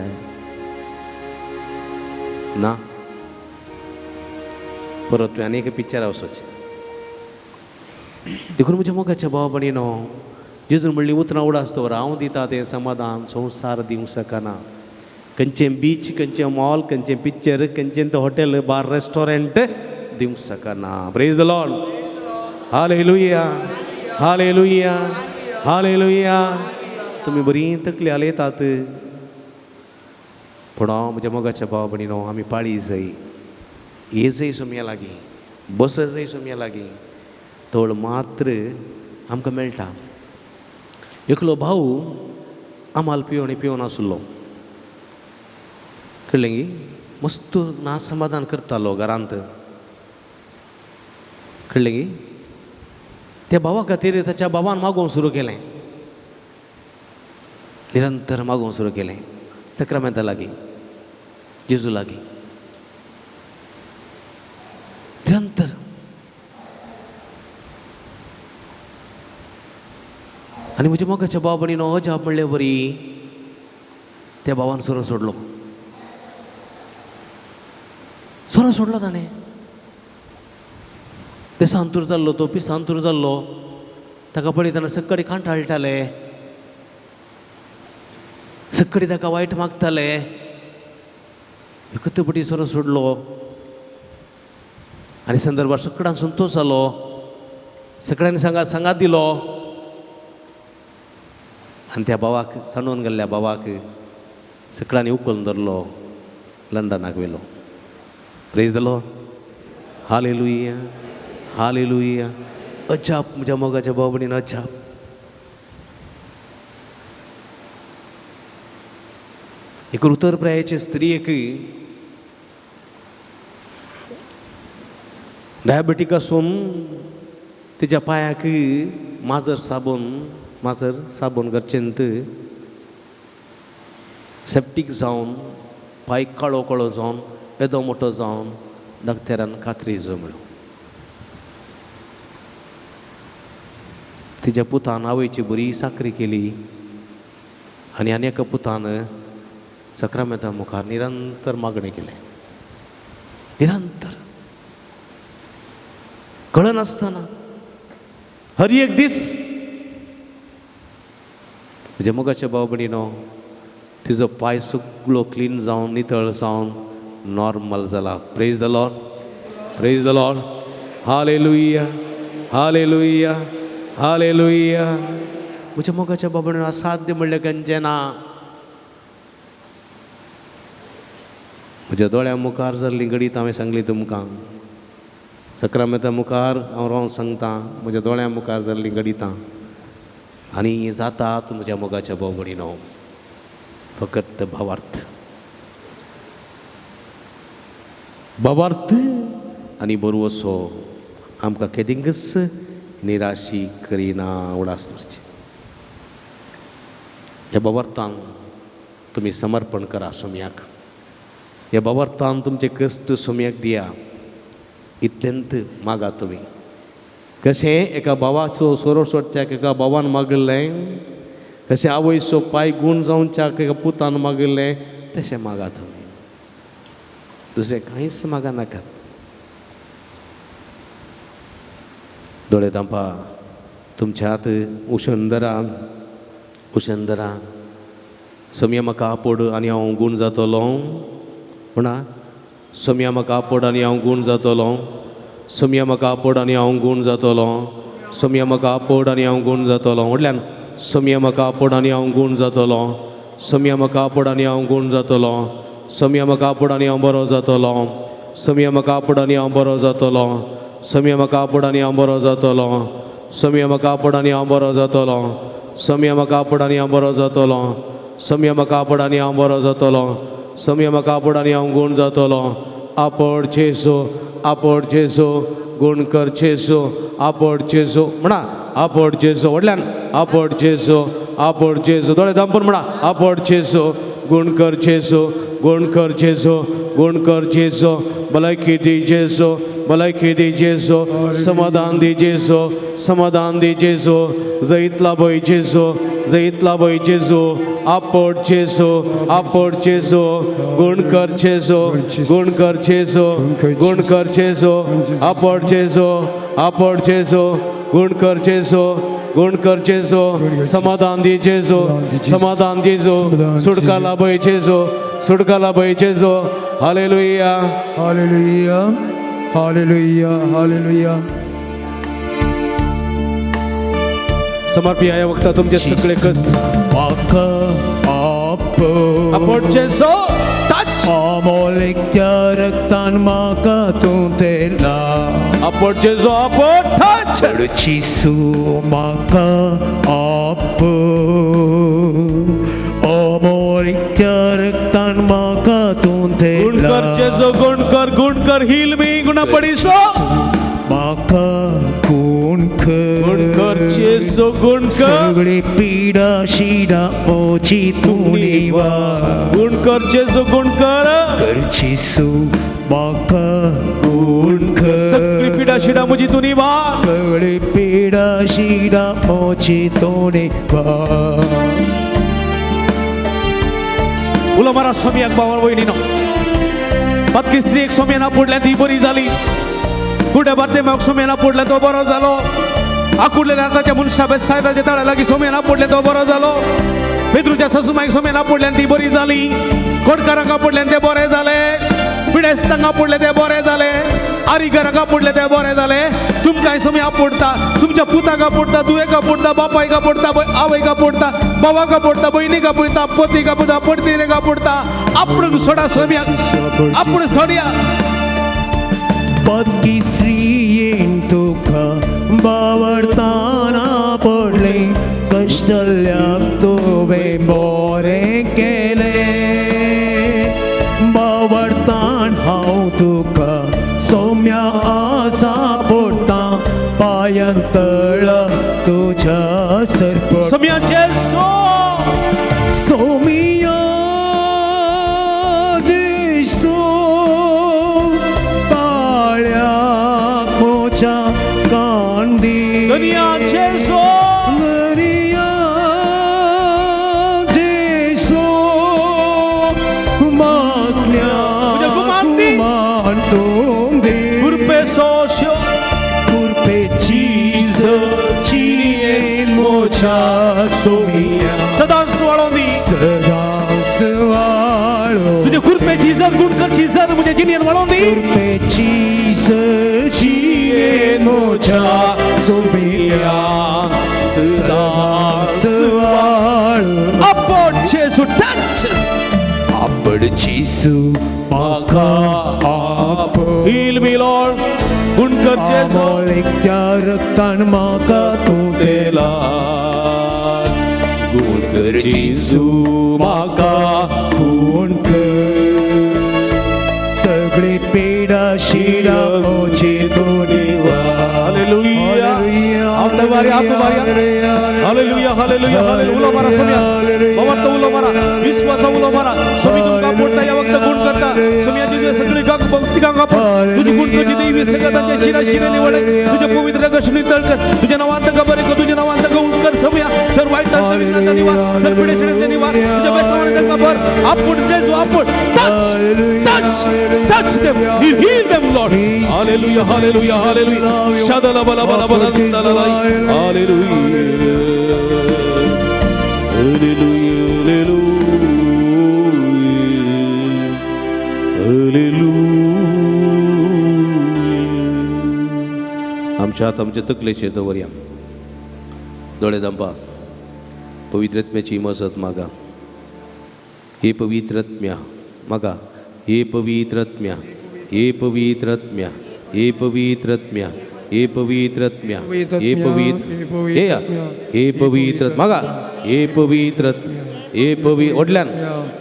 ना, परत तुवें आनी एक पिक्चर वचपाचें. देखून म्हज्या मोगाच्या भाव भयणीनो, जेजून म्हणली उतरां उडास दवर, हांव दिता तें समाधान संवसार दिवंक शकना. खंयचें बीच, खंयचें मॉल, खंयचें पिक्चर, खंयचें तें हॉटेल, बार, रेस्टॉरंट दिवंक शकना. Praise the Lord. Hallelujah, hallelujah, hallelujah. तुमी बरी तकली हालयतात, पूण हांव म्हज्या मोगाच्या भाव भयणीनो, आमी पाळी जाय, ये जाय सोमया लागीं, बस जाय सोमया लागीं, तोळ मात्र आमकां मेळटा. एकलो भाऊ आमाल पिवन पिवन आसलो, कळ्ळें गी, मस्त ना समाधान करतालो घरांत, कळ्ळें गी. त्या भावा खातीर ताच्या बाबान मागोवंक सुरू केलें, निरंतर मागोवंक सुरू केलें सक्रामेंता लागीं, जेजू लागीं, निरंतर. आनी म्हज्या मोगाच्या भाव भयणीनो, अजाप म्हणले वरी त्या भावान सोरो सोडलो, सोरो सोडलो ताणें. ते सांतूर जाल्लो, तो पिसांतूर जाल्लो, ताका पळयतना सक्कडी कांटाळटाले, सक्कडी ताका वायट मागताले. एकच पटी सोरो सोडलो आनी संदर्भार सगळ्यान संतोश जालो, सगळ्यांनी सांगात दिलो. आनी त्या भावाक, सांडून गेल्ल्या भावाक सगळ्यांनी उखलून धरलो, लंडनाक व्हेलो. Praise the Lord. Hallelujah, hallelujah. अजाप म्हज्या मोगाच्या भाव भयणीन, अजाप. एक उतर प्रायेचे स्त्रियेक डायबेटीक आसून तिच्या पांयाक माजर साबून घरचेंत सेप्टीक जावन पांय काळो काळो जावन येदो मोटो जावन दाक्तेरान कात्री जमलो. तिच्या पुतान आवयची बरी साकरी केली आनी आनी एका पुतान सक्रामेंता मुखार निरंतर मागणें केलें, निरंतर कळनासतना हर एक दीस. म्हज्या मोगाच्या भाव भयणीनो, तिजो पांय सगळो क्लीन जावन नितळ जावन नॉर्मल जाला. Praise the Lord, praise the Lord. Hallelujah, hallelujah, hallelujah. म्हज्या मोगाच्या भाव भयणीनो, असाध्य म्हणलें खंयचें ना. म्हज्या दोळ्या मुखार जाल्ली घडीत हांवें सांगली तुमकां, सक्रामेंता मुखार हांव रावन सांगता, म्हज्या दोळ्या मुखार जाल्ली घडितां आनी जातात म्हज्या मोगाच्या भाव भयणीनो, फकत भावार्थ, भावार्थ आनी बरवसो आमकां केदिंकच निराशी करिना. उडास दवरची ह्या भावार्थान तुमी समर्पण करा सोम्याक, ह्या भावार्थान तुमचे कश्ट सोम्याक दिया, इतल्यांत मागा तुमी. कशें एका भावाचो सोरो सोडच्याक एका भावान मागिल्लें, कशें आवयचो पांय गूण जावच्याक एका पुतान मागिल्लें, तशें मागा तुमी, दुसरें कांयच मागा नाकात. दोळे धांपा, तुमच्या हात उशंदरा, उशंदरा. सोम्या म्हाका आपोड आनी हांव गूण जातलो म्हणा, सोम्या म्हाका आपोड आनी हांव गूण जातलो, सोम्या म्हाका आपोड आनी हांव गूण जातलो, सोम्या म्हाका आपोड आनी हांव गूण जातलो. व्हडल्यान, सोम्या म्हाका आपोड आनी हांव गूण जातलो, सोम्या म्हाका आपोड आनी हांव गूण जातलो, सोम्या म्हाका आपोड आनी हांव बरो जातलो, सोम्या म्हाका आपोड आनी हांव बरो जातलो, सोम्या म्हाका आपोड आनी हांव बरो जातलो, सोम्या म्हाका आपोड आनी हांव बरो जातलो, सोम्या म्हाका आपोड आनी हांव बरो जातलो, सोम्या म्हाका आपोड आनी हांव बरो जातलो, सोम्या म्हाका आपोड आनी हांव गूण जातलो. आपोड जेजू, आपोड जेजू, गूण कर जेजू, आपोड जेजू म्हणा, आपोड जेजू व्हडल्यान, आपोड जेजू, आपोड जेजू. दोळे धांपून म्हणा, आपोड जेजू, गूण कर जेजू, गूण कर जेजू, गूण कर जेजू, भलायकी दी जेजू, भलायकी दी जेजू, समाधान दी जेजू, समाधान दी जेजू, जैत लाभय जेजू, जैत लाभय जेजू, आपोड जेजू, आपोड जेजू, गूण कर जेजू, गूण कर जेजू, गूण कर जेजू, आपोड जेजू, आपोड जेजू, गुण कर जेजू, गुण कर जेजू, समाधान दी जेजू, समाधान जेजू, सुटका लाभय जेजू, सुटका लाभय जेजू. Hallelujah, hallelujah, hallelujah, hallelujah. समर्पी या वक्ता तुमचे सगळे कष्ट म्हाका आप आपण जेजू टच. अमोलिकच्या रक्तान म्हाका तूं तेला. आपण जेजू, आपण टच. जेसू म्हाका आप अमोलिकच्या रक्तान म्हाका तूं गुण कर तेला. जेजू, गुण कर, गुण कर, हील मी गुणा पडिसो. म्हाका गुण कर. गुण कर जेजू, गुण कर. सगळी पिडा शिडा मोची तूं निवार. गुण कर जेजू, गुण कर. कर जेसू म्हाका गुण कर. सगळी पिडा शिडा म्हजी तूं निवार. सगळी पिडा शिडा मोची तूं निवार. उलो मारा सोमयाक भावा भयणीनो. पातकी स्त्रीयेक सोमयान आपुडल्यान ती बरी जाली. कुड्या बारतेमाक सोमयान आपुडल्यान तो बरो जालो. आकुडलेल्या आताच्या मनशा बेसायदाच्या तळ्या लागीं सोमयान आपुडल्यान तो बरो जालो. पेद्रूच्या ससुमाईक सोमयान आपुडल्यान ती बरी जाली. कोटकारांक आपुडल्यान ते बरे जाले. पिडेस्तांक आपुडले ते बरे जाले. आरीकारांक आपुडले ते बरे जाले. तुमकांय सोमी आपुडटा, तुमच्या पुताक आपुडटा, दुयेक आपुडटा, बापायक आपुडटा, आवयक आपुडटा, भावाक आपुडटा, भयणीक आपुडटा, पतीक आपुडटा, पडतीरेक आपुडटा. आपूण सोडा सोम्याक, आपूण सोडया. पदकी स्त्रियेन तुका बावडताना पडले, कश्टल्याक तुवें बरें केलें. बावडतान हांव तुका सोम्या आसा पडटा, पांयां तळा तुज्या सरपट. सोम्या जेसू. सोमिया जेसू ताळ्या मोच्या कांदी. दुनिया जेसू. दुनिया जेसू मागण्या म्हज्या गुमान दी. गुमान तूं दी. कुरपे सोश्यो. कुरपे चीज चिये मोच्या सोमिया. सदांच वाळों दी. सदांच वाळो. तुझे कुरपे चीजर गुण कर चीजर म्हज्या जिणेन वाळों दी. कुरपे चीज चिये मोच्या सोमिया. सदांच वाळो. आपण जेसू टचेस. आपण जेसू म्हाका आप. हील मी लॉर्ड. गुण कर जेसू. अमोलिकच्या रक्तान म्हाका तूं तेला गुण कर जेसू म्हाका गुण कर. सगळी पिडा शिडा मोची तूं निवार. हालेलुया. आपले वारी, आपले वारी. Hallelujah, hallelujah, hallelujah. उलो मारा सोम्या बाबा, उलो मारा विश्वासा, उलो मारा. सोमी तुमका पोडता या वक्त गुण करता. सोम्या तुझे सगळी गांग भक्ती गांग आपण तुझी गुण तुझी देवी सगळ्याच्या शिरा शिरा निवड. तुझ्या पवित्र कशनी तळकर तुझ्या नावांत बरे कर, तुझ्या नावांत गुण कर सोम्या. सर वाईट निवार, सर पिढे शिडे निवार. तुझ्या बेसावर भर आपण जेसू आपण touch, touch, touch them. He heal them, Lord. Hallelujah, hallelujah, hallelujah. Shadala bala bala bala bala. Hallelujah, hallelujah, hallelujah, hallelujah. आमच्या हात आमच्या तकलेचेर दवरया. दोळे दांपा. पवित्रत्म्याची मजत मागा. हे पवित्रत्म्या मागा. हे पवित्रत्म्या, हे पवित्रत्म्या, हे पवित्रत्म्या, हे पवित्रत्म्या, हे पवित्र, हे हे पवित्र मागा. हे पवित्रत्म्या, हे पवि ओडल्यान.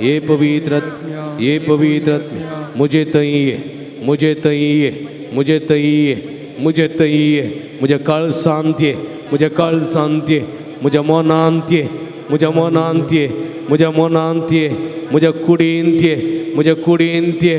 हे पवित्र, हे पवित्रत्म्या, मुझे तई ये, मुझे तई ये, मुझे तई ये, मुझे तई ये. म्हज्या काळसांत ये, म्हज्या काळसांत ये, म्हज्या मनांत ये, म्हज्या मनांत ये, म्हज्या मनांत ये, म्हज्या कुडींत ये, म्हज्या कुडींत ये,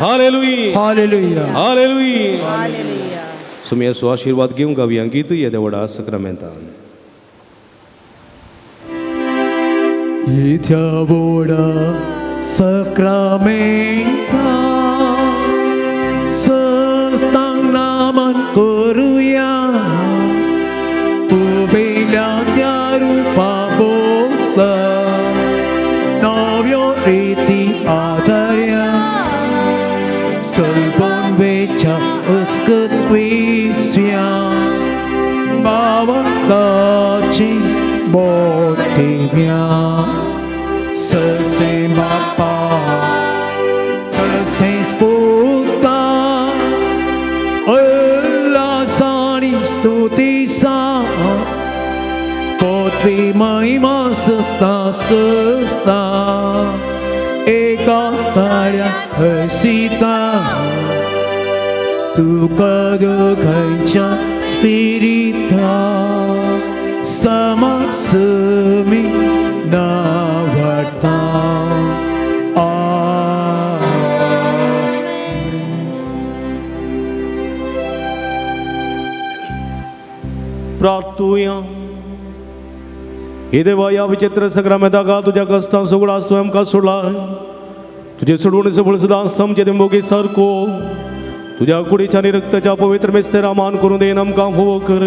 हालेलुया. हालेलुया. हालेलुया. हालेलुया. सुमयाचो आशिर्वाद घेवंक गावया गीत येद्या व्हडा सक्रामेंतान. इथ्या व्हडा सक्रामेंता सस्तांग नामन करुया, उबेल्या त्या रुपा बोगता नव्यो रिती आदर्या, सलबोन वेच्या अस्कत विस्या बावताची मोठेव्या, ससे बापा तसेच पुता उल्हासानी स्तुती सा पोतवी महिमा सस्ता सस्ता एका स्थाळ्या हसिता तुका दोघांच्या स्पिरिता समासमी नावडता. प्रार्थुया. हे देवा, ह्या विचित्र सक्रामेंताक तुज्या कश्टां सगळो तुवें आमकां सोडला, तुजे सोडवणेचो फळ सदां समजे ते मोगी सारको तुज्या कुडीच्या आनी रक्ताच्या पवित्र मेस्तेरा मान करून देन आमकां फोव कर.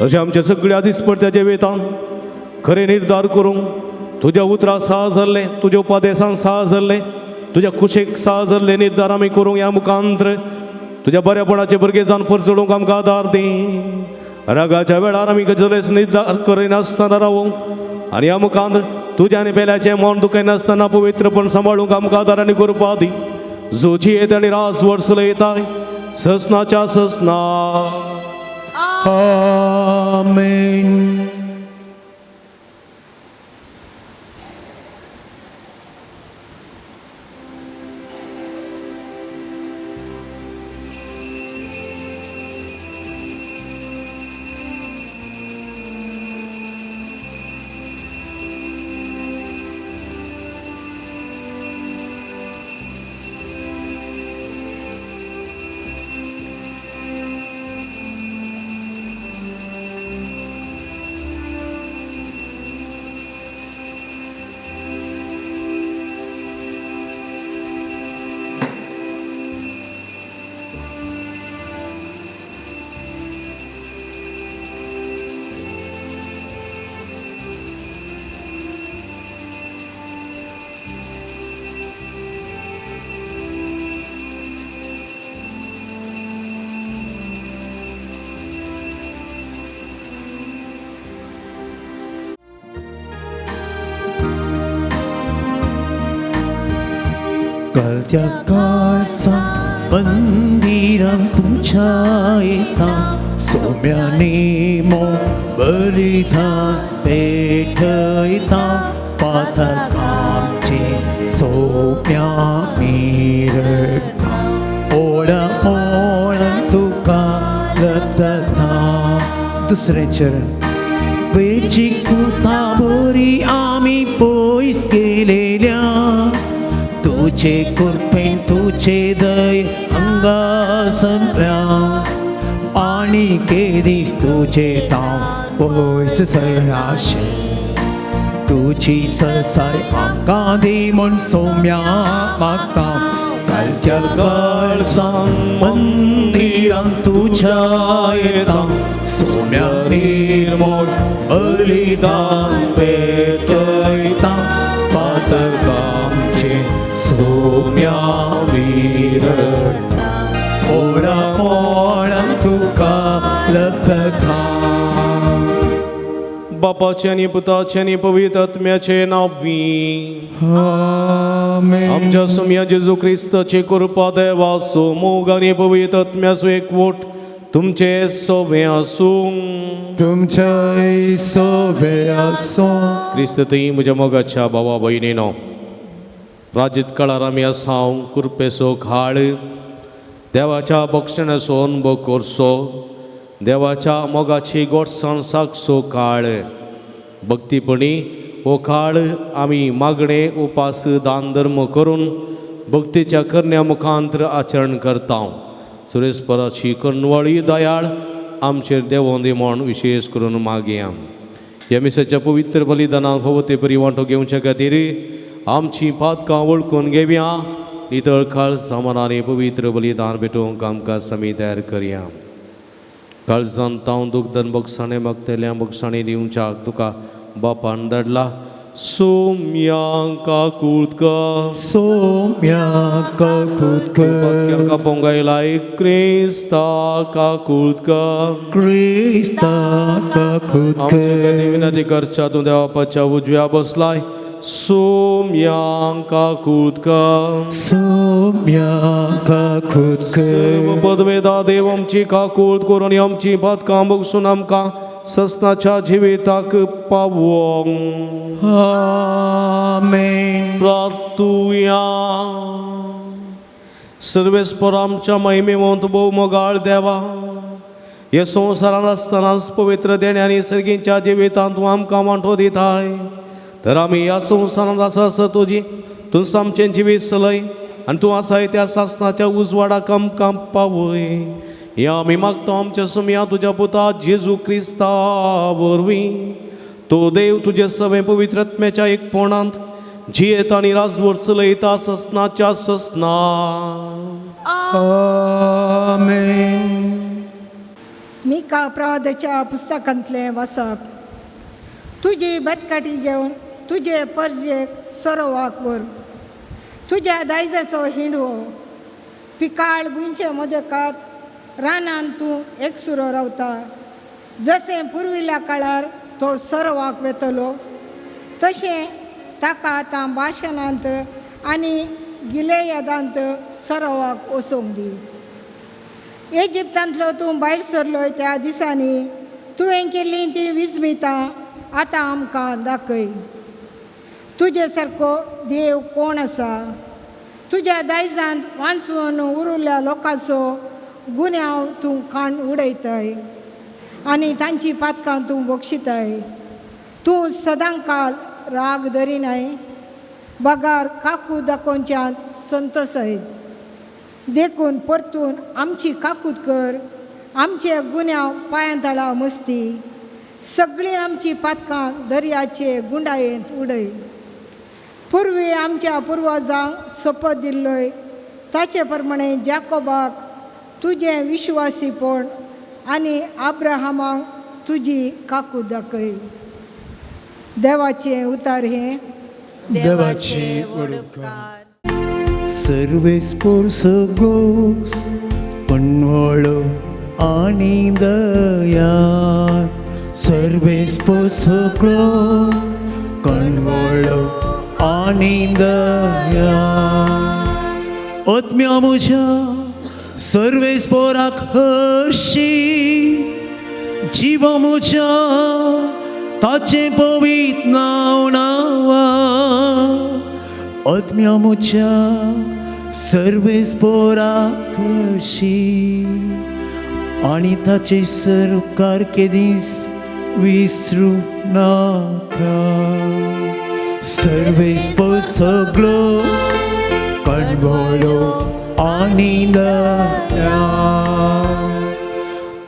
अशें आमच्या सगळ्या दिसपडत्या जिवितान खरें निर्धार करूंक तुज्या उतरां साह जाल्लें, तुज्या उपदेसान साह जाल्लें, तुज्या कुशीक साह जाल्लें निर्धार आमी करूंक ह्या मुखांत्र तुज्या बऱ्यापणाचे भुरगे जावन परजळूंक आमकां आदार दी. रागाच्या वेळार आमी गजलेच निर्धार करिनासतना रावूंक आनी ह्या मुखांत तुज्या आनी पेल्याचें मन दुखयनासतना पवित्रपण सांबाळूंक आमकां आदार आनी कृपा दी. जो जियेत आनी रास वर्स चलयताय ससनाच्या ससना. आमेन. कलत्या काळसा मंदिरां तुमच्या येता, सोम्याने मो बलिदान पेटयता, पातकांचे सोम्या मिरता, ओळा ओळा तुका लतता. दुसरें चरण. वेची कुता बरी आमी पयस गेलेल्या, तुझे कृपेन तुझे दय अंगा संपल्या, आनी केदीस तुझे ताव पयस सरलाशे, तुझी ससाय आमकां दी म्हूण सोम्या मागता. कालच्या काळसान मंदिरां तुझ्या येता, सोम्या निर्मोळ बलिदान पेटयता, पातकांचे सोम्या विरता, ओळा ओळा तुका लभता. बापाचे आनी पुताचे आनी पवित्र आत्म्याचे नांवी. आमेन. आमच्या सोम्या जेजू क्रिस्ताचे कृपा देवाचो मोग आनी पवित्र आत्म्याचो एकवट तुमचे सोवे आसूं. तुमच्याय सोवे आसूं. क्रिस्त थंय म्हज्या मोगाच्या भावा भयणीनो, प्राजीत काळार आमी आसाव कृपेचो काळ, देवाच्या बक्षण्याचो अनुभव करचो, देवाच्या मोगाची गोडसाण सागचो काळ. भक्तीपणी हो काळ आमी मागणे उपास दान धर्म करून भक्तीच्या करण्या मुखांतर आचरण करता. सुरेशपराची कन्वळी दयाळ आमचेर देवोन दी म्हूण विशेश करून मागया. ह्या मिसाच्या पवित्र बलिदानाक फावो ते परी वांटो घेवच्या खातीर आमची पातकां वळखून घेवया. नितळ काळजां मनांनी पवित्र बलिदान भेटोवंक आमकां समी तयार करया. काळजान तांव दुग्धन बक्षाणे मागतल्या बक्षाणे दिवच्याक तुका बापान धाडला. सोम्या काकूत सोम्या काकूत कर पोंगायलाय क्रिस्ता काकूत क्रिस्ता काकूत आमचे विनंती करच्या तूं देवापाच्या उजव्या बसलाय. सोम्या काकूत सोम्या काकूत सर्व पदवेदा देव आमची काकूत करून आमची पातकां बगसून आमकां ससनाच्या जिविताक पावोंक. आमेन. प्रार्थुया. सर्वेस्पर आमच्या महिमेवंत भोव मोगाळ देवा, हे संवसारांत आसतनाच पवित्र देण्यांनी सर्गींच्या जिवितांत तूं आमकां वांटो दिताय. तर आमी ह्या संवसारांत आसा आसा तुजी तूं आमचें जिवीत चलय आनी तूं आसाय त्या सासनाच्या उजवाडाक आमकां पावय. ह्या आमी मागता आमच्या सुमया तुज्या पुता जेजू क्रिस्ता वरवीं. तो देव तुजे सवें पवित्र आत्म्याच्या एकपणांत जियेत आनी राजवट चलयता ससनाच्या ससना. आमेन. मिका प्रवादाच्या पुस्तकांतलें वाचप. तुजी बतकाटी घेवन तुजे परजेक सरोवाक व्हर. तुज्या दायजाचो हिंडवो पिकाळ भुंयचे मदकात रानान तूं एकसुरो रावता. जशें पुर्विल्ल्या काळार तो सरोवाक वेतलो तशें ताका आतां भाशणांत आनी गिलेयदांत सरोवाक वचोंक दी. इजिप्तांतलो तूं भायर सरलोय त्या दिसांनी तुवें केल्लीं तीं विस्मितां आतां आमकां दाखय. तुजे सारको देव कोण आसा? तुज्या दायजांत वांचून उरिल्ल्या लोकांचो गुन्यांव तूं खाण उडयताय आनी तांची पातकां तूं बक्षिताय. तूं सदांकाल राग धरिनाय बगार काकूत दाखोवच्यांत संतोसाय. देखून परतून आमची काकूत कर. आमचे गुन्यांव पांयां तळा मस्ती. सगळीं आमची पातकां दर्याचे गुंडायेंत उडय. पुर्वी आमच्या पुर्वजांक सोपत दिल्लोय ताचे प्रमाणे जाकोबाक तुजें विश्वासीपण आनी आब्राहामाक तुजी काकूत दाखय. देवाचें उतार हें. देवाचे उपकार. सर्वेस्पोर सगोस पणवळो आनी दया. सर्वेस्पोर सगळोस कणवळो आनी दया. आत्म्या म्हज्या सर्वेस्पोराक हरशी जिवा म्हज्या ताचें पवित्र नांव नांवा. आत्म्या म्हज्या सर्वेस्पोराक हरशी आनी ताचे सरकार केदीस विसरू नाका. सर्वेस्पोर सगळो कणवळो आनी दया.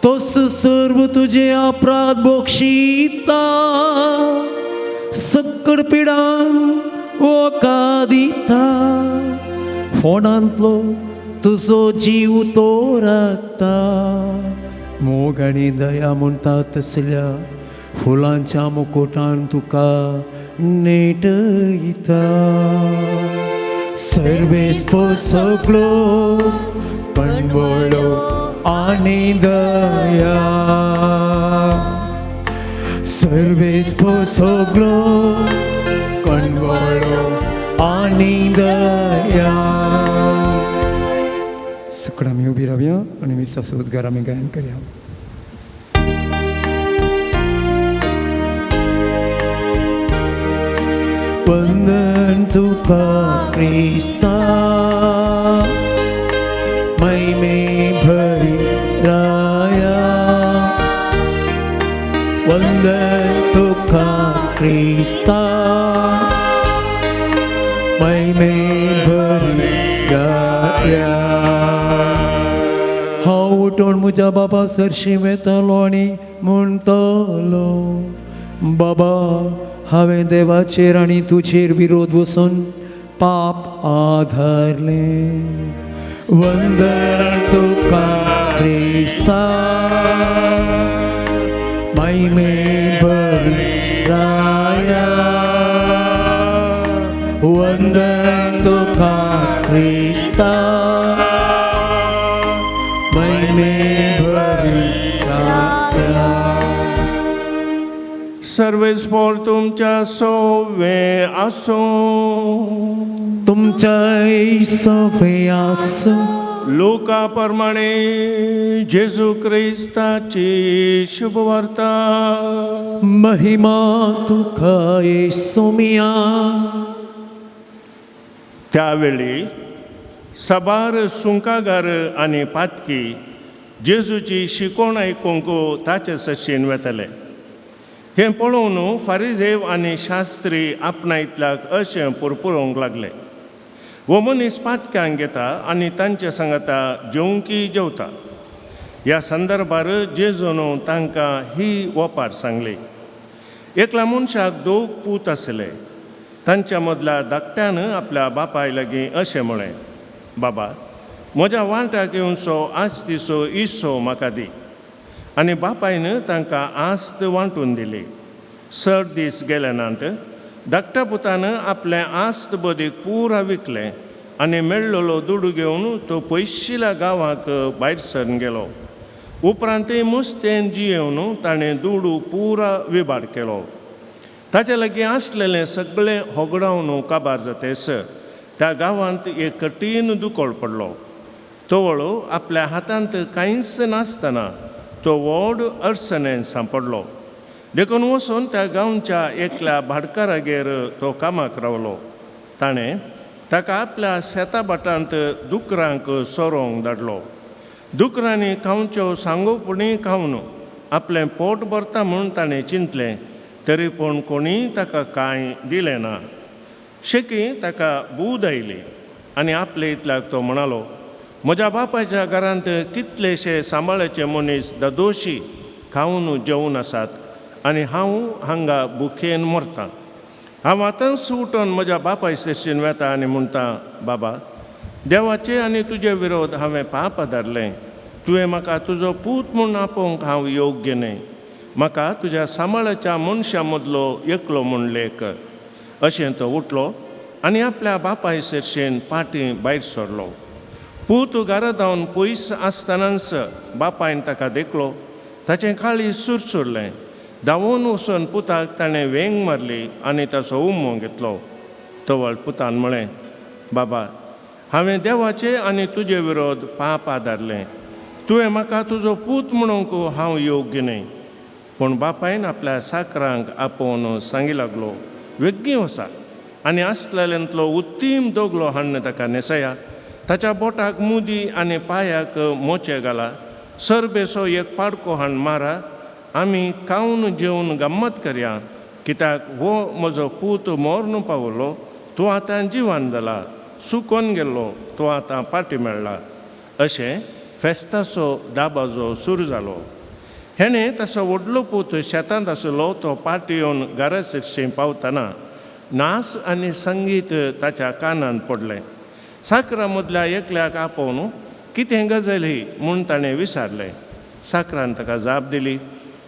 तस सर्व तुजे अपराध बक्षिता सक्कड पिडान वखद दिता. फोंडांतलो तुजो जीव तो राखता. मोग आनी दया म्हणटा तसल्या फुलांच्या मुकुटान तुका नेटयता. सर्वेस्पोर सगळोस कणवळो आनी दया. सर्वेस्पोर सगळो कणवळो आनी दया. सगळं आमी उबी रावया आनी मिसाचो उद्गार आमी गायन करया. वंदन तुका क्रिस्ता महिमे भरी राया. वंदन तुका क्रिस्ता महिमे भरी म्हज्या बाबा सरशी वेतलो आनी म्हणटलो, बाबा हांवें देवाचेर आनी तुजेर विरोध वचून पाप आधारलें. वंदन तुका क्रिस्ता, महिमे भरले राया. वंदन तुका क्रिस्ता, महिमे भरले राया. सर्वेस्पोर तुमच्या सोवे आसूं. तुमच्याय सवे आसूं. लोका प्रमाणे जेजू क्रिस्ताची शुभवार्ता. महिमा तुका येसुमिया. त्यावेळी साबार सुंकागार आनी पातकी जेजूची शिकवण आयकूंक ताचे सशीन वेतले. हें पळोवन फारिजेव आनी शास्त्री आपणायतल्याक अशें पुरपुरोवंक लागले, हो मनीस पातक्यांक घेता आनी तांचे सांगाता जेवंकी जेवता. ह्या संदर्भार जेजून तांकां ही ओपार सांगली. एकल्या मनशाक दोग पूत आसले. तांच्या मदल्या धाकट्यान आपल्या बापाय लागीं अशें म्हळें, बाबा म्हज्या वांट्याक येवचो आस्तीचो इस्सो म्हाका दी. आनी बापायन तांकां आस्त वांटून दिली. चड दीस गेले नात, धाकट्या पुतान आपलें आस्त बदीक पुरा विकलें आनी मेळ्ळलो दुडू घेवन तो पयशिल्या गांवाक भायर सरून गेलो. उपरांत मुस्तेन जियेवन ताणें दुडू पुरा विबाड केलो. ताचे लागीं आसलेलें सगळें होगडावन काबार जातेस त्या गांवांत एक कठीण दुकळ पडलो. तवळ आपल्या हातांत कांयच नासतना तो व्हड अडचणेन सांपडलो. देखून वचून त्या गांवच्या एकल्या भाटकारागेर तो कामाक रावलो. ताणें ताका आपल्या शेता भाटांत दुकरांक सोरोवंक धाडलो. दुकरांनी खावच्यो सांगोपणी खावन आपलें पोट भरता म्हूण ताणें चिंतलें, तरी पूण कोणीय ताका कांय दिलें ना. शेकी ताका बूद आयली आनी आपले इतल्याक तो म्हणालो, म्हज्या बापायच्या घरांत कितलेशे सांबाळाचे मनीस ददोशी खावन जेवन आसात आनी हांव हांगा भुकेन मरतां. हांव आतांच उठून म्हज्या बापाय स्टेशन वेता आनी म्हणटा, बाबा देवाचे आनी तुजे विरोध हांवें पाप आदारलें. तुवें म्हाका तुजो पूत म्हूण आपोवंक हांव योग्य न्हय. म्हाका तुज्या सांबाळाच्या मनशां मदलो एकलो म्हूण लेख. अशें तो उठलो आनी आपल्या बापाय सरशेन पाटी भायर सरलो. पूत घरा धांवन पयस आसतनाच बापायन ताका देखलो. ताचें काळीज सुरसुरलें. धांवून वचून पुताक ताणें वेंग मारली आनी ताचो उमो घेतलो. तवळ पुतान म्हळें, बाबा हांवें देवाचे आनी तुजे विरोध पाप आदारलें. तुवें म्हाका तुजो पूत म्हणूंक हांव योग्य न्हय. पूण बापायन आपल्या साकरांक आपोवन सांगी लागलो, वेगीं वसा आनी आसलेल्यांतलो उत्तीम दोगलो हाडून ताका न्हेसया. ताच्या बोटाक मुदी आनी पांयाक मोचे घाला. सरबेसो एक पाडको हाडून मारा. आमी खावन जेवन गम्मत करया, कित्याक हो म्हजो पूत मोर्न पावलो, तो आतां जिवान जाला, सुकोन गेल्लो, तो आतां पाटी मेळ्ळा. अशें फेस्ताचो दाबाजो सुरू जालो. हेणें ताचो व्हडलो पूत शेतांत आसलो. तो पाटी येवन घरा सरशी पावतना नाच आनी संगीत ताच्या कानांत पडलें. साकरा मदल्या एकल्याक आपोवन कितें गजाल ही म्हूण ताणें विचारलें. साकरान ताका जाप दिली,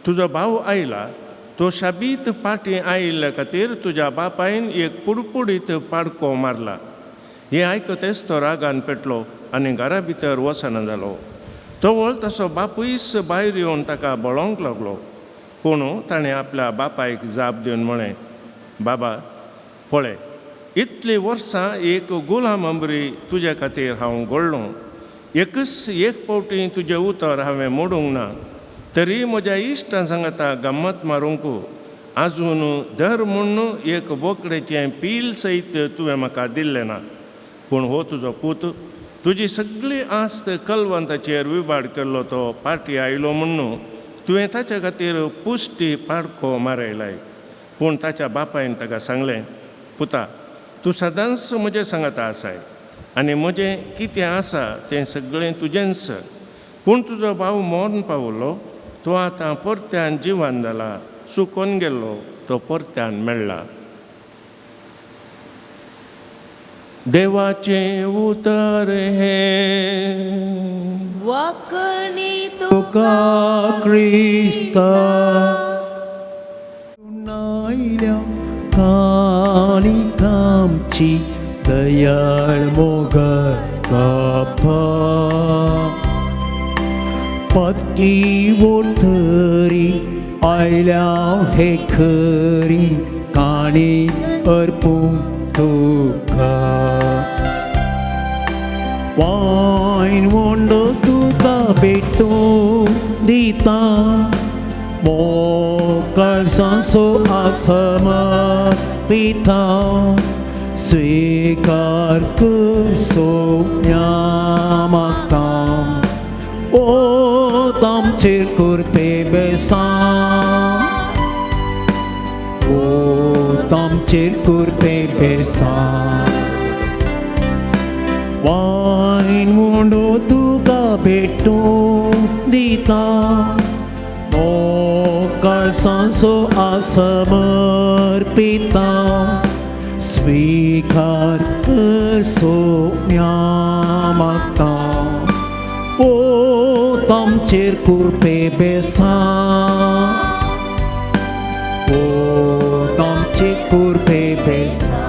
तुजो भाव आयला, तो शाबीत पाटी आयिल्ल्या खातीर तुज्या बापायन एक पुडपुडीत पाडको मारला. हें आयकतेच तो रागान पेटलो आनी घरा भितर वचना जालो. तवळ तसो बापूयच भायर येवन ताका बळोवंक लागलो. पूण ताणें आपल्या बापायक जाप दिवन म्हळें, बाबा पळय, इतलीं वर्सां एक गुलाम अमरी तुजे खातीर हांव घडलो. एकच एक फावटी तुजें उतर हांवें मोडूंक ना. तरी म्हज्या इश्टां सांगाता गम्मत मारूंक आजून धर म्हूण एक बोकडेचें पील सयत तुवें म्हाका दिल्लें ना. पूण हो तुजो पूत तुजी सगळी आस्त कलवंताचेर विबाड केल्लो तो पाटी आयलो म्हूण तुवें ताच्या खातीर पुश्टी पाडको मारयलाय. पूण ताच्या बापायन ताका सांगलें, पुता तूं सदांच म्हजें सांगाता आसाय आनी म्हजें कितें आसा तें सगळें तुजेंच. पूण तुजो भाव मोर्न पावलो, तो आतां परत्यान जिवन जाला, सुकोन गेल्लो तो परत्यान मेळ्ळा. देवाचें उतर हें. वाकणी तुका क्रिस्ता नायल्या काणिकामची दयाळ मोगल बापा पत्की वोटरी आयल्या हे खरी काणी अर्पूं तुका वायन वोंडो तुका भेटूं दिता मोकळसांचो आसमर्पिता स्वीकार कर सोम्या मागता ओ तामचेर कृपे बेसां ओ तामचेर कृपे बेसां वायन मुंडो तुका भेटूं दिता मोकळसांचो आसमर्पिता स्वीकार कर सोम्या मागता ओ तामचेर कृपे बेसां ओ तामचेर कृपे बेसां.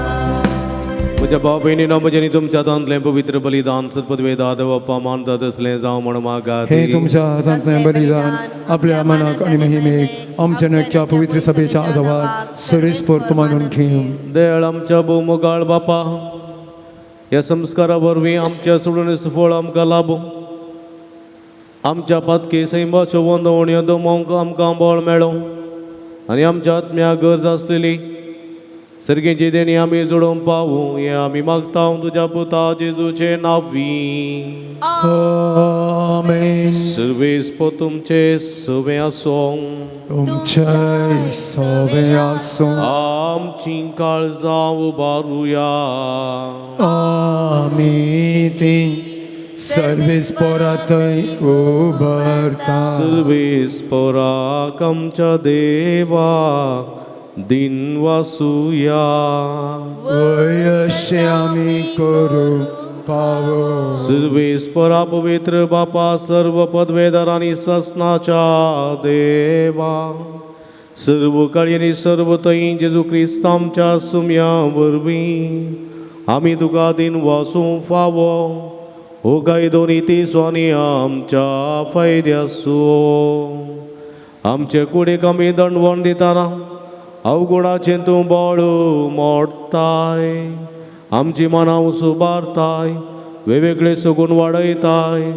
म्हज्या भाव भयणीनो, म्हजें तुमच्या हातांतलें पवित्र बलिदान सत्पदवे दादा बाप्पा मानता तसलें जावं म्हण मागात. हे तुमच्या हातांतलें बलिदान आपल्या मनाक आनी महिमेक आमच्या नक्या पवित्र सभेच्या आदावात सरेस्पोर्त मानून घेवं. दयाळ आमच्या भोवमोगाळ बापा, ह्या संस्कारा वरवीं आमच्या सोडून फळ आमकां लाबूं. आमच्या पातकी सैमाच्यो वंदवण्यो दमोवंक आमकां बळ मेळूं आनी आमच्या आत्म्याक गरज आसलेली सर्गेची देणी आमी जोडूंक पावूं, हें आमी मागता तुज्या पुता जेजूचे नांवी. आमेन. सर्वेस्पो तुमचे सवे आसूं. तुमचे सवे आसूं. आमची काळजां उबारुया. आमी ती सर्वेस्पोरातय उबरता. सर्वेस्पोराक आमच्या देवा दिन वासुया. वयशे आमी करू पावो. सर्वेस्परा पवित्र बापा, सर्व पदवेदार आनी ससनाच्या देवा, सर्व काळी आनी सर्व थंय जेजू क्रिस्त आमच्या सुम्या वरवीं आमी तुका दिन वासूं फावो. हो कायदो नीती आनी आमच्या फायद्यासो आमचे कुडीक आमी दंडवण दितना अवगुणाचें तूं बळ मोडताय, आमची मनां सुबारताय, वेगवेगळे सगून वाडयताय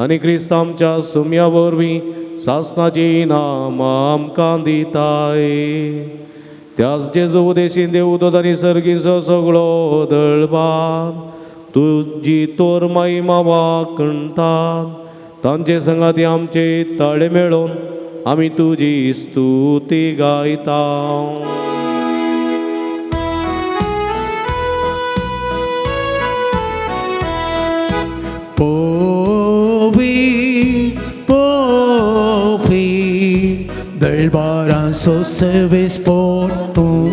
आनी क्रिस्त आमच्या सुम्या वरवीं सासनाची इनाम आमकां दिताय. त्याच जेजू उदेशीन देवदूत आनी सर्गीचो सगळो दळबार तुजी तोर महिमा वाकणतात. तांचे संगाती आमचे ताळे मेळोवन आमी तुजी स्तुती गायता. पोवी पोवी दळबारांचो सर्वेस्पोर तूं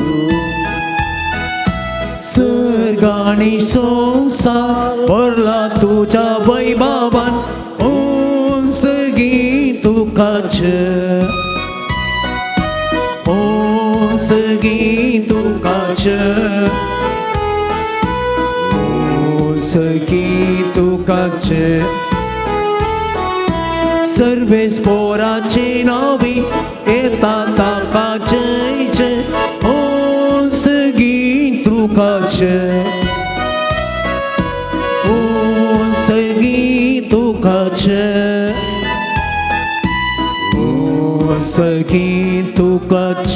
सर्गानी संवसार भरला तुज्या वैभवान ओंसगी तुकाच ओंसगी तुकाच ओंसगी तुकाच सर्वेस्पोराचे नावी येता ताका जय जय ओंसगी तुकाच ओंसगी तुकाच ओंसगी तुकाच.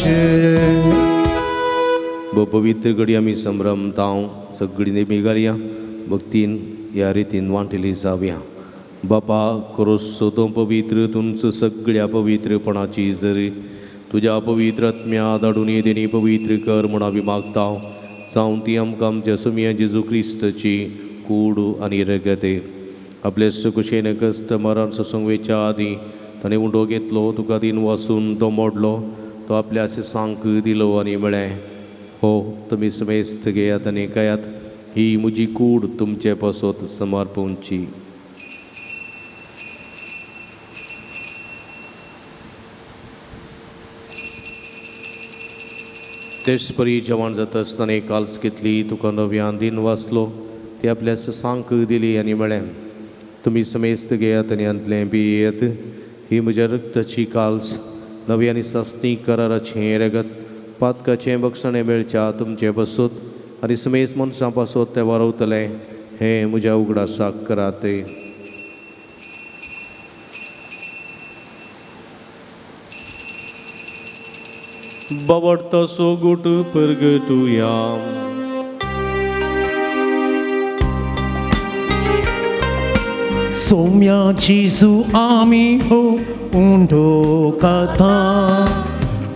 भोव पवित्र घडी आमी संभ्रमता सगळी नेमी घालया भक्तीन ह्या रितीन वांटेली जावया. बापा क्रोसो तूं पवित्र तुमचो सगळ्या पवित्रपणाची जरी तुज्या पवित्र आत्म्या धाडून देणी पवित्र कर म्हूण आमी मागता. जावं ती आमकां आमच्या सुमया जेजू क्रिस्ताची कूड आनी रगते. आपले सुकुशेन कश्ट मरण सोसूंक वेच्या आदीं ताणें उंडो घेतलो, तुका दिन वासून तो मोडलो, तो आपल्या शिसांक दिलो आनी म्हळें, हो तुमी समेस्त घेयात आनी खायात, ही म्हजी कूड तुमचे पासत समर्पणची. तेच परी जेवण जाता आसतना एक काल्स घेतली, तुका नव्यान दिन वाचलो, ती आपल्या सांक दिली आनी म्हळें, तुमी समेस्त घेयात आनी हांतलें पियेत, ही म्हज्या रक्ताची काल्स, नवी आनी सासणी कराराचें रगत, पातकाचें बक्षणें मेळच्या तुमचे पासत आनी समेस्त मनशां पासत तें वारवतलें, हें म्हज्या उगडासाक करात. बावडतो गुट परगटुया. सोम्या जेजू आमी हो उंडो कथा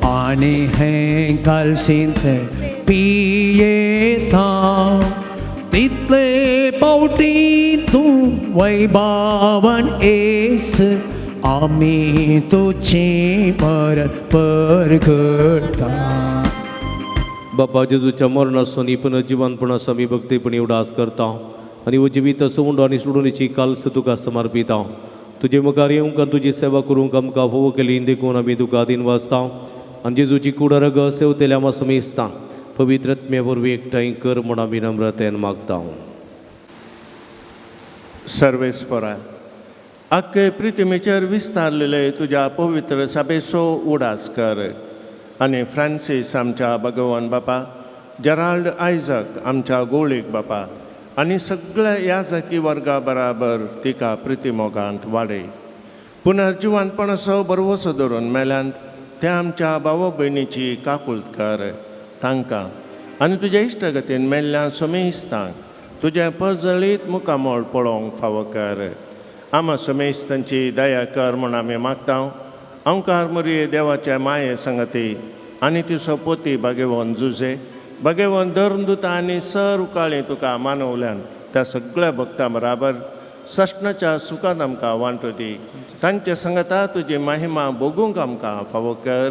आनी हें कालसींत पियेता, तितले पावटी तूं वैभावन एस, आमी तुजें मरण परगटा. बापा जेजूच्या मरणासून पुनर्जिवनपणाचो आमी भक्तीपणी उडास करता आनी उजिवीत असो उंडो आनी सोडूनीची काल्स तुका समर्पिता. तुजे मुखार येवंक आनी तुजी सेवा करूंक आमकां फोव केली देखून आमी तुका दिन वाचता आनी जेजूची कूड रगत सेवतेल्या आमा समेस्ता पवित्र आत्म्या वरवीं एकठांय कर म्हूण आमी नम्रतेन मागता. सर्वेस्परा, आख्खे प्रितिमेचेर विस्तारलेले तुज्या पवित्र सभेचो उडास कर आनी फ्रांसीस आमच्या भगवान बापा, जेराल्ड आयजक आमच्या गोळीक बापा आनी सगळ्या याजकी वर्गा बराबर तिका प्रितिमोगांत वाडय. पुनर्जिवनपणाचो बरवसो धरून मेल्यांत त्या आमच्या भाव भयणीची काकूळत कर तांकां आनी तुज्या इश्टगतीन मेल्ल्या समेस्तांक तुजें परजळीत मुखामळ पळोवंक फावो कर. आमा समेस्तांची दया कर म्हूण आमी मागता. अंकार मुरये देवाच्या माये संगती आनी तुजो पोती बागेवन जुजे बागेवन धर्मदुता आनी सर्व काळी तुका मानवल्यान त्या सगळ्या भक्तां बराबर सश्णाच्या सुखान आमकां वांटो दी. तांचे संगता तुजी महिमा भोगूंक आमकां फावो कर.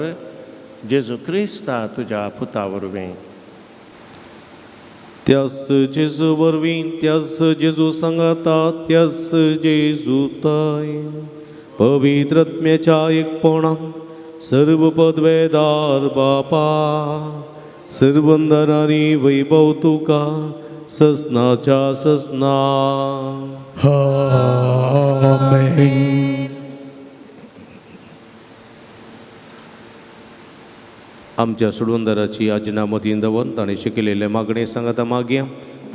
जेजू क्रिस्ता तुज्या पुता वरवीं. त्यास जेजू वरवीं, त्यास जेजू सांगाता, त्यास जेजू ताय पवित्र आत्म्याच्या एकपणान सर्व पदवेदार बापा, सर्वंदनानी वैभव तुका ससनाच्या ससना. आमेन. आमच्या सोडवंदराची आजना मतीन दवरून ताणें शिकयलेले मागणे सांगता मागया.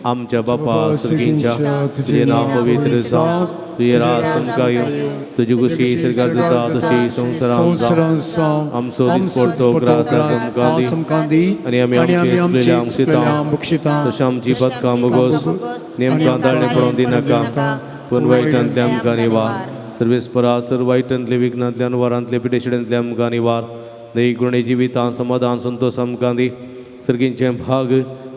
आमच्या बापा सर्गींच्या, तुजें नांव पवित्र जावं, तुजें राज आमकां येवं, तुजी खुशी स्वर्गात जाता तशी संवसारांत जावं. आमचो दिसपडतो ग्रास आमकां दी आनी आमी आमचे चुकलेल्यांक बक्षिता तशें आमची पदकां भोगोस, नेमकां दाळणें पडोवन दिनाका, पूण वायटांतले आमकां निवार. सर्वेस्परा सर्व वायटांतले विघ्नांतल्यान वारांतले पिडेशिड्यांतले आमकां निवार. दही गुणे जिवितां समाधान संतोष आमकां दी. सर्गींचें भाग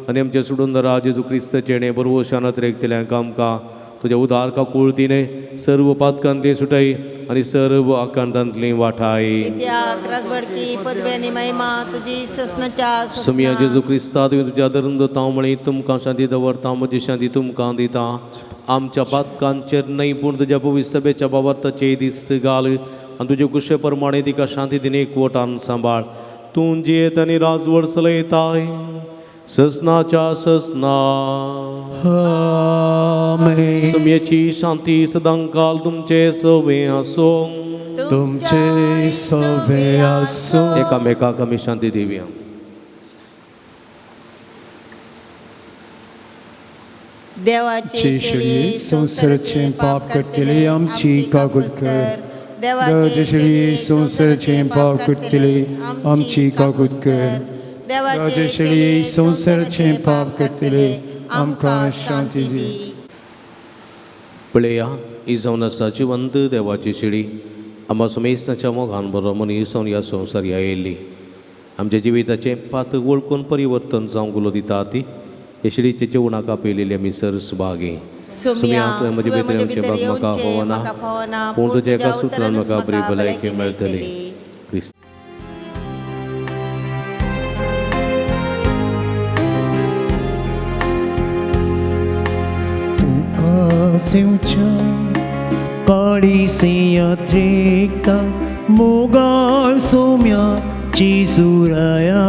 आनी आमचें सोडून जेजू क्रिस्ताचें बरवशान अतिरेकतल्यांक आमकां तुज्या उदार काकूळ तिणे सर्व पातकांतली सुटाय आनी सर्व आकांतांतली वाठाय. समिया जेजू क्रिस्ता तुवें तुज्या धर्म दवरता म्हळी तुमकां शांती दवरता, म्हजी शांती तुमकां दिता. आमच्या पातकांचेर न्हय पूण तुज्या पवित्र सभेच्या बाबताचेर दिस्त घाल आनी तुजे कुशे प्रमाणे तिका शांती दिने एकवटान सांबाळ. तूं जियेत आनी राजवड चलयताय ससनाच्या ससना. आमेन. सम्याची शांती सदांकाल तुमचे सवे आसो, तुमचे सवे आसो. एकामेकाक आमी शांती दिवया. देवाचे शेळये संवसाराचें पाप काडटले आमची काकूळ कर. देवाचे शेळये संवसाराचें पाप काडटले आमची काकूळ कर. देवाचे शेळये संवसाराचें पाप काडटले आमकां शांती दी. पळया, ही जावन आसा जिवंत देवाची शेळी, आम्हा समेस्ताच्या मोगान बरो मनीस जावन ह्या संवसार आयिल्ली. आमच्या जिविताचें पात वळखून परिवर्तन जावंक उलो दिता ती. हे शिडीचे जेवणाक आपयलेली आमी सरसभागी. सुम्या, तुवें म्हजे तुवें भितर म्हजे येवचें भितर भाग म्हाका येवचें फावना, म्हाका फावना, पूण पूण तुज्या एका तुज्या सुत्रान उतरानच म्हाका बरी म्हाका भलायकी भलायकी मेळटली. मेळटली. क्रिस्त. तुका सेवच्या काळी सियात्रेकता मोगाळ सोम्याची सुराया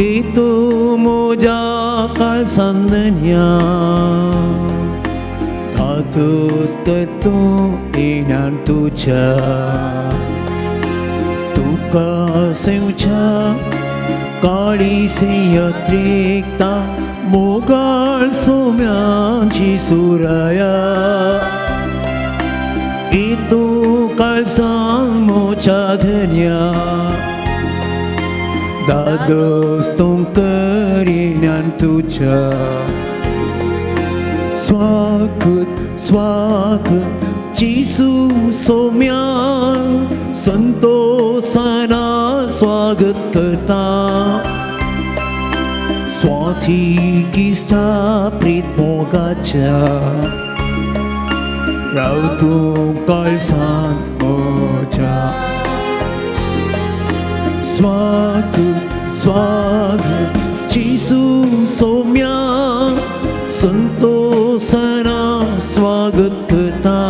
येतो मोजा काळसांदन्या धातूस करतो येणार तुझ्या. तुका सेवच्या काळी सियात्रेकता मोगाळ सोम्याची सुराया येतो काळसां मोच्या धन्या दादोस तुमकर तुझ्या. स्वागत स्वागत जेसू सोम्या संतोषाना स्वागत करता. स्वाती किस्ता प्रीत मोगाच्या राव तूं काळसान मोजा. स्वागत स्वागत जेसू सोम्या संतोषाना स्वागत करता.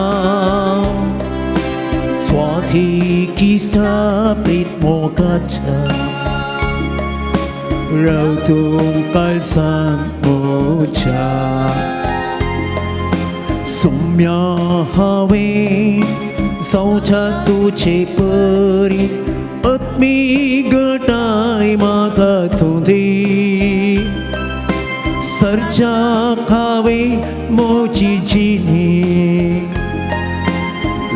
स्वाती किस्ता प्रीत मोगाच्या राव तूं काळसान मोजा. सोम्या हांवें जावच्या तुजे परी आत्मी गटाय म्हाका तूं दी. सरच्या हांवें मोजी जिणी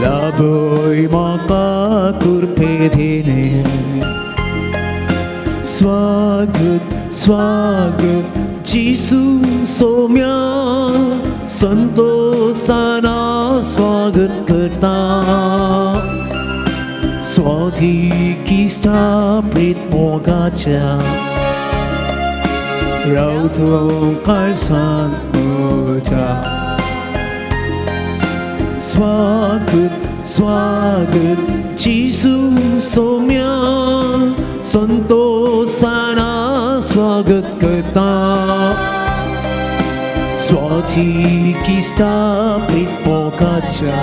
लाभय म्हाका कृपे दिने. स्वागत स्वागत जेसू सोम्या संतोषाना स्वागत करता. स्वाती किस्ता प्रीत मोगाच्या राव तूं काळसान म्हज्या. स्वागत स्वागत जेसू सोम्या संतोषाना स्वागत करता. स्वाती किस्ता प्रीत मोगाच्या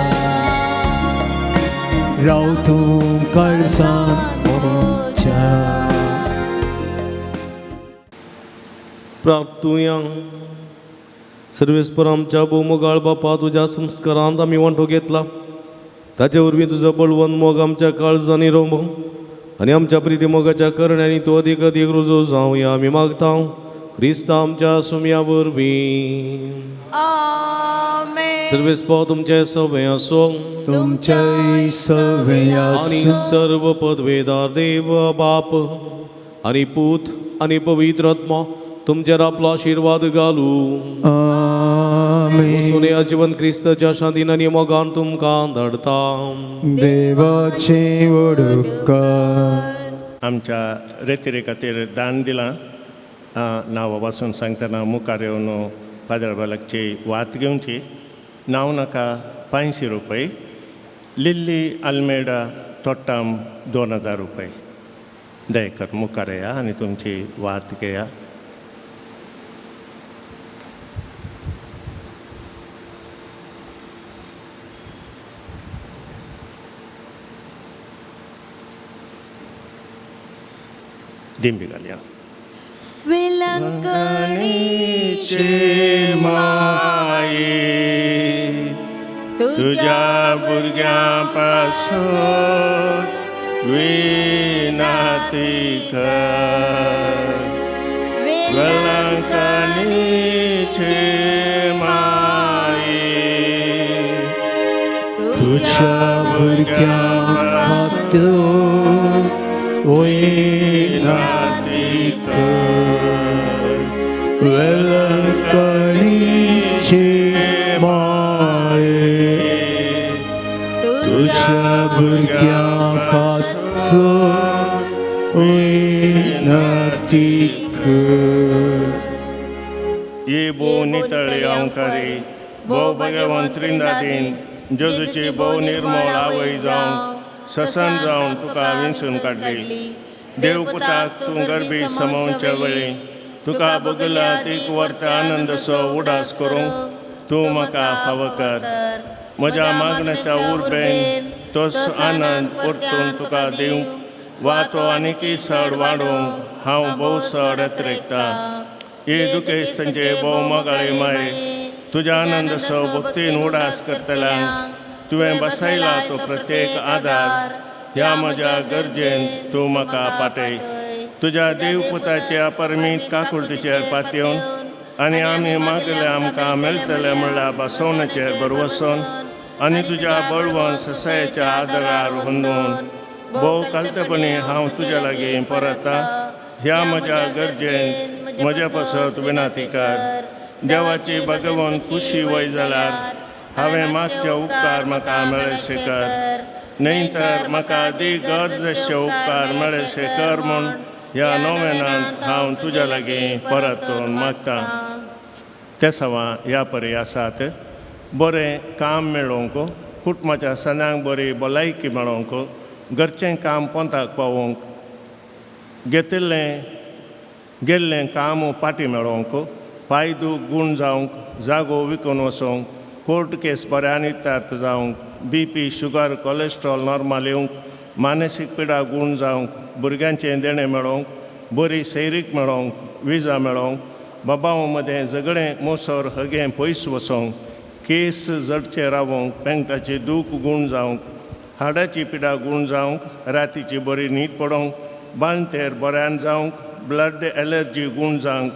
राव तूं काळसान म्हज्या. प्राप्तुया सर्वेस्पर आमच्या भोवमोगाळ बापा, तुज्या संस्कारांत आमी वांटो घेतला ताचे वरवीं तुजो बळवंत मोग आमच्या काळजांनी रोमो आनी आमच्या प्रिती मोगाच्या करण्यांनी तूं अदीक अदीक रुजू जावया आमी मागता क्रिस्ता आमच्या सुम्या वरवीं. आमेन. सर्वेस्पर तुमचे सवे आसो तुमचेय सवे आनी आसूं. सर्व पदवेदार देव बाप आनी पूत आनी पवित्र आत्मा तुमचेर आपलो आशिर्वाद घालू. आमेन. वचून जिवन क्रिस्ताच्या शांतीन आनी मोगान तुमकां धाडता. देवाचे वडुकार. आमच्या रेतिरे खातीर दान दिलां. नांवा पासून सांगतना मुखार येवन फादर बालकची वात घेवची. नांव नाका 500 रुपये, लिल्ली आल्मेडा तोट्टाम 2000 रुपये. दयकर मुखार येया आनी तुमची वात घेया. दिंबी घालया. वेलंकणीचे माये तुझ्या भुरग्यां पासून विनाती कर. वेलंकणीचे माये तुझ्या भुरग्यां खातीर विनाती कर. वेलंकणीचे माये तुझ्या भुरग्यां खातीर विनंती कर. ही भोव नितळी अंकारी भोव भगवंत त्रिंदादीन जेजूची भोव निर्मळ आवय जावन ससन जावन तुका विंचून काडली. देवपुताक तूं गरबी समोवच्या वेळी तुका बगला तीक वर्ता आनंदसो उडास करूंक तूं म्हाका फावो कर. म्हज्या मागण्याच्या उर्बेन तोच आनंद परतून तुका दिवंक वा तो आनीकय चड वाडोवंक हांव भोव चड अत्रेकतां. हे दुखेस्तांचे भोव मोगाळे माये, तुज्या आनंदसो भक्तीन उडास करतल्यांक तुवें बसयला तो प्रत्येक आदार ह्या म्हज्या गरजेन तूं म्हाका पाटय. तुज्या देवपुताच्या अपरमीत काकुळटीचेर पातयेवन आनी आमी मागले आमकां मेळटले म्हणल्यार बसवण्याचेर बरवसून आनी तुज्या बळवंत ससायेच्या आदारार हुंदून भोव कालतेपणी हांव तुज्या लागीं परता. ह्या म्हज्या गरजेन म्हज्या पासत विनंती कर. देवाची भगवंत खुशी वय जाल्यार हांवें मागचे उपकार म्हाका मेळशे कर, न्हय तर म्हाका दी गरजेचे उपकार मेळशे कर म्हूण ह्या नोवेनांत हांव तुज्या लागीं परतून मागतां. तेसांवां ह्या परी आसात. बरें काम मेळोवंक, कुटुंबाच्या सदांक बरी भलायकी मेळोवंक, घरचें काम पोंताक पावोवंक, घेतिल्लें गेल्लें काम पाटी मेळोवंक, फायदो गूण जावंक, जागो विकून वचोंक, कोर्ट केस बऱ्यान इतार्थ जावंक, B P sugar cholesterol normal येवंक, मानसीक पिडा गूण जावंक, भुरग्यांचें देणें मेळोवंक, बरी सैरीक मेळोवंक, विजा मेळोवंक, बाबां मदें झगडें मोसर हगें पयस वचोंक, केस जडचे रावोंक, पेंगटाची दूख गूण जावंक, हाडाची पिडा गूण जावंक, रातीची बरी न्हीद पडोवंक, बांळतेर बऱ्यान जावंक, ब्लड एलर्जी गूण जावंक,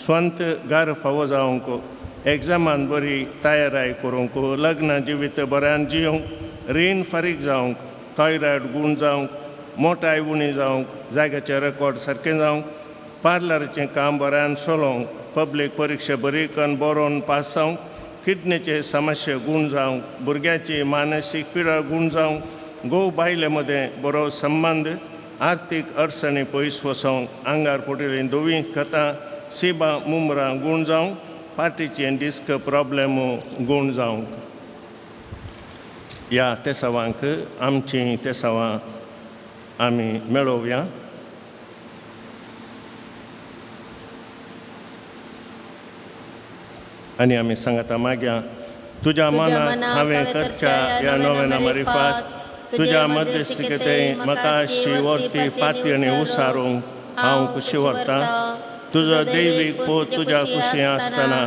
स्वंत गार फावो जावंक, एग्जामान बरी तयाराय करूंक, लग्न जिवीत बऱ्यान जियोंक, रीण फारीक जावंक, थायरॉयड गूण जावंक, मोटाय उणी जावंक, जाग्याचें रेकॉर्ड सारकें जावंक, पार्लराचें काम बऱ्यान चलोवंक, पब्लीक परिक्षा बरी करून बरोवन पास जावंक, किडनीचे समस्या गूण जावंक, भुरग्याची मानसीक पिडा गूण जावंक, घोव बायले मदें बरो संबंद, आर्थीक अडचणी पयस वचोंक, आंगार पडिल्लीं धवीं खतां सिबां मुमरां गूण जावंक, पाटीचे डिस्क प्रॉब्लेम गूण जावंक. ह्या तेसावांक आमचीं तेसावां आमी मेळोवया. आनी आमी सांगता मागया, तुज्या मनाक हांवें करच्या ह्या नोवेना मारिफात तुज्या मध्यस्थिकेते म्हाका अशी वर्ती पातयेणी उसारूंक हांव खुशी व्हरतां. तुजो दैवीक पोत तुज्या खुशी आसतना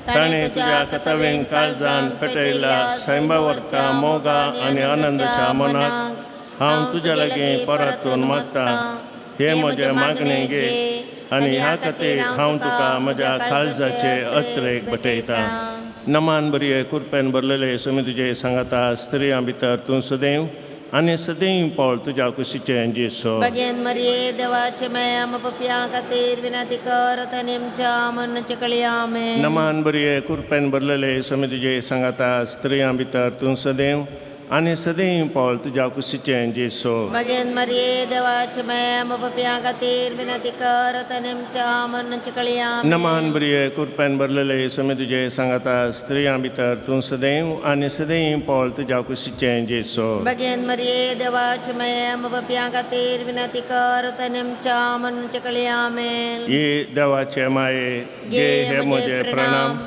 ताणें तुज्या कथावेन काळजान पेटयल्या सैमा व्हरता मोगा आनी आनंदाच्या मनाक हांव तुज्या लागीं परतून मागतां. हें म्हजें मागणें घे आनी ह्या खातीर हांव तुका म्हज्या काळजाचे अत्रेक भेटयतां. नमान बरये कुरपेन भरलेले सुमी तुजे सांगाता, स्त्रियां भितर तूं सदैव आनी सदैव पावल तुज्या कुशीचें जेसो. भगेन मरिये देवाचे माया पपयां खातीर विनंती कर आनी आमच्या मरणाच्या वेळी. आमेन. नमान बरये कुरपेन भरलेले सुमी तुजे सांगाता, स्त्रियां भितर तूं सदैव आनी सदैव पावल तुज्या कुशीचें जेसो. भगेन मरिये देवाचे माया पपयां खातीर विनंती कर आनी आमच्या मरणाच्या वेळी. आमेन. नमान बरये कुरपेन भरलेले सुमी तुजे सांगाता, स्त्रियां भितर तूं सदैव आनी सदैव पावल तुज्या कुशीचें जेसो. भगेन मरिये देवाचे माया पपयां खातीर विनंती कर आनी आमच्या मरणाच्या वेळी. आमेन. हे देवाचे माये घे हे म्हजे प्रणाम.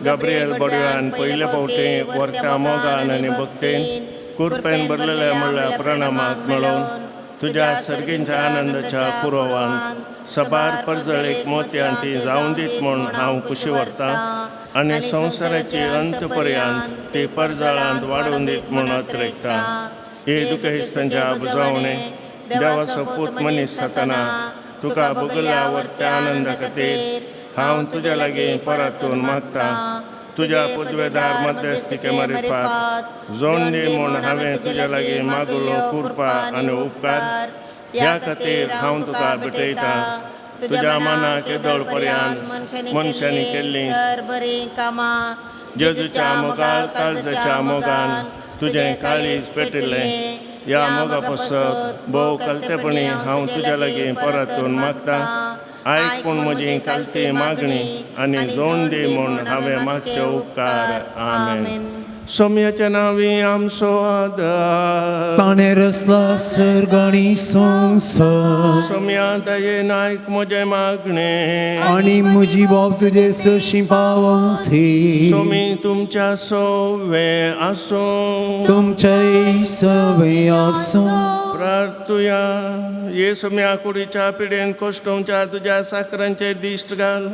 गाब्रियल बडव्यान पयले फावटी व्हरत्या मोगान आनी भक्तीन कुरपेन भरलेल्या म्हणल्या प्रणामाक मेळोवन तुज्या सर्गींच्या आनंदाच्या पुरोवान सबार परजळीक मोतयान ती जावन दीत म्हूण हांव खुशी व्हरतां आनी संवसाराची अंत पर्यंत ती परजळांत वाडोवन दीत म्हूण अत्रेकतां. हे दुखेस्तांच्या बुजावणे देवाचो पूत मनीस जातना तुका बगल्या व्हरत्या आनंदा खातीर हांव तुज्या लागीं परतून मागतां. तुज्या पदवेदार मध्यस्थिके मारिफात जोड दी म्हूण हांवें तुज्या लागीं मागलो कृपा आनी उपकार. ह्या खातीर हांव तुका भेटयतां. तुज्या मनाक येदोळ पर्यंत मनशांनी केल्लीं बरीं कामां जेजूच्या मोगाळ काळजाच्या मोगान तुजें काळीज पेटिल्लें. ह्या मोगा पासत भोव कलतेपणी हांव तुज्या लागीं परतून मागतां. आयक पूण म्हजी कालती मागणी आनी जोण दी म्हूण हांवें मागचे उपकार. आमेन. सोम्याच्या नांवी आमचो आदार. ताणें रचला सर्ग आनी संवसार. सोम्या दयेन आयक म्हजें मागणें. आनी म्हजी बाब तुजे सरशीं पावती. सोमी तुमच्या सवे आसूं. तुमचेय सवे आसूं. प्रार्थुया. ये सोम्या कुडीच्या पिडेन कोश्टोवच्या तुज्या साकरांचेर दिश्ट घाल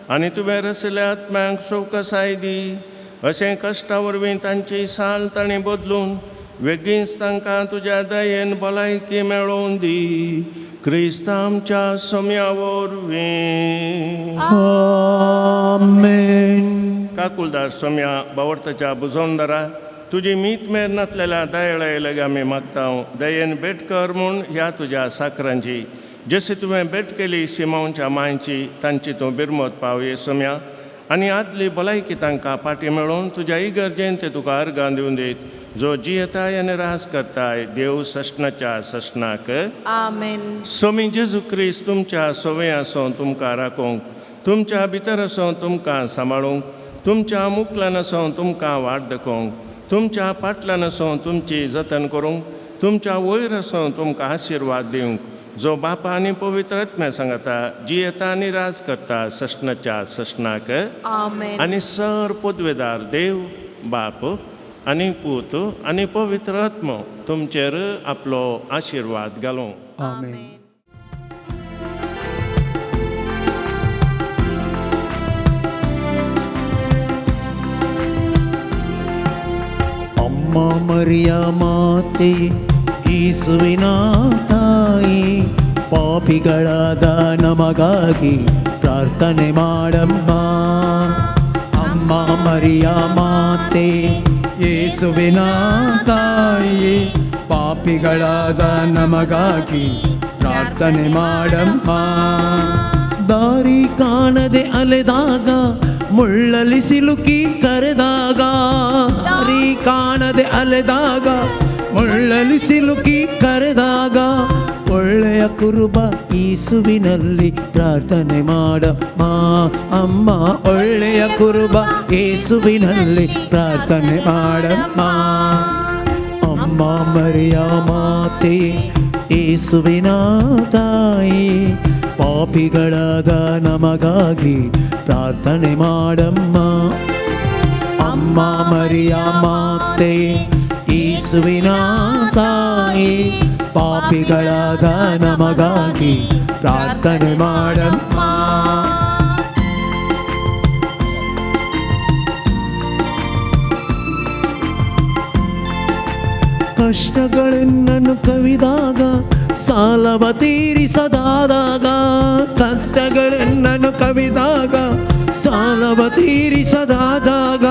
आनी तुवें रसल्या आत्म्यांक सवकसाय दी. अशें कश्टा वरवीं तांची साल तांणी बदलून वेगींच तांकां तुज्या दयेन भलायकी मेळोवन दी. क्रिस्त आमच्या सोम्या वरवीं. आमेन. काकुलदार सोम्या, बावडताच्या बुजवणदारा, तुजी मीत मेर नातलेल्या दयाळा लगे आमी मागता दयेन भेट कर म्हूण ह्या तुज्या साकरांची, जशी तुवें भेट केली सिमांवच्या मांयची, तांची तूं बिरमत पाव ये सोम्या. आनी आदली भलायकी तांकां फाटी मेळोवन तुज्या इगर्जेन ते तुका अर्गां दिवन दीत, जो जियेताय आनी रास करताय देव सश्णाच्या सश्णाक. आमेन. सोमी जेजू क्रिस्त तुमच्या सवय आसूं तुमकां राखूंक, तुमच्या भितर आसूं तुमकां सांबाळूंक, तुमच्या मुकल्यान आसूं तुमकां वाट दाखोवंक, तुमच्या पाटल्यान आसूं तुमची जतन करूंक, तुमच्या वयर आसूं तुमकां आशिर्वाद दिवंक, जो बापा आनी पवित्र आत्म्या सांगता जियेता आनी राज करता सश्णाच्या सश्णाक. आमेन. आनी सर पदवेदार देव बाप आनी पूत आनी पवित्र आत्मो तुमचेर आपलो आशिर्वाद घालूं. आमेन. ಅಮ್ಮ ಮರಿಯ ಮಾತೆ, ಯೇಸುವಿನ ತಾಯಿ, ಪಾಪಿಗಳಾದ ನಮಗಾಗಿ ಪ್ರಾರ್ಥನೆ ಮಾಡಮ್ಮ. ಅಮ್ಮ ಮರಿಯ ಮಾತೆ, ಯೇಸುವಿನ ತಾಯಿ, ಪಾಪಿಗಳಾದ ನಮಗಾಗಿ ಪ್ರಾರ್ಥನೆ ಮಾಡಮ್ಮ. ದಾರಿ ಕಾಣದೆ ಅಲೆದಾಗ, ಮುಳ್ಳಲ್ಲಿ ಸಿಲುಕಿ ಕರೆದಾಗ, ದಾರಿ ಕಾಣದೆ ಅಲೆದಾಗ, ಮುಳ್ಳಲ್ಲಿ ಸಿಲುಕಿ ಕರೆದಾಗ, ಒಳ್ಳೆಯ ಕುರುಬ ಯೇಸುವಿನಲ್ಲಿ ಪ್ರಾರ್ಥನೆ ಮಾಡಮ್ಮ. ಅಮ್ಮ ಒಳ್ಳೆಯ ಕುರುಬ ಯೇಸುವಿನಲ್ಲಿ ಪ್ರಾರ್ಥನೆ ಮಾಡಮ್ಮ. ಅಮ್ಮ ಮರಿಯ ಮಾತೆ, ಯೇಸುವಿನ ತಾಯಿ, ಪಾಪಿಗಳಾದ ನಮಗಾಗಿ ಪ್ರಾರ್ಥನೆ ಮಾಡಮ್ಮ. ಅಮ್ಮ ಮರಿಯ ಮಾತೆ, ಯೇಸುವಿನ ತಾಯಿ, ಪಾಪಿಗಳಾದ ನಮಗಾಗಿ ಪ್ರಾರ್ಥನೆ ಮಾಡಮ್ಮ. ಕಷ್ಟಗಳೆನ್ನನ್ನು ಕವಿದಾಗ, ಸಾಲವ ತೀರಿಸದಾದಾಗ, ಕಷ್ಟಗಳೆನ್ನನ್ನು ಕವಿದಾಗ, ಸಾಲವ ತೀರಿಸದಾದಾಗ,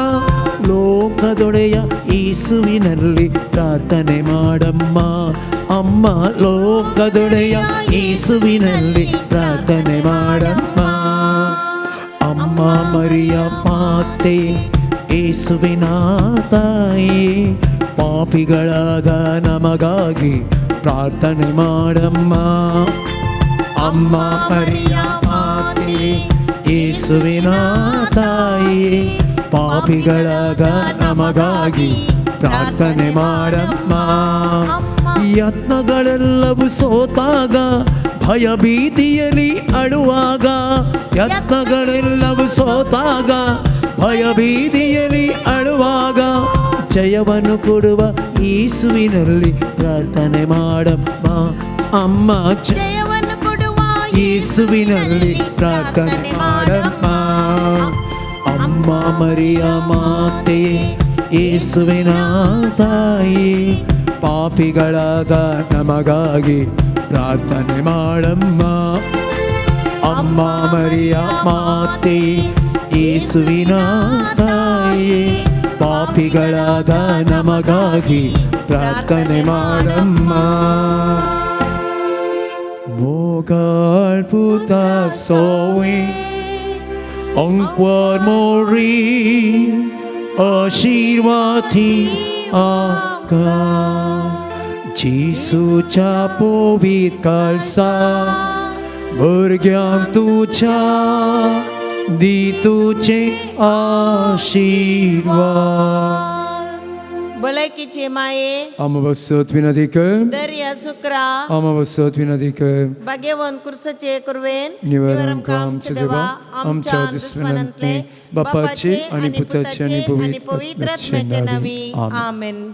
ಲೋಕದೊಡೆಯ ಯೇಸುವಿನಲ್ಲಿ ಪ್ರಾರ್ಥನೆ ಮಾಡಮ್ಮ. ಅಮ್ಮ ಲೋಕದೊಡೆಯ ಯೇಸುವಿನಲ್ಲಿ ಪ್ರಾರ್ಥನೆ ಮಾಡಮ್ಮ. ಅಮ್ಮ ಮರಿಯ ಮಾತೆ, ಯೇಸುವಿನ ತಾಯಿ, ಪಾಪಿಗಳಾದ ನಮಗಾಗಿ ಪ್ರಾರ್ಥನೆ ಮಾಡಮ್ಮ. ಅಮ್ಮ ಮರಿಯ ಮಾತೆ, ಯೇಸುವಿನ ತಾಯಿ, ಪಾಪಿಗಳಾದ ನಮಗಾಗಿ ಪ್ರಾರ್ಥನೆ ಮಾಡಮ್ಮ. ಯತ್ನಗಳೆಲ್ಲವೂ ಸೋತಾಗ, ಭಯ ಭೀತಿಯಲ್ಲಿ ಅಳುವಾಗ, ಯತ್ನಗಳೆಲ್ಲವೂ ಸೋತಾಗ, ಭಯ ಭೀತಿಯಲ್ಲಿ ಅಳುವಾಗ, ಜಯವನ್ನು ಕೊಡುವ ಯೇಸುವಿನಲ್ಲಿ ಪ್ರಾರ್ಥನೆ ಮಾಡಮ್ಮ. ಅಮ್ಮ ಜಯವನ್ನು ಕೊಡುವ ಯೇಸುವಿನಲ್ಲಿ ಪ್ರಾರ್ಥನೆ ಮಾಡಮ್ಮ. ಅಮ್ಮ ಮರಿಯ ಮಾತೆ, ಯೇಸುವಿನ ತಾಯಿ, ಪಾಪಿಗಳಾದ ನಮಗಾಗಿ ಪ್ರಾರ್ಥನೆ ಮಾಡಮ್ಮ. ಅಮ್ಮ ಮರಿಯ ಮಾತೆ, ಯೇಸುವಿನ ತಾಯಿ, ಪಾಪಿಗಳಾದ ನಮಗಾಗಿ ಪ್ರಾರ್ಥನೆ ಮಾಡಮ್ಮ. ಮೋಗಾಳ್ಪುತ ಸೋವಿ ಅಂಕ್ವಾರ್ ಮೋರಿ ಆಶೀರ್ವಾದಿ ಆಕ जीसूच्या पवित्र काळसा भुरग्यांक तुज्या दी तुजे आशिर्वाद. भलायकीचे माये, आमा बसत विनंती कर. दर्या सुक्रा, आमा बसत विनंती कर. भाग्यवंत कुर्सचे कुरवेन, निवारण आमच्या देवा, आमच्या दुस्मनांतले, बापाचे आणि पुताचे आणि आणि पवित्र आत्म्याचे नावी, आमेन. आमेन.